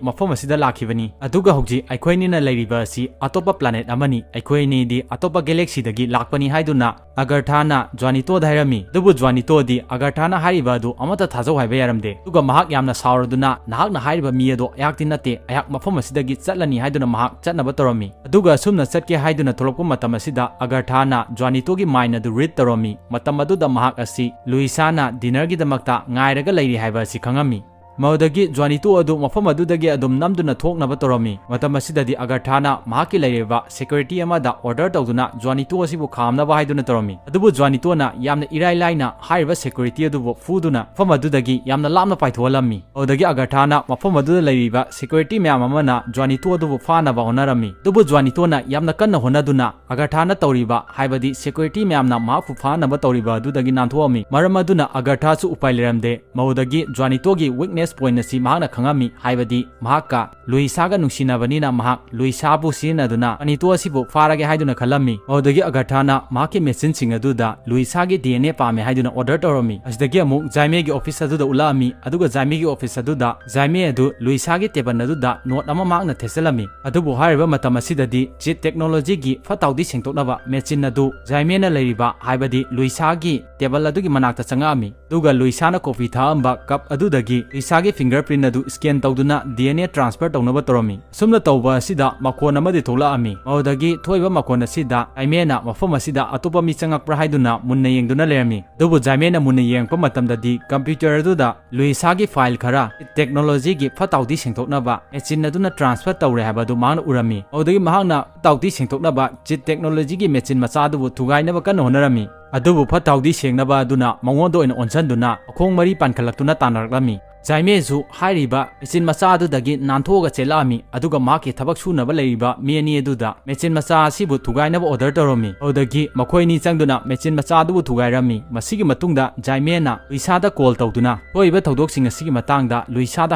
ꯃꯐꯝ ꯑꯁꯤꯗ ꯂꯥꯛꯈꯤꯕꯅꯤ, ꯑꯗꯨꯒ ꯍꯧꯖꯤꯛ ꯑꯩꯈꯣꯏ ꯑꯅꯤꯅ ꯂꯩꯔꯤꯕ ꯑꯁꯤ ꯑꯇꯣꯞꯄ ꯄ꯭ꯂꯥꯅꯦꯠ ꯑꯃꯅꯤ, ꯑꯩꯈꯣꯏ ꯑꯅꯤꯗꯤ ꯑꯇꯣꯞꯄ ꯒꯦꯂꯦꯛꯁꯤꯗꯒꯤ ꯂꯥꯛꯄꯅꯤ" ꯍꯥꯏꯗꯨꯅ ꯑꯒꯔꯊꯥꯅ ꯖ꯭ꯋꯥꯅꯤꯇꯣꯗ ꯍꯥꯏꯔꯝꯃꯤ꯫ ꯑꯗꯨꯕꯨ ꯖ꯭ꯋꯥꯅꯤꯇꯣꯗꯤ ꯑꯒꯔꯊꯥꯅ ꯍꯥꯏꯔꯤꯕ ꯑꯗꯨ ꯑꯃꯠꯇ ꯊꯥꯖꯧ ꯍꯥꯏꯕ ꯌꯥꯔꯝꯗꯦ꯫ ꯑꯗꯨꯒ ꯃꯍꯥꯛ ꯌꯥꯝꯅ ꯁꯥꯎꯔꯗꯨꯅ, "ꯅꯍꯥꯛꯅ ꯍꯥꯏꯔꯤꯕ ꯃꯤ ꯑꯗꯣ ꯑꯩꯍꯥꯛꯇꯤ ꯅꯠꯇꯦ, ꯑꯩꯍꯥꯛ ꯃꯐꯝ ꯑꯁꯤꯗꯒꯤ ꯆꯠꯂꯅꯤ" ꯍꯥꯏꯗꯨꯅ ꯃꯍꯥꯛ ꯆꯠꯅꯕ ꯇꯧꯔꯝꯃꯤ꯫ ꯑꯗꯨꯒ ꯑꯁꯨꯝꯅ ꯆꯠꯀꯦ ꯍꯥꯏꯗꯨꯅ ꯊꯣꯛꯂꯛꯄ ꯃꯇꯝ ꯑꯁꯤꯗ ꯑꯒꯔꯊꯥꯅ ꯖ꯭ꯋꯥꯅꯤꯇꯣꯒꯤ ꯃꯥꯏꯟ ꯑꯗꯨ ꯔꯤꯗ ꯇꯧꯔꯝꯃꯤ꯫ ꯃꯇꯝ ꯑꯗꯨꯗ ꯃꯍꯥꯛ ꯑꯁꯤ ꯂꯨꯏꯁꯥꯅ ꯗꯤꯅꯔꯒꯤꯗꯃꯛꯇ ꯉꯥꯏꯔꯒ ꯂꯩꯔꯤ ꯍꯥꯏꯕ ꯑꯁꯤ ꯈꯪꯉꯝꯃꯤ꯫ ꯃꯗꯨꯗꯒꯤ ꯖ꯭ꯋꯥꯅꯤꯇꯣ ꯑꯗꯨ ꯃꯐꯝ ꯑꯗꯨꯗꯒꯤ ꯑꯗꯨꯝ ꯅꯝꯗꯨꯅ ꯊꯣꯛꯅꯕ ꯇꯧꯔꯝꯃꯤ꯫ ꯃꯇꯝ ꯑꯁꯤꯗꯗꯤ ꯑꯒꯔꯊꯥꯅ ꯃꯍꯥꯛꯀꯤ ꯂꯩꯔꯤꯕ ꯁꯦꯀ꯭ꯌꯨꯔꯤꯇꯤ ꯑꯃꯗ ꯑꯣꯔꯗꯔ ꯇꯧꯗꯨꯅ ꯖ꯭ꯋꯥꯅꯤꯇꯣ ꯑꯁꯤꯕꯨ ꯈꯥꯝꯅꯕ ꯍꯥꯏꯗꯨꯅ ꯇꯧꯔꯝꯃꯤ꯫ ꯑꯗꯨꯕꯨ ꯖ꯭ꯋꯥꯅꯤꯇꯣꯅ ꯌꯥꯝꯅ ꯏꯔꯥꯏ ꯂꯥꯏꯅ ꯍꯥꯏꯔꯤꯕ ꯁꯦꯀ꯭ꯌꯨꯔꯤꯇꯤ ꯑꯗꯨꯕꯨ ꯐꯨꯗꯨꯅ ꯃꯐꯝ ꯑꯗꯨꯗꯒꯤ ꯌꯥꯝꯅ ꯂꯥꯞꯅ ꯄꯥꯏꯊꯣꯛꯍꯜꯂꯝꯃꯤ꯫ ꯑꯗꯨꯗꯒꯤ ꯑꯒꯔꯊꯥꯅ ꯃꯐꯝ ꯑꯗꯨꯗ ꯂꯩꯔꯤꯕ ꯁꯦꯀ꯭ꯌꯨꯔꯤꯇꯤ ꯃꯌꯥꯝ ꯑꯃꯅ ꯖ꯭ꯋꯥꯅꯤꯇꯣ ꯑꯗꯨꯕꯨ ꯐꯥꯅꯕ ꯍꯣꯠꯅꯔꯝꯃꯤ꯫ ꯑꯗꯨꯕꯨ ꯖ꯭ꯋꯥꯅꯤꯇꯣꯅ ꯌꯥꯝꯅ ꯀꯟꯅ ꯍꯣꯠꯅꯗꯨꯅ ꯑꯒꯔꯊꯥꯅ ꯇꯧꯔꯤꯕ, ꯍꯥꯏꯕꯗꯤ ꯁꯦꯀ꯭ꯌꯨꯔꯤꯇꯤ ꯃꯌꯥꯝꯅ ꯃꯍꯥꯛꯄꯨ ꯐꯥꯅꯕ ꯇꯧꯔꯤꯕ ꯑꯗꯨꯗꯒꯤ ꯅꯥꯟꯊꯣꯛꯑꯝꯃꯤ꯫ ꯃꯔꯝ ꯑꯗꯨꯅ ꯑꯒꯔꯊꯥꯁꯨ ꯎꯄꯥꯏ ꯂꯩꯔꯝꯗꯦ꯫ ꯃꯗꯨꯗꯒꯤ ꯖ꯭ꯋꯥꯅꯤꯇꯣꯒꯤ ꯋꯤꯛꯅꯦꯁ ꯄꯣꯏꯟꯠ ꯑꯁꯤ ꯃꯍꯥꯛꯅ ꯈꯪꯉꯝꯃꯤ, ꯍꯥꯏꯕꯗꯤ ꯃꯍꯥꯛꯀ ꯂꯨꯏꯁꯥꯒ ꯅꯨꯡꯁꯤꯅꯕꯅꯤꯅ ꯃꯍꯥꯛ ꯂꯨꯏꯁꯥꯕꯨ ꯁꯤꯖꯤꯟꯅꯗꯨꯅ ꯖ꯭ꯋꯥꯅꯤꯇꯣ ꯑꯁꯤꯕꯨ ꯐꯥꯔꯒꯦ ꯍꯥꯏꯗꯨꯅ ꯈꯜꯂꯝꯃꯤ꯫ ꯃꯗꯨꯗꯒꯤ ꯑꯒꯔꯊꯥꯅ ꯃꯍꯥꯛꯀꯤ ꯃꯦꯆꯤꯟꯁꯤꯡ ꯑꯗꯨꯗ ꯂꯨꯏꯁꯥꯒꯤ ꯗꯤ ꯑꯦꯟ ꯑꯦ ꯄꯥꯝꯃꯦ ꯍꯥꯏꯗꯨꯅ ꯑꯣꯔꯗꯔ ꯇꯧꯔꯝꯃꯤ꯫ ꯑꯁꯤꯗꯒꯤ ꯑꯃꯨꯛ ꯖꯥꯏꯃꯦꯒꯤ ꯑꯣꯐꯤꯁ ꯑꯗꯨꯗ ꯎꯠꯂꯛꯑꯝꯃꯤ, ꯑꯗꯨꯒ ꯖꯥꯏꯃꯦꯒꯤ ꯑꯣꯐꯤꯁ ꯑꯗꯨꯗ ꯖꯥꯏꯃꯦ ꯑꯗꯨ ꯂꯨꯏꯁꯥꯒꯤ ꯇꯦꯕꯜ ꯑꯗꯨꯗ ꯅꯣꯠ ꯑꯃ ꯃꯍꯥꯛꯅ ꯊꯦꯠꯆꯜꯂꯝꯃꯤ꯫ ꯑꯗꯨꯕꯨ ꯍꯥꯏꯔꯤꯕ ꯃꯇꯝ ꯑꯁꯤꯗꯗꯤ ꯆꯤꯠ ꯇꯦꯛꯅꯣꯂꯣꯖꯤꯒꯤ ꯐꯠꯇ ꯍꯥꯎꯗꯤ ꯁꯦꯡꯗꯣꯛꯅꯕ ꯃꯦꯆꯤꯟ ꯑꯗꯨ ꯖꯥꯏꯃꯦꯅ ꯂꯩꯔꯤꯕ, ꯍꯥꯏꯕꯗꯤ ꯂꯨꯏꯁꯥꯒꯤ ꯇꯦꯕꯜ ꯑꯗꯨꯒꯤ ꯃꯅꯥꯛꯇ ꯆꯪꯉꯛꯑꯝꯃꯤ꯫ ꯑꯗꯨꯒ ꯂꯨꯏꯁꯥꯅ ꯀꯣꯐꯤ ꯊꯛꯑꯝꯕ ꯀꯞ ꯑꯗꯨꯗꯒꯤ ꯂꯨꯏꯁꯥ ꯏꯁꯥꯒꯤ fingerprint ꯑꯗꯨ scan ꯇꯧꯗꯨꯅ D N A transfer ꯇꯧꯅꯕ ꯇꯧꯔꯝꯃꯤ꯫ ꯑꯁꯨꯝꯅ ꯇꯧꯕ ꯑꯁꯤꯗ ꯃꯈꯣꯟ ꯑꯃꯗꯤ ꯊꯣꯛꯂꯛꯑꯝꯃꯤ꯫ ꯃꯗꯨꯗꯒꯤ ꯊꯣꯛꯏꯕ ꯃꯈꯣꯟ ꯑꯁꯤꯗ ꯖꯥꯏꯃꯦꯅ ꯃꯐꯝ ꯑꯁꯤꯗ ꯑꯇꯣꯞꯄ ꯃꯤ ꯆꯪꯉꯛꯄ꯭ꯔꯥ ꯍꯥꯏꯗꯨꯅ ꯃꯨꯟꯅ ꯌꯦꯡꯗꯨꯅ ꯂꯩꯔꯝꯃꯤ꯫ ꯑꯗꯨꯕꯨ ꯖꯥꯏꯃꯦꯅ ꯃꯨꯟꯅ ꯌꯦꯡꯉꯛꯄ ꯃꯇꯝꯗꯗꯤ computer ꯑꯗꯨꯗ ꯂꯨꯏꯁꯥꯒꯤ file ꯈꯔ technology ꯒꯤ ꯐꯠꯇ ꯍꯥꯎꯗꯤ ꯁꯦꯡꯗꯣꯛꯅꯕ machine ꯑꯗꯨꯅ transfer ꯇꯧꯔꯦ ꯍꯥꯏꯕ ꯑꯗꯨ ꯃꯍꯥꯛꯅ ꯎꯔꯝꯃꯤ꯫ ꯑꯗꯨꯗꯒꯤ ꯃꯍꯥꯛꯅ ꯐꯠꯇ ꯍꯥꯎꯗꯤ ꯁꯦꯡꯗꯣꯛꯅꯕ ꯆꯤꯠ technology ꯒꯤ machine ꯃꯆꯥ ꯑꯗꯨꯕꯨ ꯊꯨꯒꯥꯏꯅꯕ ꯀꯟꯅ ꯍꯣꯠꯅꯔꯝꯃꯤ꯫ ꯑꯗꯨꯕꯨ ꯐꯠꯇ ꯍꯥꯎꯗꯤ ꯁꯦꯡꯅꯕ ꯑꯗꯨꯅ ꯃꯉꯣꯟꯗ ꯑꯣꯏꯅ ꯑꯣꯟꯁꯤꯟꯗꯨꯅ ꯃꯈꯣꯡ ꯃꯔꯤ ꯄꯥꯟꯈꯠꯂꯛꯇꯨꯅ ꯇꯥꯟꯅꯔꯛꯂꯝꯃꯤ꯫ ꯖꯥꯏꯃꯦꯁꯨ ꯍꯥꯏꯔꯤꯕ machine ꯃꯆꯥ ꯑꯗꯨꯗꯒꯤ ꯅꯥꯟꯊꯣꯛꯑꯒ ꯆꯦꯜꯂꯛꯑꯝꯃꯤ, ꯑꯗꯨꯒ ꯃꯍꯥꯛꯀꯤ ꯊꯕꯛ ꯁꯨꯅꯕ ꯂꯩꯔꯤꯕ ꯃꯤ ꯑꯅꯤ ꯑꯗꯨꯗ machine ꯃꯆꯥ ꯑꯁꯤꯕꯨ ꯊꯨꯒꯥꯏꯅꯕ order ꯇꯧꯔꯝꯃꯤ꯫ ꯑꯗꯨꯗꯒꯤ ꯃꯈꯣꯏ ꯑꯅꯤ ꯆꯪꯗꯨꯅ machine ꯃꯆꯥ ꯑꯗꯨꯕꯨ ꯊꯨꯒꯥꯏꯔꯝꯃꯤ꯫ ꯃꯁꯤꯒꯤ ꯃꯇꯨꯡꯗ ꯖꯥꯏꯃꯦꯅ ꯂꯨꯏꯁꯥꯗ call ꯇꯧꯗꯨꯅ ꯊꯣꯛꯏꯕ ꯊꯧꯗꯣꯛꯁꯤꯡ ꯑꯁꯤꯒꯤ ꯃꯇꯥꯡꯗ ꯂꯨꯏꯁꯥꯗ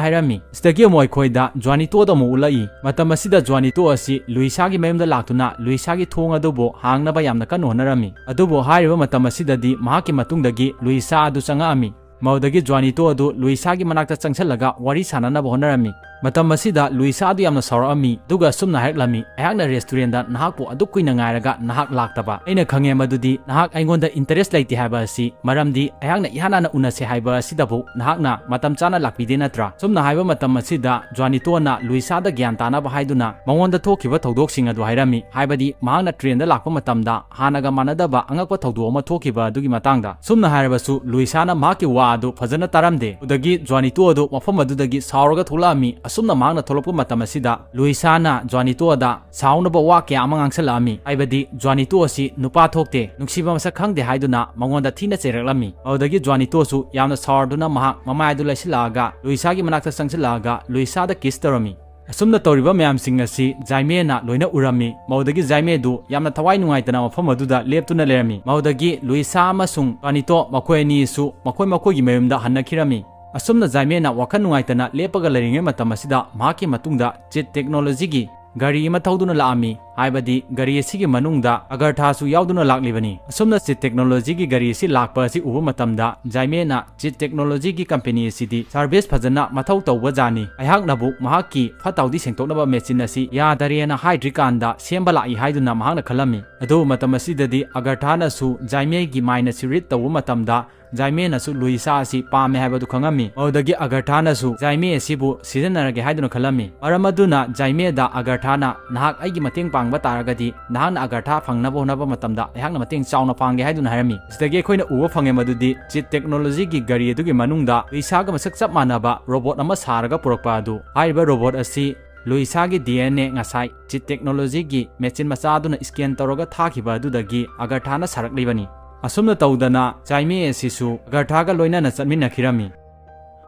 ꯍꯥꯏꯔꯝꯃꯤ꯫ ꯁꯤꯗꯒꯤ ꯑꯃꯨꯛ ꯑꯩꯈꯣꯏꯗ ꯖ꯭ꯋꯥꯅꯤꯇꯣꯗ ꯑꯃꯨꯛ ꯎꯠꯂꯛꯏ꯫ ꯃꯇꯝ ꯑꯁꯤꯗ ꯖ꯭ꯋꯥꯅꯤꯇꯣ ꯑꯁꯤ ꯂꯨꯏꯁꯥꯒꯤ ꯃꯌꯨꯝꯗ ꯂꯥꯛꯇꯨꯅ ꯂꯨꯏꯁꯥꯒꯤ ꯊꯣꯡ ꯑꯗꯨꯕꯨ ꯍꯥꯡꯅꯕ ꯌꯥꯝꯅ ꯀꯟꯅ ꯍꯣꯠꯅꯔꯝꯃꯤ꯫ ꯑꯗꯨꯕꯨ ꯍꯥꯏꯔꯤꯕ ꯃꯇꯝ ꯑꯁꯤꯗꯗꯤ ꯃꯍꯥꯛꯀꯤ ꯃꯇꯨꯡꯗꯒꯤ ꯂꯨꯏꯁꯥ ꯑꯗꯨ ꯆꯪꯉꯛꯑꯝꯃꯤ꯫ ꯃꯗꯨꯗꯒꯤ ꯖ꯭ꯋꯥꯅꯤꯇꯣ ꯑꯗꯨ ꯂꯨꯏꯁꯥꯒꯤ ꯃꯅꯥꯛꯇ ꯆꯪꯁꯤꯜꯂꯒ ꯋꯥꯔꯤ ꯁꯥꯟꯅꯅꯕ ꯍꯣꯠꯅꯔꯝꯃꯤ꯫ ꯃꯇꯝ ꯑꯁꯤꯗ ꯂꯨꯏꯁꯥ ꯑꯗꯨ ꯌꯥꯝꯅ ꯁꯥꯎꯔꯛꯑꯝꯃꯤ, ꯑꯗꯨꯒ ꯑꯁꯨꯝꯅ ꯍꯥꯏꯔꯛꯂꯝꯃꯤ, "ꯑꯩꯍꯥꯛꯅ restaurant ꯗ ꯅꯍꯥꯛꯄꯨ ꯑꯗꯨꯛ ꯀꯨꯏꯅ ꯉꯥꯏꯔꯒ ꯅꯍꯥꯛ ꯂꯥꯛꯇꯕ꯫ ꯑꯩꯅ ꯈꯪꯉꯦ ꯃꯗꯨꯗꯤ ꯅꯍꯥꯛ ꯑꯩꯉꯣꯟꯗ interest ꯂꯩꯇꯦ ꯍꯥꯏꯕ ꯑꯁꯤ, ꯃꯔꯝꯗꯤ ꯑꯩꯍꯥꯛꯅ ꯏꯍꯥꯟ ꯍꯥꯟꯅ ꯎꯅꯁꯦ ꯍꯥꯏꯕ ꯑꯁꯤꯗꯕꯨ ꯅꯍꯥꯛꯅ ꯃꯇꯝ ꯆꯥꯅ ꯂꯥꯛꯄꯤꯗꯦ ꯅꯠꯇ꯭ꯔꯥ?" ꯁꯨꯝꯅ ꯍꯥꯏꯕ ꯃꯇꯝ ꯑꯁꯤꯗ ꯖ꯭ꯋꯥꯅꯤꯇꯣꯅ ꯂꯨꯏꯁꯥꯗ ꯒ꯭ꯌꯥꯟ ꯇꯥꯅꯕ ꯍꯥꯏꯗꯨꯅ ꯃꯉꯣꯟꯗ ꯊꯣꯛꯈꯤꯕ ꯊꯧꯗꯣꯛꯁꯤꯡ ꯑꯗꯨ ꯍꯥꯏꯔꯝꯃꯤ, ꯍꯥꯏꯕꯗꯤ ꯃꯍꯥꯛꯅ train ꯗ ꯂꯥꯛꯄ ꯃꯇꯝꯗ ꯍꯥꯟꯅꯒ ꯃꯥꯟꯅꯗꯕ ꯑꯉꯛꯄ ꯊꯧꯗꯣꯛ ꯑꯃ ꯊꯣꯛꯈꯤꯕ ꯑꯗꯨꯒꯤ ꯃꯇꯥꯡꯗ꯫ ꯁꯨꯝꯅ ꯍꯥꯏꯔꯕꯁꯨ ꯂꯨꯏꯁꯥꯅ ꯃꯍꯥꯛꯀꯤ ꯋꯥ ꯑꯗꯨ ꯐꯖꯅ ꯇꯥꯔꯝꯗꯦ꯫ ꯑꯗꯨꯗꯒꯤ ꯖ꯭ꯋꯥꯅꯤꯇꯣ ꯑꯗꯨ ꯃꯐꯝ ꯑꯗꯨꯗꯒꯤ ꯁꯥꯎꯔꯒ ꯊꯣꯛꯂꯛꯑꯝꯃꯤ꯫ ꯑꯁꯨꯝꯅ ꯃꯍꯥꯛꯅ ꯊꯣꯛꯂꯛꯄ ꯃꯇꯝ ꯑꯁꯤꯗ ꯂꯨꯏꯁꯥꯅ ꯖ꯭ꯋꯥꯅꯤꯇꯣꯗ ꯁꯥꯎꯅꯕ ꯋꯥ ꯀꯌꯥ ꯑꯃ ꯉꯥꯡꯁꯜꯂꯛꯑꯝꯃꯤ, ꯍꯥꯏꯕꯗꯤ ꯖ꯭ꯋꯥꯅꯤꯇꯣ ꯑꯁꯤ ꯅꯨꯄꯥ ꯊꯣꯛꯇꯦ, ꯅꯨꯡꯁꯤꯕ ꯃꯁꯛ ꯈꯪꯗꯦ ꯍꯥꯏꯗꯨꯅ ꯃꯉꯣꯟꯗ ꯊꯤꯅ ꯆꯩꯔꯛꯂꯝꯃꯤ꯫ ꯑꯗꯨꯗꯒꯤ ꯖ꯭ꯋꯥꯅꯤꯇꯣꯁꯨ ꯌꯥꯝꯅ ꯁꯥꯎꯔꯗꯨꯅ ꯃꯍꯥꯛ ꯃꯃꯥꯏ ꯑꯗꯨ ꯂꯩꯁꯤꯜꯂꯛꯑꯒ ꯂꯨꯏꯁꯥꯒꯤ ꯃꯅꯥꯛꯇ ꯆꯪꯁꯤꯜꯂꯛꯑꯒ ꯂꯨꯏꯁꯥꯗ kiss ꯇꯧꯔꯝꯃꯤ꯫ ꯑꯁꯨꯝꯅ ꯇꯧꯔꯤꯕ ꯃꯌꯥꯝꯁꯤꯡ ꯑꯁꯤ ꯖꯥꯏꯃꯦꯅ ꯂꯣꯏꯅ ꯎꯔꯝꯃꯤ꯫ ꯃꯗꯨꯗꯒꯤ ꯖꯥꯏꯃꯦꯗꯨ ꯌꯥꯝꯅ ꯊꯋꯥꯏ ꯅꯨꯡꯉꯥꯏꯇꯅ ꯃꯐꯝ ꯑꯗꯨꯗ ꯂꯦꯞꯇꯨꯅ ꯂꯩꯔꯝꯃꯤ꯫ ꯃꯗꯨꯗꯒꯤ ꯂꯨꯏꯁꯥ ꯑꯃꯁꯨꯡ ꯖ꯭ꯋꯥꯅꯤꯇꯣ ꯃꯈꯣꯏ ꯑꯅꯤꯁꯨ ꯃꯈꯣꯏ ꯃꯈꯣꯏꯒꯤ ꯃꯌꯨꯝꯗ ꯍꯟꯅꯈꯤꯔꯝꯃꯤ꯫ ꯑꯁꯨꯝꯅ ꯖꯥꯏꯃꯦꯅ ꯋꯥꯈꯜ ꯅꯨꯡꯉꯥꯏꯇꯅ ꯂꯦꯞꯄꯒ ꯂꯩꯔꯤꯉꯩ ꯃꯇꯝ ꯑꯁꯤꯗ ꯃꯍꯥꯛꯀꯤ ꯃꯇꯨꯡꯗ ꯆꯤꯠ technology ꯒꯤ ꯒꯥꯔꯤ ꯑꯃ ꯊꯧꯗꯨꯅ ꯂꯥꯛꯑꯝꯃꯤ, ꯍꯥꯏꯕꯗꯤ ꯒꯥꯔꯤ ꯑꯁꯤꯒꯤ ꯃꯅꯨꯡꯗ ꯑꯒꯔꯊꯥꯁꯨ ꯌꯥꯎꯗꯨꯅ ꯂꯥꯛꯂꯤꯕꯅꯤ꯫ ꯑꯁꯨꯝꯅ ꯆꯤꯠ technology ꯒꯤ ꯒꯥꯔꯤ ꯑꯁꯤ ꯂꯥꯛꯄ ꯑꯁꯤ ꯎꯕ ꯃꯇꯝꯗ ꯖꯥꯏꯃꯦꯅ ꯆꯤꯠ technology ꯒꯤ company ꯑꯁꯤꯗꯤ service ꯐꯖꯅ ꯃꯊꯧ ꯇꯧꯕ ꯖꯥꯠꯅꯤ꯫ ꯑꯩꯍꯥꯛꯅꯕꯨ ꯃꯍꯥꯛꯀꯤ ꯐꯠꯇ ꯍꯥꯎꯗꯤ ꯁꯦꯡꯗꯣꯛꯅꯕ machine ꯑꯁꯤ ꯌꯥꯗꯔꯦꯅ ꯍꯥꯏꯗ꯭ꯔꯤꯀꯥꯟꯗ ꯁꯦꯝꯕ ꯂꯥꯛꯏ ꯍꯥꯏꯗꯨꯅ ꯃꯍꯥꯛꯅ ꯈꯜꯂꯝꯃꯤ꯫ ꯑꯗꯨꯕꯨ ꯃꯇꯝ ꯑꯁꯤꯗꯗꯤ ꯑꯒꯔꯊꯥꯅꯁꯨ ꯖꯥꯏꯃꯦꯒꯤ mind ꯑꯁꯤ read ꯇꯧꯕ ꯃꯇꯝꯗ ꯖꯥꯏꯃꯦꯅꯁꯨ ꯂꯨꯏꯁꯥ ꯑꯁꯤ ꯄꯥꯝꯃꯦ ꯍꯥꯏꯕꯗꯨ ꯈꯪꯉꯝꯃꯤ꯫ ꯃꯗꯨꯗꯒꯤ ꯑꯒꯔꯊꯥꯅꯁꯨ ꯖꯥꯏꯃꯦ ꯑꯁꯤꯕꯨ ꯁꯤꯖꯤꯟꯅꯔꯒꯦ ꯍꯥꯏꯗꯨꯅ ꯈꯜꯂꯝꯃꯤ꯫ ꯃꯔꯝ ꯑꯗꯨꯅ ꯖꯥꯏꯃꯦꯗ ꯑꯒꯔꯊꯥꯅ, "ꯅꯍꯥꯛ ꯑꯩꯒꯤ ꯃꯇꯦꯡ ꯄꯥꯡꯕ ꯇꯥꯔꯒꯗꯤ ꯅꯍꯥꯛꯅ ꯑꯒꯔꯊꯥ ꯐꯪꯅꯕ ꯍꯣꯠꯅꯕ ꯃꯇꯝꯗ ꯑꯩꯍꯥꯛꯅ ꯃꯇꯦꯡ ꯆꯥꯎꯅ ꯄꯥꯡꯒꯦ" ꯍꯥꯏꯗꯨꯅ ꯍꯥꯏꯔꯝꯃꯤ꯫ ꯁꯤꯗꯒꯤ ꯑꯩꯈꯣꯏꯅ ꯎꯕ ꯐꯪꯉꯦ ꯃꯗꯨꯗꯤ ꯆꯤꯠ ꯇꯦꯛꯅꯣꯂꯣꯖꯤꯒꯤ ꯒꯥꯔꯤ ꯑꯗꯨꯒꯤ ꯃꯅꯨꯡꯗ ꯂꯨꯏꯁꯥꯒ ꯃꯁꯛ ꯆꯞ ꯃꯥꯟꯅꯕ ꯔꯣꯕꯣꯠ ꯑꯃ ꯁꯥꯔꯒ ꯄꯨꯔꯛꯄ ꯑꯗꯨ꯫ ꯍꯥꯏꯔꯤꯕ ꯔꯣꯕꯣꯠ ꯑꯁꯤ ꯂꯨꯏꯁꯥꯒꯤ ꯗꯤ ꯑꯦꯟ ꯑꯦ ꯉꯁꯥꯏ ꯆꯤꯠ ꯇꯦꯛꯅꯣꯂꯣꯖꯤꯒꯤ ꯃꯦꯆꯤꯟ ꯃꯆꯥ ꯑꯗꯨꯅ ꯁ꯭ꯀꯦꯟ ꯇꯧꯔꯒ ꯊꯥꯈꯤꯕ ꯑꯗꯨꯗꯒꯤ ꯑꯒꯔꯊꯥꯅ ꯁꯥꯔꯛꯂꯤꯕꯅꯤ꯫ ꯑꯁꯨꯝꯅ ꯇꯧꯗꯅ ꯖꯥꯏꯃꯦ ꯑꯁꯤꯁꯨ ꯑꯒꯔꯊꯥꯒ ꯂꯣꯏꯅꯅ ꯆꯠꯃꯤꯟꯅꯈꯤꯔꯝꯃꯤ꯫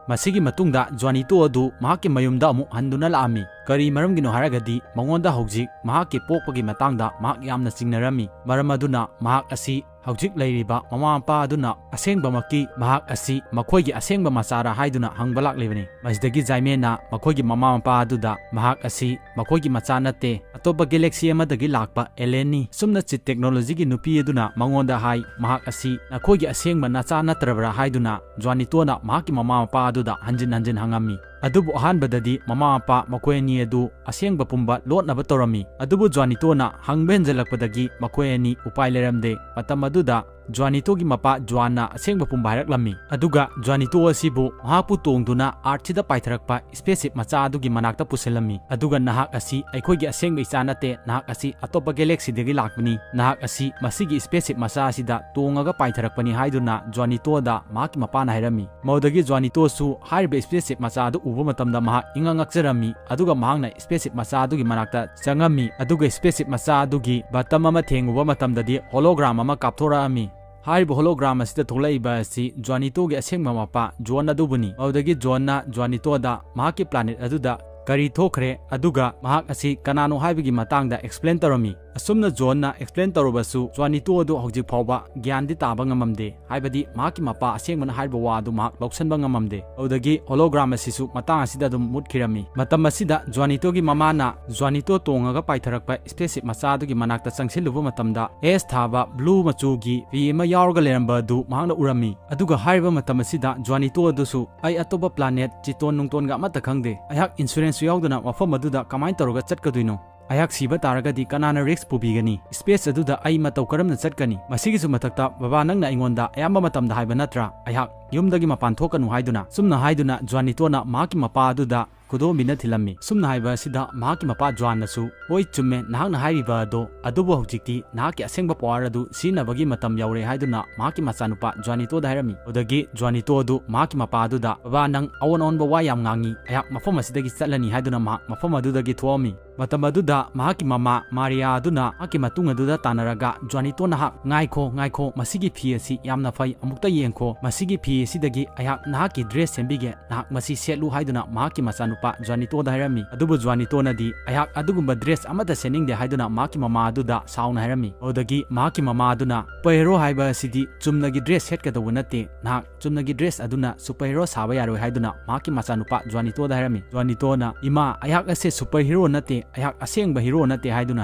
ꯃꯁꯤꯒꯤ ꯃꯇꯨꯡꯗ ꯖ꯭ꯋꯥꯅꯤꯇꯣ ꯑꯗꯨ ꯃꯍꯥꯛꯀꯤ ꯃꯌꯨꯝꯗ ꯑꯃꯨꯛ ꯍꯟꯗꯨꯅ ꯂꯥꯛꯑꯝꯃꯤ꯫ ꯀꯔꯤ ꯃꯔꯝꯒꯤꯅꯣ ꯍꯥꯏꯔꯒꯗꯤ ꯃꯉꯣꯟꯗ ꯍꯧꯖꯤꯛ ꯃꯍꯥꯛꯀꯤ ꯄꯣꯛꯄꯒꯤ ꯃꯇꯥꯡꯗ ꯃꯍꯥꯛ ꯌꯥꯝꯅ ꯆꯤꯡꯅꯔꯝꯃꯤ꯫ ꯃꯔꯝ ꯑꯗꯨꯅ ꯃꯍꯥꯛ ꯑꯁꯤ ꯍꯧꯖꯤꯛ ꯂꯩꯔꯤꯕ ꯃꯃꯥ ꯃꯄꯥ ꯑꯗꯨꯅ ꯑꯁꯦꯡꯕꯃꯛꯀꯤ ꯃꯍꯥꯛ ꯑꯁꯤ ꯃꯈꯣꯏꯒꯤ ꯑꯁꯦꯡꯕ ꯃꯆꯥꯔ ꯍꯥꯏꯗꯨꯅ ꯍꯪꯕ ꯂꯥꯛꯂꯤꯕꯅꯤ꯫ ꯃꯁꯤꯗꯒꯤ ꯖꯥꯏꯃꯦꯅ ꯃꯈꯣꯏꯒꯤ ꯃꯃꯥ ꯃꯄꯥ ꯑꯗꯨꯗ ꯃꯍꯥꯛ ꯑꯁꯤ ꯃꯈꯣꯏꯒꯤ ꯃꯆꯥ ꯅꯠꯇꯦ, ꯑꯇꯣꯞꯄ ꯒꯦꯂꯦꯛꯁꯤ ꯑꯃꯗꯒꯤ ꯂꯥꯛꯄ ꯑꯦꯂꯦꯟꯅꯤ꯫ ꯁꯨꯝꯅ ꯆꯤꯠ ꯇꯦꯛꯅꯣꯂꯣꯖꯤꯒꯤ ꯅꯨꯄꯤ ꯑꯗꯨꯅ ꯃꯉꯣꯟꯗ ꯍꯥꯏ, ꯃꯍꯥꯛ ꯑꯁꯤ ꯅꯈꯣꯏꯒꯤ ꯑꯁꯦꯡꯕ ꯅꯆꯥ ꯅꯠꯇ꯭ꯔꯕ꯭ꯔꯥ ꯍꯥꯏꯗꯨꯅ ꯖ꯭ꯋꯥꯅꯤꯇꯣꯅ ꯃꯍꯥꯛꯀꯤ ꯃꯃꯥ ꯃꯄꯥ ꯑꯗꯨꯗ ꯍꯟꯖꯤꯟ ꯍꯟꯖꯤꯟ ꯍꯪꯉꯝꯃꯤ꯫ ꯑꯗꯨꯕꯨ ꯑꯍꯥꯟꯕꯗꯗꯤ ꯃꯃꯥ ꯃꯄꯥ ꯃꯈꯣꯏ ꯑꯅꯤ ꯑꯗꯨ ꯑꯁꯦꯡꯕ ꯄꯨꯝꯕ ꯂꯣꯠꯅꯕ ꯇꯧꯔꯝꯃꯤ꯫ ꯑꯗꯨꯕꯨ ꯖ꯭ꯋꯥꯅꯤꯇꯣꯅ ꯍꯪꯕ ꯍꯦꯟꯖꯜꯂꯛꯄꯗꯒꯤ ꯃꯈꯣꯏ ꯑꯅꯤ ꯎꯄꯥꯏ ꯂꯩꯔꯝꯗꯦ꯫ ꯃꯇꯝ ꯑꯗꯨꯗ ꯖ꯭ꯋꯥꯅꯤꯇꯣꯒꯤ ꯃꯄꯥ ꯖ꯭ꯋꯥꯟꯅ ꯑꯁꯦꯡꯕ ꯄꯨꯝꯕ ꯍꯥꯏꯔꯛꯂꯝꯃꯤ꯫ ꯑꯗꯨꯒ ꯖ꯭ꯋꯥꯅꯤꯇꯣ ꯑꯁꯤꯕꯨ ꯃꯍꯥꯛꯄꯨ ꯇꯣꯡꯗꯨꯅ ꯑꯥꯔꯠꯁꯤꯗ ꯄꯥꯏꯊꯔꯛꯄ ꯁ꯭ꯄꯦꯁꯁꯤꯞ ꯃꯆꯥ ꯑꯗꯨꯒꯤ ꯃꯅꯥꯛꯇ ꯄꯨꯁꯤꯜꯂꯝꯃꯤ꯫ ꯑꯗꯨꯒ "ꯅꯍꯥꯛ ꯑꯁꯤ ꯑꯩꯈꯣꯏꯒꯤ ꯑꯁꯦꯡꯕ ꯏꯆꯥ ꯅꯠꯇꯦ, ꯅꯍꯥꯛ ꯑꯁꯤ ꯑꯇꯣꯞꯄ ꯒꯦꯂꯦꯛꯁꯤꯗꯒꯤ ꯂꯥꯛꯄꯅꯤ, ꯅꯍꯥꯛ ꯑꯁꯤ ꯃꯁꯤꯒꯤ ꯁ꯭ꯄꯦꯁꯁꯤꯞ ꯃꯆꯥ ꯑꯁꯤꯗ ꯇꯣꯡꯉꯒ ꯄꯥꯏꯊꯔꯛꯄꯅꯤ" ꯍꯥꯏꯗꯨꯅ ꯖ꯭ꯋꯥꯅꯤꯇꯣꯗ ꯃꯍꯥꯛꯀꯤ ꯃꯄꯥꯅ ꯍꯥꯏꯔꯝꯃꯤ꯫ ꯃꯗꯨꯗꯒꯤ ꯖ꯭ꯋꯥꯅꯤꯇꯣꯁꯨ ꯍꯥꯏꯔꯤꯕ ꯁ꯭ꯄꯦꯁꯁꯤꯞ ꯃꯆꯥ ꯑꯗꯨ ꯎꯕ ꯃꯇꯝꯗ ꯃꯍꯥꯛ ꯏꯉꯛ ꯉꯛꯆꯔꯝꯃꯤ꯫ ꯑꯗꯨꯒ ꯃꯍꯥꯛꯅ ꯁ꯭ꯄꯦꯁꯁꯤꯞ ꯃꯆꯥ ꯑꯗꯨꯒꯤ ꯃꯅꯥꯛꯇ ꯆꯪꯉꯝꯃꯤ꯫ ꯑꯗꯨꯒ ꯁ꯭ꯄꯦꯁꯁꯤꯞ ꯃꯆꯥ ꯑꯗꯨꯒꯤ ꯕꯇꯝ ꯑꯃ ꯊꯦꯡꯉꯨꯕ ꯃꯇꯝꯗꯗꯤ ꯍꯣꯂꯣꯒ꯭ꯔꯥꯝ ꯑꯃ ꯀꯥꯞꯊꯣꯔꯛꯑꯝꯃꯤ꯫ ꯍꯥꯏꯔꯤꯕ ꯍꯣꯂꯣꯒ꯭ꯔꯥꯝ ꯑꯁꯤꯗ ꯊꯣꯛꯂꯛꯏꯕ ꯑꯁꯤ ꯖ꯭ꯋꯥꯅꯤꯇꯣꯒꯤ ꯑꯁꯦꯡꯕ ꯃꯄꯥ ꯖꯣꯟ ꯑꯗꯨꯕꯨꯅꯤ꯫ ꯃꯗꯨꯗꯒꯤ ꯖꯣꯟꯅ ꯖ꯭ꯋꯥꯅꯤꯇꯣꯗ ꯃꯍꯥꯛꯀꯤ ꯄ꯭ꯂꯥꯅꯦꯠ ꯑꯗꯨꯗ ꯀꯔꯤ ꯊꯣꯛꯈ꯭ꯔꯦ, ꯑꯗꯨꯒ ꯃꯍꯥꯛ ꯑꯁꯤ ꯀꯅꯥꯅꯣ ꯍꯥꯏꯕꯒꯤ ꯃꯇꯥꯡꯗ ꯑꯦꯛꯁꯄ꯭ꯂꯦꯟ ꯇꯧꯔꯝꯃꯤ꯫ ꯑꯁꯨꯝꯅ ꯖꯣꯟꯅ ꯑꯦꯛꯁꯄ꯭ꯂꯦꯟ ꯇꯧꯔꯕꯁꯨ ꯖ꯭ꯋꯥꯅꯤꯇꯣ ꯑꯗꯨ ꯍꯧꯖꯤꯛ ꯐꯥꯎꯕ ꯒ꯭ꯌꯥꯟꯗꯤ ꯇꯥꯕ ꯉꯝꯃꯝꯗꯦ, ꯍꯥꯏꯕꯗꯤ ꯃꯍꯥꯛꯀꯤ ꯃꯄꯥ ꯑꯁꯦꯡꯕꯅ ꯍꯥꯏꯔꯤꯕ ꯋꯥ ꯑꯗꯨ ꯃꯍꯥꯛ ꯂꯧꯁꯟꯕ ꯉꯝꯃꯝꯗꯦ꯫ ꯑꯗꯨꯗꯒꯤ ꯍꯣꯂꯣꯒ꯭ꯔꯥꯝ ꯑꯁꯤꯁꯨ ꯃꯇꯥꯡ ꯑꯁꯤꯗ ꯑꯗꯨꯝ ꯃꯨꯠꯈꯤꯔꯝꯃꯤ꯫ ꯃꯇꯝ ꯑꯁꯤꯗ ꯖ꯭ꯋꯥꯅꯤꯇꯣꯒꯤ ꯃꯃꯥꯅ ꯖ꯭ꯋꯥꯅꯤꯇꯣ ꯇꯣꯡꯉꯒ ꯄꯥꯏꯊꯔꯛꯄ ꯁ꯭ꯄꯦꯁꯁꯤꯞ ꯃꯆꯥ ꯑꯗꯨꯒꯤ ꯃꯅꯥꯛꯇ ꯆꯪꯁꯤꯜꯂꯨꯕ ꯃꯇꯝꯗ ꯑꯦꯁ ꯊꯥꯕ ꯕ꯭ꯂꯨ ꯃꯆꯨꯒꯤ ꯐꯤ ꯑꯃ ꯌꯥꯎꯔꯒ ꯂꯩꯔꯝꯕ ꯑꯗꯨ ꯃꯍꯥꯛꯅ ꯎꯔꯝꯃꯤ꯫ ꯑꯗꯨꯒ ꯍꯥꯏꯔꯤꯕ ꯃꯇꯝ ꯑꯁꯤꯗ ꯖ꯭ꯋꯥꯅꯤꯇꯣ ꯑꯗꯨꯁꯨ, "ꯑꯩ ꯑꯇꯣꯞꯄ ꯄ꯭ꯂꯥꯅꯦꯠ ꯆꯤꯇꯣꯟ ꯅꯨꯡꯇꯣꯟꯒ ꯑꯃꯠꯇ ꯈꯪꯗꯦ꯫ ꯑꯩꯍꯥꯛ ꯏꯟꯁꯨꯔꯦꯟꯁꯁꯨ ꯌꯥꯎꯗꯅ ꯃꯐꯝ ꯑꯗꯨꯗ ꯀꯃꯥꯏꯅ ꯇꯧꯔꯒ ꯆꯠꯀꯗꯣꯏꯅꯣ?" ꯑꯩꯍꯥꯛ ꯁꯤꯕ ꯇꯥꯔꯒꯗꯤ ꯀꯅꯥꯅ risk ꯄꯨꯕꯤꯒꯅꯤ? Space ꯑꯗꯨꯗ ꯑꯩ ꯃꯇꯧ ꯀꯔꯝꯅ ꯆꯠꯀꯅꯤ? ꯃꯁꯤꯒꯤꯁꯨ ꯃꯊꯛꯇ, "ꯕꯕꯥ, ꯅꯪꯅ ꯑꯩꯉꯣꯟꯗ ꯑꯌꯥꯝꯕ ꯃꯇꯝꯗ ꯍꯥꯏꯕ ꯅꯠꯇ꯭ꯔꯥ ꯑꯩꯍꯥꯛ ꯌꯨꯝꯗꯒꯤ ꯃꯄꯥꯟ ꯊꯣꯛꯀꯅꯨ ꯍꯥꯏꯗꯨꯅ?" ꯁꯨꯝꯅ ꯍꯥꯏꯗꯨꯅ ꯖ꯭ꯋꯥꯅꯤꯇꯣꯅ ꯃꯍꯥꯛꯀꯤ ꯃꯄꯥ ꯑꯗꯨꯗ ꯈꯨꯗꯣꯝꯕꯤꯅ ꯊꯤꯜꯂꯝꯃꯤ꯫ ꯁꯨꯝꯅ ꯍꯥꯏꯕ ꯑꯁꯤꯗ ꯃꯍꯥꯛꯀꯤ ꯃꯄꯥ ꯖ꯭ꯋꯥꯟꯅꯁꯨ, "ꯍꯣꯏ, ꯆꯨꯝꯃꯦ ꯅꯍꯥꯛꯅ ꯍꯥꯏꯔꯤꯕ ꯑꯗꯣ, ꯑꯗꯨꯕꯨ ꯍꯧꯖꯤꯛꯇꯤ ꯅꯍꯥꯛꯀꯤ ꯑꯁꯦꯡꯕ power ꯑꯗꯨ ꯁꯤꯖꯤꯟꯅꯕꯒꯤ ꯃꯇꯝ ꯌꯧꯔꯦ" ꯍꯥꯏꯗꯨꯅ ꯃꯍꯥꯛꯀꯤ ꯃꯆꯥꯅꯨꯄꯥ ꯖ꯭ꯋꯥꯅꯤꯇꯣꯗ ꯍꯥꯏꯔꯝꯃꯤ꯫ ꯑꯗꯨꯗꯒꯤ ꯖ꯭ꯋꯥꯅꯤꯇꯣ ꯑꯗꯨ ꯃꯍꯥꯛꯀꯤ ꯃꯄꯥ ꯑꯗꯨꯗ, "ꯕꯕꯥ, ꯅꯪ ꯑꯑꯣꯟ ꯑꯑꯣꯟꯕ ꯋꯥ ꯌꯥꯝ ꯉꯥꯡꯉꯤ, ꯑꯩꯍꯥꯛ ꯃꯐꯝ ꯑꯁꯤꯗꯒꯤ ꯆꯠꯂꯅꯤ" ꯍꯥꯏꯗꯨꯅ ꯃꯍꯥꯛ ꯃꯐꯝ ꯑꯗꯨꯗꯒꯤ ꯊꯣꯛꯑꯝꯃꯤ꯫ ꯃꯇꯝ ꯑꯗꯨꯗ ꯃꯍꯥꯛꯀꯤ ꯃꯃꯥ ꯃꯥꯔꯤꯌꯥ ꯑꯗꯨꯅ ꯃꯍꯥꯛꯀꯤ ꯃꯇꯨꯡ ꯑꯗꯨꯗ ꯇꯥꯟꯅꯔꯒ ꯖ꯭ꯋꯥꯅꯤꯇꯣ, "ꯅꯍꯥꯛ ꯉꯥꯏꯈꯣ, ꯉꯥꯏꯈꯣ, ꯃꯁꯤꯒꯤ ꯐꯤ ꯑꯁꯤ ꯌꯥꯝꯅ ꯐꯩ, ꯑꯃꯨꯛꯇ ꯌꯦꯡꯈꯣ, ꯃꯁꯤꯒꯤ ꯐꯤ ꯑꯁꯤꯗꯒꯤ ꯑꯩꯍꯥꯛ ꯅꯍꯥꯛꯀꯤ dress ꯁꯦꯝꯕꯤꯒꯦ, ꯅꯍꯥꯛ ꯃꯁꯤ ꯁꯦꯠꯂꯨ" ꯍꯥꯏꯗꯨꯅ ꯃꯍꯥꯛꯀꯤ ꯃꯆꯥꯅꯨꯄꯥ ꯖ꯭ꯋꯥꯅꯤꯇꯣꯗ ꯍꯥꯏꯔꯝꯃꯤ꯫ ꯑꯗꯨꯕꯨ ꯖ꯭ꯋꯥꯅꯤꯇꯣꯅꯗꯤ, "ꯑꯩꯍꯥꯛ ꯑꯗꯨꯒꯨꯝꯕ dress ꯑꯃꯠꯇ ꯁꯦꯠꯅꯤꯡꯗꯦ" ꯍꯥꯏꯗꯨꯅ ꯃꯍꯥꯛꯀꯤ ꯃꯃꯥ ꯑꯗꯨꯗ ꯁꯥꯎꯅ ꯍꯥꯏꯔꯝꯃꯤ꯫ ꯑꯗꯨꯗꯒꯤ ꯃꯍꯥꯛꯀꯤ ꯃꯃꯥ ꯑꯗꯨꯅ, "Superhero ꯍꯥꯏꯕ ꯑꯁꯤꯗꯤ ꯆꯨꯝꯅꯒꯤ dress ꯁꯦꯠꯀꯗꯧꯕ ꯅꯠꯇꯦ, ꯅꯍꯥꯛ ꯆꯨꯝꯅꯒꯤ dress ꯑꯗꯨꯅ superhero ꯁꯥꯕ ꯌꯥꯔꯣꯏ" ꯍꯥꯏꯗꯨꯅ ꯃꯍꯥꯛꯀꯤ ꯃꯆꯥꯅꯨꯄꯥ ꯖ꯭ꯋꯥꯅꯤꯇꯣꯗ ꯍꯥꯏꯔꯝꯃꯤ꯫ ꯖ꯭ꯋꯥꯅꯤꯇꯣꯅ, "ꯏꯃꯥ, ꯑꯩꯍꯥꯛ ꯑꯁꯦ superhero ꯅꯠꯇꯦ, ꯑꯩꯍꯥꯛ ꯑꯁꯦꯡꯕ hero ꯅꯠꯇꯦ" ꯍꯥꯏꯗꯨꯅ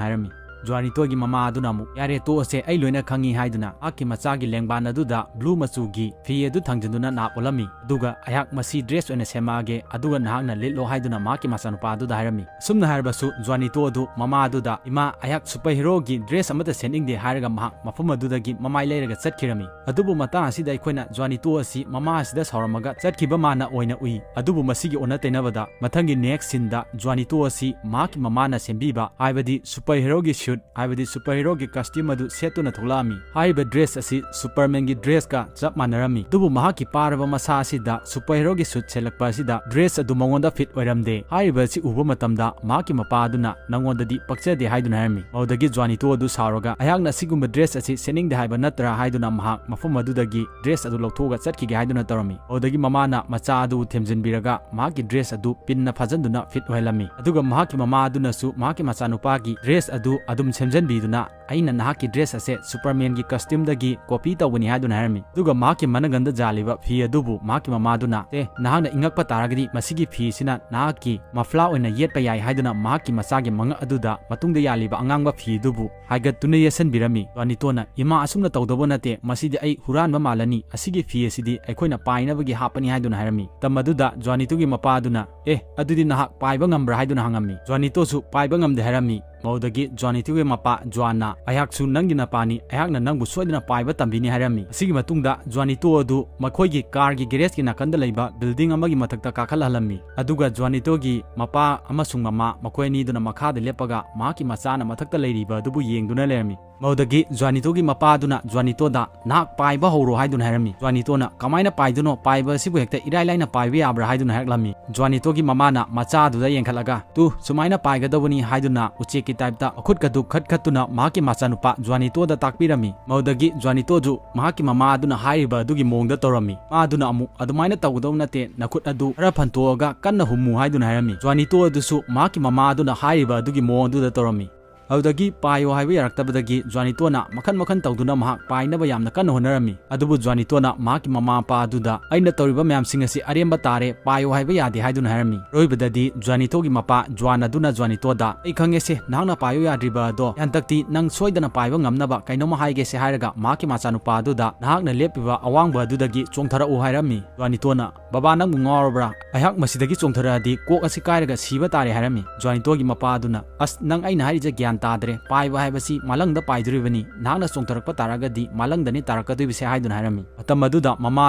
ꯍꯥꯏꯔꯝꯃꯤ꯫ ꯖ꯭ꯋꯥꯅꯤꯇꯣꯒꯤ ꯃꯃꯥ ꯑꯗꯨꯅ ꯑꯃꯨꯛ, "ꯌꯥꯔꯦ, ꯇꯣꯛꯑꯁꯦ, ꯑꯩ ꯂꯣꯏꯅ ꯈꯪꯉꯤ" ꯍꯥꯏꯗꯨꯅ ꯃꯍꯥꯛꯀꯤ ꯃꯆꯥꯒꯤ ꯂꯦꯡꯕꯥꯟ ꯑꯗꯨꯗ blue ꯃꯆꯨꯒꯤ ꯐꯤ ꯑꯗꯨ ꯊꯥꯡꯖꯤꯟꯗꯨꯅ ꯅꯥꯞ ꯑꯣꯜꯂꯝꯃꯤ꯫ ꯑꯗꯨꯒ, "ꯑꯩꯍꯥꯛ ꯃꯁꯤ dress ꯑꯣꯏꯅ ꯁꯦꯝꯃꯛꯑꯒꯦ, ꯑꯗꯨꯒ ꯅꯍꯥꯛꯅ ꯂꯤꯠꯂꯣ" ꯍꯥꯏꯗꯨꯅ ꯃꯍꯥꯛꯀꯤ ꯃꯆꯥꯅꯨꯄꯥ ꯑꯗꯨꯗ ꯍꯥꯏꯔꯝꯃꯤ꯫ ꯑꯁꯨꯝꯅ ꯍꯥꯏꯔꯕꯁꯨ ꯖ꯭ꯋꯥꯅꯤꯇꯣ ꯑꯗꯨ ꯃꯃꯥ ꯑꯗꯨꯗ, "ꯏꯃꯥ, ꯑꯩꯍꯥꯛ superheroꯒꯤ dress ꯑꯃꯠꯇ ꯁꯦꯠꯅꯤꯡꯗꯦ" ꯍꯥꯏꯔꯒ ꯃꯍꯥꯛ ꯃꯐꯝ ꯑꯗꯨꯗꯒꯤ ꯃꯃꯥꯏ ꯂꯩꯔꯒ ꯆꯠꯈꯤꯔꯝꯃꯤ꯫ ꯑꯗꯨꯕꯨ ꯃꯇꯥꯡ ꯑꯁꯤꯗ ꯑꯩꯈꯣꯏꯅ ꯖ꯭ꯋꯥꯅꯤꯇꯣ ꯑꯁꯤ ꯃꯃꯥ ꯑꯁꯤꯗ ꯁꯥꯎꯔꯝꯃꯒ ꯆꯠꯈꯤꯕ ꯃꯥꯅ ꯑꯣꯏꯅ ꯎꯏ꯫ ꯑꯗꯨꯕꯨ ꯃꯁꯤꯒꯤ ꯑꯣꯟꯅ ꯇꯩꯅꯕꯗ ꯃꯊꯪꯒꯤ next sceneꯗ ꯖ꯭ꯋꯥꯅꯤꯇꯣ ꯑꯁꯤ ꯃꯍꯥꯛꯀꯤ ꯃꯃꯥꯅ ꯁꯦꯝꯕꯤꯕ, ꯍꯥꯏꯕꯗꯤ superheroꯒꯤ suit, ꯍꯥꯏꯕꯗꯤ superheroꯒꯤ costume ꯑꯗꯨ ꯁꯦꯠꯇꯨꯅ ꯊꯣꯛꯂꯛꯑꯝꯃꯤ꯫ ꯍꯥꯏꯔꯤꯕ dress ꯑꯁꯤ Supermanꯒꯤ dressꯀ ꯆꯞ ꯃꯥꯟꯅꯔꯝꯃꯤ꯫ ꯑꯗꯨꯕꯨ ꯃꯍꯥꯛꯀꯤ ꯄꯥꯔꯕ ꯃꯁꯥ ꯑꯁꯤꯗ superheroꯒꯤ suit ꯁꯦꯠꯂꯛꯄ ꯑꯁꯤꯗ dress ꯑꯗꯨ ꯃꯉꯣꯟꯗ fit ꯑꯣꯏꯔꯝꯗꯦ꯫ ꯍꯥꯏꯔꯤꯕ ꯑꯁꯤ ꯎꯕ ꯃꯇꯝꯗ ꯃꯍꯥꯛꯀꯤ ꯃꯄꯥ ꯑꯗꯨꯅ, "ꯅꯉꯣꯟꯗꯗꯤ ꯄꯛꯆꯗꯦ" ꯍꯥꯏꯗꯨꯅ ꯍꯥꯏꯔꯝꯃꯤ꯫ ꯃꯗꯨꯗꯒꯤ ꯖ꯭ꯋꯥꯅꯤꯇꯣ ꯑꯗꯨ ꯁꯥꯎꯔꯒ, "ꯑꯩꯍꯥꯛꯅ ꯑꯁꯤꯒꯨꯝꯕ dress ꯑꯁꯤ ꯁꯦꯠꯅꯤꯡꯗꯦ ꯍꯥꯏꯕ ꯅꯠꯇ꯭ꯔꯥ?" ꯍꯥꯏꯗꯨꯅ ꯃꯍꯥꯛ ꯃꯐꯝ ꯑꯗꯨꯗꯒꯤ dress ꯑꯗꯨ ꯂꯧꯊꯣꯛꯑꯒ ꯆꯠꯈꯤꯒꯦ ꯍꯥꯏꯗꯨꯅ ꯇꯧꯔꯝꯃꯤ꯫ ꯃꯗꯨꯗꯒꯤ ꯃꯃꯥꯅ ꯃꯆꯥ ꯑꯗꯨ ꯊꯦꯝꯖꯤꯟꯕꯤꯔꯒ ꯃꯍꯥꯛꯀꯤ dress ꯑꯗꯨ pinꯅ ꯐꯥꯖꯤꯟꯗꯨꯅ fit ꯑꯣꯏꯍꯜꯂꯝꯃꯤ꯫ ꯑꯗꯨꯒ ꯃꯍꯥꯛꯀꯤ ꯃꯃꯥ ꯑꯗꯨꯅꯁꯨ ꯃꯍꯥꯛꯀꯤ ꯃꯆꯥꯅꯨꯄꯥꯒꯤ dress ꯑꯗꯨ ꯑꯗꯨꯝ ꯁꯦꯝꯖꯤꯟꯕꯤꯗꯨꯅ "ꯑꯩꯅ ꯅꯍꯥꯛꯀꯤ dress ꯑꯁꯦ Supermanꯒꯤ costumeꯗꯒꯤ copy ꯇꯧꯕꯅꯤ" ꯍꯥꯏꯗꯨꯅ ꯍꯥꯏꯔꯝꯃꯤ꯫ ꯑꯗꯨꯒ ꯃꯍꯥꯛꯀꯤ ꯃꯅꯒꯟꯗ ꯌꯥꯜꯂꯤꯕ ꯐꯤ ꯑꯗꯨꯕꯨ ꯃꯍꯥꯛꯀꯤ ꯃꯃꯥꯗꯨꯅ, "ꯑꯦ, ꯅꯍꯥꯛꯅ ꯏꯪꯉꯛꯄ ꯇꯥꯔꯒꯗꯤ ꯃꯁꯤꯒꯤ ꯐꯤ ꯑꯁꯤꯅ ꯅꯍꯥꯛꯀꯤ muffler ꯑꯣꯏꯅ ꯌꯦꯠꯄ ꯌꯥꯏ" ꯍꯥꯏꯗꯨꯅ ꯃꯍꯥꯛꯀꯤ ꯃꯆꯥꯒꯤ ꯃꯉꯛ ꯑꯗꯨꯗ ꯃꯇꯨꯡꯗ ꯌꯥꯜꯂꯤꯕ ꯑꯉꯥꯡꯕ ꯐꯤ ꯑꯗꯨꯕꯨ ꯍꯥꯏꯒꯠꯇꯨꯅ ꯌꯦꯠꯁꯟꯕꯤꯔꯝꯃꯤ꯫ ꯖ꯭ꯋꯥꯅꯤꯇꯣꯅ, "ꯏꯃꯥ, ꯑꯁꯨꯝꯅ ꯇꯧꯗꯧꯕ ꯅꯠꯇꯦ, ꯃꯁꯤꯗꯤ ꯑꯩ ꯍꯨꯔꯥꯟꯕ ꯃꯥꯜꯂꯅꯤ, ꯑꯁꯤꯒꯤ ꯐꯤ ꯑꯁꯤꯗꯤ ꯑꯩꯈꯣꯏꯅ ꯄꯥꯏꯅꯕꯒꯤ ꯍꯥꯞꯄꯅꯤ" ꯍꯥꯏꯗꯨꯅ ꯍꯥꯏꯔꯝꯃꯤ꯫ ꯃꯇꯝ ꯑꯗꯨꯗ ꯖ꯭ꯋꯥꯅꯤꯇꯣꯒꯤ ꯃꯄꯥ ꯑꯗꯨꯅ, "ꯑꯦ, ꯑꯗꯨꯗꯤ ꯅꯍꯥꯛ ꯄꯥꯏꯕ ꯉꯝꯕ꯭ꯔꯥ?" ꯍꯥꯏꯗꯨꯅ ꯍꯪꯉꯝꯃꯤ꯫ ꯖ꯭ꯋꯥꯅꯤꯇꯣꯁꯨ ꯄꯥꯏꯕ ꯉꯝꯗꯦ ꯍꯥꯏꯔꯝꯃꯤ꯫ ꯃꯗꯨꯗꯒꯤ ꯖ꯭ꯋꯥꯅꯤꯇꯣꯒꯤ ꯃꯄꯥ ꯖ꯭ꯋꯥꯟꯅ, "ꯑꯩꯍꯥꯛꯁꯨ ꯅꯪꯒꯤ ꯅꯄꯥꯅꯤ, ꯑꯩꯍꯥꯛꯅ ꯅꯪꯕꯨ ꯁꯣꯏꯗꯅ ꯄꯥꯏꯕ ꯇꯝꯕꯤꯅꯤ" ꯍꯥꯏꯔꯝꯃꯤ꯫ ꯑꯁꯤꯒꯤ ꯃꯇꯨꯡꯗ ꯖ꯭ꯋꯥꯅꯤꯇꯣ ꯑꯗꯨ ꯃꯈꯣꯏꯒꯤ carꯒꯤ garageꯀꯤ ꯅꯥꯀꯟꯗ ꯂꯩꯕ building ꯑꯃꯒꯤ ꯃꯊꯛꯇ ꯀꯥꯈꯠꯍꯜꯂꯝꯃꯤ꯫ ꯑꯗꯨꯒ ꯖ꯭ꯋꯥꯅꯤꯇꯣꯒꯤ ꯃꯄꯥ ꯑꯃꯁꯨꯡ ꯃꯃꯥ ꯃꯈꯣꯏ ꯑꯅꯤꯗꯨꯅ ꯃꯈꯥꯗ ꯂꯦꯞꯄꯒ ꯃꯍꯥꯛꯀꯤ ꯃꯆꯥꯅ ꯃꯊꯛꯇ ꯂꯩꯔꯤꯕ ꯑꯗꯨꯕꯨ ꯌꯦꯡꯗꯨꯅ ꯂꯩꯔꯝꯃꯤ꯫ ꯃꯗꯨꯗꯒꯤ ꯖ꯭ꯋꯥꯅꯤꯇꯣꯒꯤ ꯃꯄꯥꯗꯨꯅ ꯖ꯭ꯋꯥꯅꯤꯇꯣꯗ, "ꯅꯍꯥꯛ ꯄꯥꯏꯕ ꯍꯧꯔꯣ" ꯍꯥꯏꯗꯨꯅ ꯍꯥꯏꯔꯝꯃꯤ꯫ ꯖ꯭ꯋꯥꯅꯤꯇꯣꯅ, "ꯀꯃꯥꯏꯅ ꯄꯥꯏꯗꯣꯏꯅꯣ? ꯄꯥꯏꯕ ꯑꯁꯤꯕꯨ ꯍꯦꯛꯇ ꯏꯔꯥꯏ ꯂꯥꯏꯅ ꯄꯥꯏꯕ ꯌꯥꯕ꯭ꯔꯥ?" ꯍꯥꯏꯗꯨꯅ ꯍꯥꯏꯔꯛꯂꯝꯃꯤ꯫ ꯖ꯭ꯋꯥꯅꯤꯇꯣꯒꯤ ꯃꯃꯥꯅ ꯃꯆꯥꯗꯨꯗ ꯌꯦꯡꯈꯠꯂꯒ, "ꯇꯨ, ꯁꯨꯃꯥꯏꯅ ꯄꯥꯏꯒꯗꯧꯕꯅꯤ" ꯍꯥꯏꯗꯨꯅ ꯎꯆꯦꯛꯀꯤ typeꯇ ꯃꯈꯨꯠꯀꯗꯨ ꯈꯠ ꯈꯠꯇꯨꯅ ꯃꯍꯥꯛꯀꯤ ꯃꯆꯥꯅꯨꯄꯥ ꯖ꯭ꯋꯥꯅꯤꯇꯣꯗ ꯇꯥꯛꯄꯤꯔꯝꯃꯤ꯫ ꯃꯗꯨꯗꯒꯤ ꯖ꯭ꯋꯥꯅꯤꯇꯣꯁꯨ ꯃꯍꯥꯛꯀꯤ ꯃꯃꯥ ꯑꯗꯨꯅ ꯍꯥꯏꯔꯤꯕ ꯑꯗꯨꯒꯤ ꯃꯑꯣꯡꯗ ꯇꯧꯔꯝꯃꯤ꯫ ꯃꯥꯗꯨꯅ ꯑꯃꯨꯛ, "ꯑꯗꯨꯃꯥꯏꯅ ꯇꯧꯒꯗꯧꯕ ꯅꯠꯇꯦ, ꯅꯈꯨꯠ ꯑꯗꯨ ꯈꯔ ꯐꯟꯇꯣꯛꯑꯒ ꯀꯟꯅ ꯍꯨꯝꯃꯨ" ꯍꯥꯏꯗꯨꯅ ꯍꯥꯏꯔꯝꯃꯤ꯫ ꯖ꯭ꯋꯥꯅꯤꯇꯣ ꯑꯗꯨꯁꯨ ꯃꯍꯥꯛꯀꯤ ꯃꯃꯥ ꯑꯗꯨꯅ ꯍꯥꯏꯔꯤꯕ ꯑꯗꯨꯒꯤ ꯃꯑꯣꯡ ꯑꯗꯨꯗ ꯇꯧꯔꯝꯃꯤ꯫ ꯑꯗꯨꯗꯒꯤ ꯄꯥꯏꯌꯣ ꯍꯥꯏꯕ ꯌꯥꯔꯛꯇꯕꯗꯒꯤ ꯖ꯭ꯋꯥꯅꯤꯇꯣꯅ ꯃꯈꯟ ꯃꯈꯟ ꯇꯧꯗꯨꯅ ꯃꯍꯥꯛ ꯄꯥꯏꯅꯕ ꯌꯥꯝꯅ ꯀꯟꯅ ꯍꯣꯠꯅꯔꯝꯃꯤ꯫ ꯑꯗꯨꯕꯨ ꯖ꯭ꯋꯥꯅꯤꯇꯣꯅ ꯃꯍꯥꯛꯀꯤ ꯃꯃꯥ ꯃꯄꯥ ꯑꯗꯨꯗ, "ꯑꯩꯅ ꯇꯧꯔꯤꯕ ꯃꯌꯥꯝꯁꯤꯡ ꯑꯁꯤ ꯑꯔꯦꯝꯕ ꯇꯥꯔꯦ, ꯄꯥꯏꯌꯣ ꯍꯥꯏꯕ ꯌꯥꯗꯦ" ꯍꯥꯏꯗꯨꯅ ꯍꯥꯏꯔꯝꯃꯤ꯫ ꯑꯔꯣꯏꯕꯗꯗꯤ ꯖ꯭ꯋꯥꯅꯤꯇꯣꯒꯤ ꯃꯄꯥ ꯖ꯭ꯋꯥꯟ ꯑꯗꯨꯅ ꯖ꯭ꯋꯥꯅꯤꯇꯣꯗ, "ꯑꯩ ꯈꯪꯉꯦꯁꯦ, ꯅꯍꯥꯛꯅ ꯄꯥꯏꯌꯣ ꯌꯥꯗ꯭ꯔꯤꯕ ꯑꯗꯣ, ꯍꯟꯗꯛꯇꯤ ꯅꯪ ꯁꯣꯏꯗꯅ ꯄꯥꯏꯕ ꯉꯝꯅꯕ ꯀꯩꯅꯣꯝꯃ ꯍꯥꯏꯒꯦꯁꯦ" ꯍꯥꯏꯔꯒ ꯃꯍꯥꯛꯀꯤ ꯃꯆꯥꯅꯨꯄꯥ ꯑꯗꯨꯗ, "ꯅꯍꯥꯛꯅ ꯂꯦꯞꯄꯤꯕ ꯑꯋꯥꯡꯕ ꯑꯗꯨꯗꯒꯤ ꯆꯣꯡꯊꯔꯛꯎ" ꯍꯥꯏꯔꯝꯃꯤ꯫ ꯖ꯭ꯋꯥꯅꯤꯇꯣꯅ, "ꯕꯕꯥ, ꯅꯪꯕꯨ ꯉꯥꯎꯔꯕ꯭ꯔꯥ? ꯑꯩꯍꯥꯛ ꯃꯁꯤꯗꯒꯤ ꯆꯣꯡꯊꯔꯛꯑꯗꯤ ꯀꯣꯛ ꯑꯁꯤ ꯀꯥꯏꯔꯒ ꯁꯤꯕ ꯇꯥꯔꯦ" ꯍꯥꯏꯔꯝꯃꯤ꯫ ꯖ꯭ꯋꯥꯅꯤꯇꯣꯒꯤ ꯃꯄꯥ ꯑꯗꯨꯅ, "ꯑꯁ, ꯅꯪ ꯑꯩꯅ ꯍꯥꯏꯔꯤꯁꯦ ꯒ꯭ꯌꯥꯟ ꯇꯥꯗ꯭ꯔꯦ꯫ ꯄꯥꯏꯕ ꯍꯥꯏꯕꯁꯤ ꯃꯥꯂꯪꯗ ꯄꯥꯏꯗꯣꯔꯤꯕꯅꯤ꯫ ꯅꯍꯥꯛꯅ ꯆꯣꯡꯊꯔꯛꯄ ꯇꯥꯔꯒꯗꯤ ꯃꯥꯂꯪꯗꯅꯤ ꯇꯥꯔꯛꯀꯗꯣꯏꯕꯁꯦ" ꯍꯥꯏꯗꯨꯅ ꯍꯥꯏꯔꯝꯃꯤ꯫ ꯃꯇꯝ ꯑꯗꯨꯗ ꯃꯃꯥ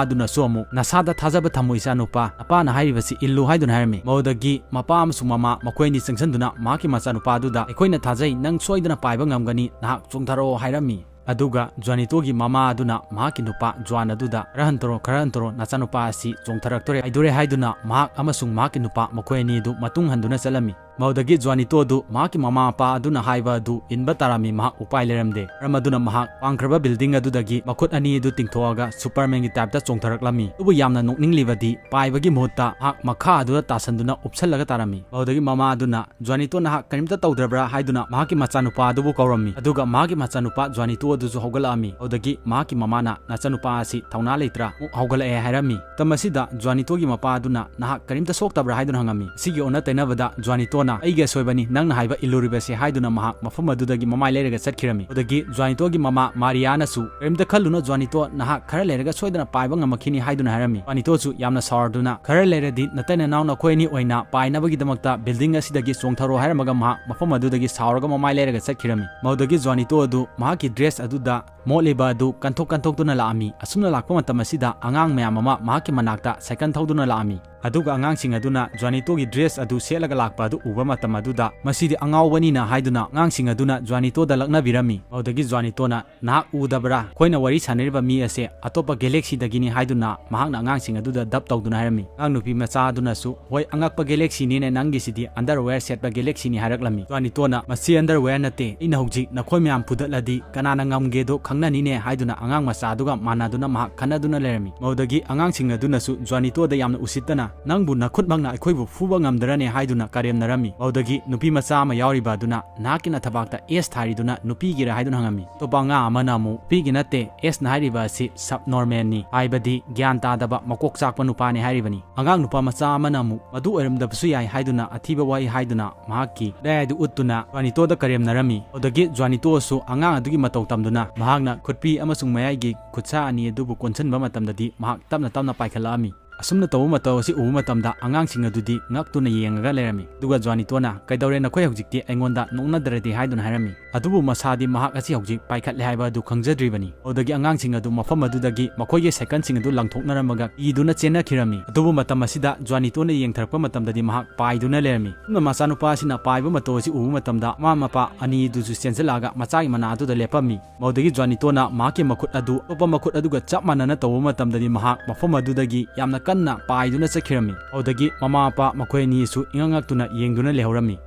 ꯑꯗꯨꯅꯁꯨ ꯑꯃꯨꯛ, "ꯅꯁꯥꯗ ꯊꯥꯖꯕ ꯊꯝꯃꯨ, ꯏꯆꯥꯅꯨꯄꯥ꯫ ꯅꯄꯥꯅ ꯍꯥꯏꯔꯤꯕꯁꯤ ꯏꯜꯂꯨ" ꯍꯥꯏꯗꯨꯅ ꯍꯥꯏꯔꯝꯃꯤ꯫ ꯃꯗꯨꯗꯒꯤ ꯃꯄꯥ ꯑꯃꯁꯨꯡ ꯃꯃꯥ ꯃꯈꯣꯏ ꯑꯅꯤ ꯆꯪꯁꯤꯟꯗꯨꯅ ꯃꯍꯥꯛꯀꯤ ꯃꯆꯥꯅꯨꯄꯥ ꯑꯗꯨꯗ, "ꯑꯩꯈꯣꯏꯅ ꯊꯥꯖꯩ, ꯅꯪ ꯁꯣꯏꯗꯅ ꯄꯥꯏꯕ ꯉꯝꯒꯅꯤ꯫ ꯅꯍꯥꯛ ꯆꯣꯡꯊꯔꯛꯑꯣ" ꯍꯥꯏꯔꯝꯃꯤ꯫ ꯑꯗꯨꯒ ꯖ꯭ꯋꯥꯅꯤꯇꯣꯒꯤ ꯃꯃꯥ ꯑꯗꯨꯅ ꯃꯍꯥꯛꯀꯤ ꯅꯨꯄꯥ ꯖ꯭ꯋꯥꯟ ꯑꯗꯨꯗ, "ꯈꯔ ꯍꯟꯇꯣꯔꯣ, ꯈꯔ ꯍꯟꯇꯣꯔꯣ, ꯅꯆꯥꯅꯨꯄꯥ ꯑꯁꯤ ꯆꯣꯡꯊꯔꯛꯇꯣꯔꯦ, ꯍꯥꯏꯗꯣꯔꯦ" ꯍꯥꯏꯗꯨꯅ ꯃꯍꯥꯛ ꯑꯃꯁꯨꯡ ꯃꯍꯥꯛꯀꯤ ꯅꯨꯄꯥ ꯃꯈꯣꯏ ꯑꯅꯤ ꯑꯗꯨ ꯃꯇꯨꯡ ꯍꯟꯗꯨꯅ ꯆꯠꯂꯝꯃꯤ꯫ ꯃꯗꯨꯗꯒꯤ ꯖ꯭ꯋꯥꯅꯤꯇꯣ ꯑꯗꯨ ꯃꯍꯥꯛꯀꯤ ꯃꯃꯥ ꯃꯄꯥ ꯑꯗꯨꯅ ꯍꯥꯏꯕ ꯑꯗꯨ ꯏꯟꯕ ꯇꯥꯔꯝꯃꯤ꯫ ꯃꯍꯥꯛ ꯎꯄꯥꯏ ꯂꯩꯔꯝꯗꯦ꯫ ꯃꯔꯝ ꯑꯗꯨꯅ ꯃꯍꯥꯛ ꯄꯥꯡꯈ꯭ꯔꯕ building ꯑꯗꯨꯗꯒꯤ ꯃꯈꯨꯠ ꯑꯅꯤ ꯑꯗꯨ ꯇꯤꯡꯊꯣꯛꯑꯒ Supermanꯒꯤ typeꯇ ꯆꯣꯡꯊꯔꯛꯂꯝꯃꯤ꯫ ꯑꯗꯨꯕꯨ ꯌꯥꯝꯅ ꯅꯣꯛꯅꯤꯡꯂꯤꯕꯗꯤ ꯄꯥꯏꯕꯒꯤ ꯃꯍꯨꯠꯇ ꯃꯍꯥꯛ ꯃꯈꯥ ꯑꯗꯨꯗ ꯇꯥꯁꯟꯗꯨꯅ ꯎꯞꯁꯜꯂꯒ ꯇꯥꯔꯝꯃꯤ꯫ ꯃꯗꯨꯗꯒꯤ ꯃꯃꯥ ꯑꯗꯨꯅ "ꯖ꯭ꯋꯥꯅꯤꯇꯣ, ꯅꯍꯥꯛ ꯀꯔꯤꯝꯇ ꯇꯧꯗ꯭ꯔꯕ꯭ꯔꯥ?" ꯍꯥꯏꯗꯨꯅ ꯃꯍꯥꯛꯀꯤ ꯃꯆꯥꯅꯨꯄꯥ ꯑꯗꯨꯕꯨ ꯀꯧꯔꯝꯃꯤ꯫ ꯑꯗꯨꯒ ꯃꯍꯥꯛꯀꯤ ꯃꯆꯥꯅꯨꯄꯥ ꯖ꯭ꯋꯥꯅꯤꯇꯣ ꯑꯗꯨꯁꯨ ꯍꯧꯒꯠꯂꯛꯑꯝꯃꯤ꯫ ꯑꯗꯨꯗꯒꯤ ꯃꯍꯥꯛꯀꯤ ꯃꯃꯥꯅ "ꯅꯆꯥꯅꯨꯄꯥ ꯑꯁꯤ ꯊꯧꯅꯥ ꯂꯩꯇ꯭ꯔꯥ? ꯑꯃꯨꯛ ꯍꯧꯒꯠꯂꯛꯑꯦ" ꯍꯥꯏꯔꯝꯃꯤ꯫ ꯃꯇꯝ ꯑꯁꯤꯗ ꯖ꯭ꯋꯥꯅꯤꯇꯣꯒꯤ ꯃꯄꯥ ꯑꯗꯨꯅ "ꯅꯍꯥꯛ ꯀꯔꯤꯝꯇ ꯁꯣꯛꯇꯕ꯭ꯔꯥ?" ꯍꯥꯏꯗꯨꯅ ꯍꯪꯉꯝꯃꯤ꯫ ꯑꯁꯤꯒꯤ ꯑꯣꯟꯅ ꯇꯩꯅꯕꯗ ꯖ꯭ꯋꯥꯅꯤꯇꯣꯅ "ꯑꯩꯒꯤ ꯑꯁꯣꯏꯕꯅꯤ, ꯅꯪꯅ ꯍꯥꯏꯕ ꯏꯜꯂꯨꯔꯤꯕꯁꯦ" ꯍꯥꯏꯗꯨꯅ ꯃꯍꯥꯛ ꯃꯐꯝ ꯑꯗꯨꯗꯒꯤ ꯃꯃꯥꯏ ꯂꯩꯔꯒ ꯆꯠꯈꯤꯔꯝꯃꯤ꯫ ꯑꯗꯨꯗꯒꯤ ꯖ꯭ꯋꯥꯅꯤꯇꯣꯒꯤ ꯃꯃꯥ ꯃꯥꯔꯤꯌꯥꯅꯁꯨ "ꯀꯔꯤꯝꯇ ꯈꯜꯂꯨꯅꯨ ꯖ꯭ꯋꯥꯅꯤꯇꯣ, ꯅꯍꯥꯛ ꯈꯔ ꯂꯩꯔꯒ ꯁꯣꯏꯗꯅ ꯄꯥꯏꯕ ꯉꯝꯃꯛꯈꯤꯅꯤ" ꯍꯥꯏꯗꯨꯅ ꯍꯥꯏꯔꯝꯃꯤ꯫ ꯖ꯭ꯋꯥꯅꯤꯇꯣꯁꯨ ꯌꯥꯝꯅ ꯁꯥꯎꯔꯗꯨꯅ "ꯈꯔ ꯂꯩꯔꯗꯤ ꯅꯇꯩ ꯅꯅꯥꯎ ꯅꯈꯣꯏ ꯑꯅꯤ ꯑꯣꯏꯅ ꯄꯥꯏꯅꯕꯒꯤꯗꯃꯛꯇ building ꯑꯁꯤꯗꯒꯤ ꯆꯣꯡꯊꯔꯣ" ꯍꯥꯏꯔꯝꯃꯒ ꯃꯍꯥꯛ ꯃꯐꯝ ꯑꯗꯨꯗꯒꯤ ꯁꯥꯎꯔꯒ ꯃꯃꯥꯏ ꯂꯩꯔꯒ ꯆꯠꯈꯤꯔꯝꯃꯤ꯫ ꯃꯗꯨꯗꯒꯤ ꯖ꯭ꯋꯥꯅꯤꯇꯣ ꯑꯗꯨ ꯃꯍꯥꯛꯀꯤ dress ꯑꯗꯨꯗ ꯃꯣꯠꯂꯤꯕ ꯑꯗꯨ ꯀꯟꯊꯣꯛ ꯀꯟꯊꯣꯛꯇꯨꯅ ꯂꯥꯛꯑꯝꯃꯤ꯫ ꯑꯁꯨꯝꯅ ꯂꯥꯛꯄ ꯃꯇꯝ ꯑꯁꯤꯗ ꯑꯉꯥꯡ ꯃꯌꯥꯝ ꯑꯃ ꯃꯍꯥꯛꯀꯤ ꯃꯅꯥꯛꯇ ꯁꯥꯏꯀꯜ ꯊꯧꯗꯨꯅ ꯂꯥꯛꯑꯝꯃꯤ꯫ ꯑꯗꯨꯒ ꯑꯉꯥꯡꯁꯤꯡ ꯑꯗꯨꯅ ꯖ꯭ꯋꯥꯅꯤꯇꯣꯒꯤ dress ꯑꯗꯨ ꯁꯦꯠꯂꯒ ꯂꯥꯛꯄ ꯑꯗꯨ ꯎꯕ ꯃꯇꯝ ꯑꯗꯨꯗ "ꯃꯁꯤꯗꯤ ꯑꯉꯥꯎꯕꯅꯤꯅ" ꯍꯥꯏꯗꯨꯅ ꯑꯉꯥꯡꯁꯤꯡ ꯑꯗꯨꯅ ꯖ꯭ꯋꯥꯅꯤꯇꯣꯗ ꯂꯛꯅꯕꯤꯔꯝꯃꯤ꯫ ꯃꯗꯨꯗꯒꯤ ꯖ꯭ꯋꯥꯅꯤꯇꯣꯅ "ꯅꯍꯥꯛ ꯎꯗꯕ꯭ꯔꯥ? ꯑꯩꯈꯣꯏꯅ ꯋꯥꯔꯤ ꯁꯥꯟꯅꯔꯤꯕ ꯃꯤ ꯑꯁꯦ ꯑꯇꯣꯞꯄ galaxyꯗꯒꯤꯅꯤ" ꯍꯥꯏꯗꯨꯅ ꯃꯍꯥꯛꯅ ꯑꯉꯥꯡꯁꯤꯡ ꯑꯗꯨꯗ dub ꯇꯧꯗꯨꯅ ꯍꯥꯏꯔꯝꯃꯤ꯫ ꯑꯉꯥꯡ ꯅꯨꯄꯤ ꯃꯆꯥ ꯑꯗꯨꯅꯁꯨ "ꯍꯣꯏ, ꯑꯉꯛꯄ galaxyꯅꯤꯅꯦ ꯅꯪꯒꯤꯁꯤꯗꯤ, underwear ꯁꯦꯠꯄ galaxyꯅꯤ" ꯍꯥꯏꯔꯛꯂꯝꯃꯤ꯫ ꯖ꯭ꯋꯥꯅꯤꯇꯣꯅ "ꯃꯁꯤ underwear ꯅꯠꯇꯦ, ꯑꯩꯅ ꯍꯧꯖꯤꯛ ꯅꯈꯣꯏ ꯃꯌꯥꯝ ꯐꯨꯗꯠꯂꯗꯤ ꯀꯅꯥꯅ ꯉꯝꯒꯦꯗꯣ ꯈꯪꯅꯅꯤꯅꯦ" ꯍꯥꯏꯗꯨꯅ ꯑꯉꯥꯡ ꯃꯆꯥ ꯑꯗꯨꯒ ꯃꯥꯟꯅꯗꯨꯅ ꯃꯍꯥꯛ ꯈꯟꯅꯗꯨꯅ ꯂꯩꯔꯝꯃꯤ꯫ ꯃꯗꯨꯗꯒꯤ ꯑꯉꯥꯡꯁꯤꯡ ꯑꯗꯨꯅꯁꯨ ꯖ꯭ꯋꯥꯅꯤꯇꯣꯗ ꯌꯥꯝꯅ ꯎꯁꯤꯠꯇꯅ "ꯅꯪꯕꯨ ꯅꯈꯨꯠꯃꯛꯅ ꯑꯩꯈꯣꯏꯕꯨ ꯐꯨꯕ ꯉꯝꯗ꯭ꯔꯅꯦ?" ꯍꯥꯏꯗꯨꯅ ꯀꯔꯦꯝꯅꯔꯝꯃꯤ꯫ ꯃꯗꯨꯗꯒꯤ ꯅꯨꯄꯤ ꯃꯆꯥ ꯑꯃ ꯌꯥꯎꯔꯤꯕ ꯑꯗꯨꯅ "ꯅꯍꯥꯛꯀꯤ ꯅꯊꯕꯥꯛꯇ S ꯊꯥꯔꯤꯗꯨꯅ ꯅꯨꯄꯤꯒꯤꯔ?" ꯍꯥꯏꯗꯨꯅ ꯍꯪꯉꯝꯃꯤ꯫ ꯑꯇꯣꯞꯄ ꯑꯉꯥꯡ ꯑꯃꯅ ꯑꯃꯨꯛ "ꯅꯨꯄꯤꯒꯤ ꯅꯠꯇꯦ, Sꯅ ꯍꯥꯏꯔꯤꯕ ꯑꯁꯤ subnormalꯅꯤ, ꯍꯥꯏꯕꯗꯤ ꯒ꯭ꯌꯥꯟ ꯇꯥꯗꯕ ꯃꯀꯣꯛ ꯆꯥꯛꯄ ꯅꯨꯄꯥꯅꯤ" ꯍꯥꯏꯔꯤꯕꯅꯤ꯫ ꯑꯉꯥꯡ ꯅꯨꯄꯥ ꯃꯆꯥ ꯑꯃꯅ ꯑꯃꯨꯛ "ꯃꯗꯨ ꯑꯣꯏꯔꯝꯗꯕꯁꯨ ꯌꯥꯏ" ꯍꯥꯏꯗꯨꯅ ꯑꯊꯤꯕ ꯋꯥꯍꯩ ꯍꯥꯏꯗꯨꯅ ꯃꯍꯥꯛꯀꯤ ꯈꯨꯗꯥꯏ ꯑꯗꯨ ꯎꯠꯇꯨꯅ ꯖ꯭ꯋꯥꯅꯤꯇꯣꯗ ꯀꯔꯦꯝꯅꯔꯝꯃꯤ꯫ ꯑꯗꯨꯗꯒꯤ ꯖ꯭ꯋꯥꯅꯤꯇꯣꯁꯨ ꯑꯉꯥꯡ ꯑꯗꯨꯒꯤ ꯃꯇꯧ ꯇꯝꯗꯨꯅ ꯃꯍꯥꯛꯅ ꯈꯨꯠꯄꯤ ꯑꯃꯁꯨꯡ ꯃꯌꯥꯏꯒꯤ ꯈꯨꯠꯁꯥ ꯑꯅꯤ ꯑꯗꯨꯕꯨ ꯀꯣꯟꯁꯤꯟꯕ ꯃꯇꯝꯗꯗꯤ ꯃꯍꯥꯛ ꯇꯞꯅ ꯇꯞꯅ ꯄꯥꯏꯈꯠꯂꯛꯑꯝꯃꯤ꯫ ꯑꯁꯨꯝꯅ ꯇꯧꯕ ꯃꯇꯧ ꯑꯁꯤ ꯎꯕ ꯃꯇꯝꯗ ꯑꯉꯥꯡꯁꯤꯡ ꯑꯗꯨꯗꯤ ꯉꯛꯇꯨꯅ ꯌꯦꯡꯉꯒ ꯂꯩꯔꯝꯃꯤ꯫ ꯑꯗꯨꯒ ꯖ꯭ꯋꯥꯅꯤꯇꯣꯅ "ꯀꯩꯗꯧꯔꯦ ꯅꯈꯣꯏ ꯍꯧꯖꯤꯛꯇꯤ ꯑꯩꯉꯣꯟꯗ ꯅꯣꯛꯅꯗ꯭ꯔꯗꯤ?" ꯍꯥꯏꯗꯨꯅ ꯍꯥꯏꯔꯝꯃꯤ꯫ ꯑꯗꯨꯕꯨ ꯃꯁꯥꯗꯤ ꯃꯍꯥꯛ ꯑꯁꯤ ꯍꯧꯖꯤꯛ ꯄꯥꯏꯈꯠꯂꯦ ꯍꯥꯏꯕ ꯑꯗꯨ ꯈꯪꯖꯗ꯭ꯔꯤꯕꯅꯤ꯫ ꯑꯗꯨꯗꯒꯤ ꯑꯉꯥꯡꯁꯤꯡ ꯑꯗꯨ ꯃꯐꯝ ꯑꯗꯨꯗꯒꯤ ꯃꯈꯣꯏꯒꯤ ꯁꯥꯏꯀꯜꯁꯤꯡ ꯑꯗꯨ ꯂꯪꯊꯣꯛꯅꯔꯝꯃꯒ ꯀꯤꯗꯨꯅ ꯆꯦꯟꯅꯈꯤꯔꯝꯃꯤ꯫ ꯑꯗꯨꯕꯨ ꯃꯇꯝ ꯑꯁꯤꯗ ꯖ꯭ꯋꯥꯅꯤꯇꯣꯅ ꯌꯦꯡꯊꯔꯛꯄ ꯃꯇꯝꯗꯗꯤ ꯃꯍꯥꯛ ꯄꯥꯏꯗꯨꯅ ꯂꯩꯔꯝꯃꯤ꯫ ꯑꯗꯨꯅ ꯃꯆꯥꯅꯨꯄꯥ ꯑꯁꯤꯅ ꯄꯥꯏꯕ ꯃꯇꯧ ꯑꯁꯤ ꯎꯕ ꯃꯇꯝꯗ ꯃꯃꯥ ꯃꯄꯥ ꯑꯅꯤ ꯑꯗꯨꯁꯨ ꯆꯦꯟꯁꯤꯜꯂꯛꯑꯒ ꯃꯆꯥꯒꯤ ꯃꯅꯥꯛ ꯑꯗꯨꯗ ꯂꯦꯞꯄꯝꯃꯤ꯫ ꯃꯗꯨꯗꯒꯤ ꯖ꯭ꯋꯥꯅꯤꯇꯣꯅ ꯃꯍꯥꯛꯀꯤ ꯃꯈꯨꯠ ꯑꯗꯨ ꯑꯇꯣꯞꯄ ꯃꯈꯨꯠ ꯑꯗꯨꯒ ꯆꯞ ꯃꯥꯟꯅꯅ ꯇꯧꯕ ꯃꯇꯝꯗꯗꯤ ꯃꯍꯥꯛ ꯃꯐꯝ ꯑꯗꯨꯗꯒꯤ ꯌꯥꯝꯅ ꯀꯟꯅ ꯄꯥꯏꯗꯨꯅ ꯆꯠꯈꯤꯔꯝꯃꯤ꯫ ꯑꯗꯨꯗꯒꯤ ꯃꯃꯥ ꯃꯄꯥ ꯃꯈꯣꯏ ꯑꯅꯤꯁꯨ ꯏꯉꯛ ꯉꯛꯇꯨꯅ ꯌꯦꯡꯗꯨꯅ ꯂꯩꯍꯧꯔꯝꯃꯤ꯫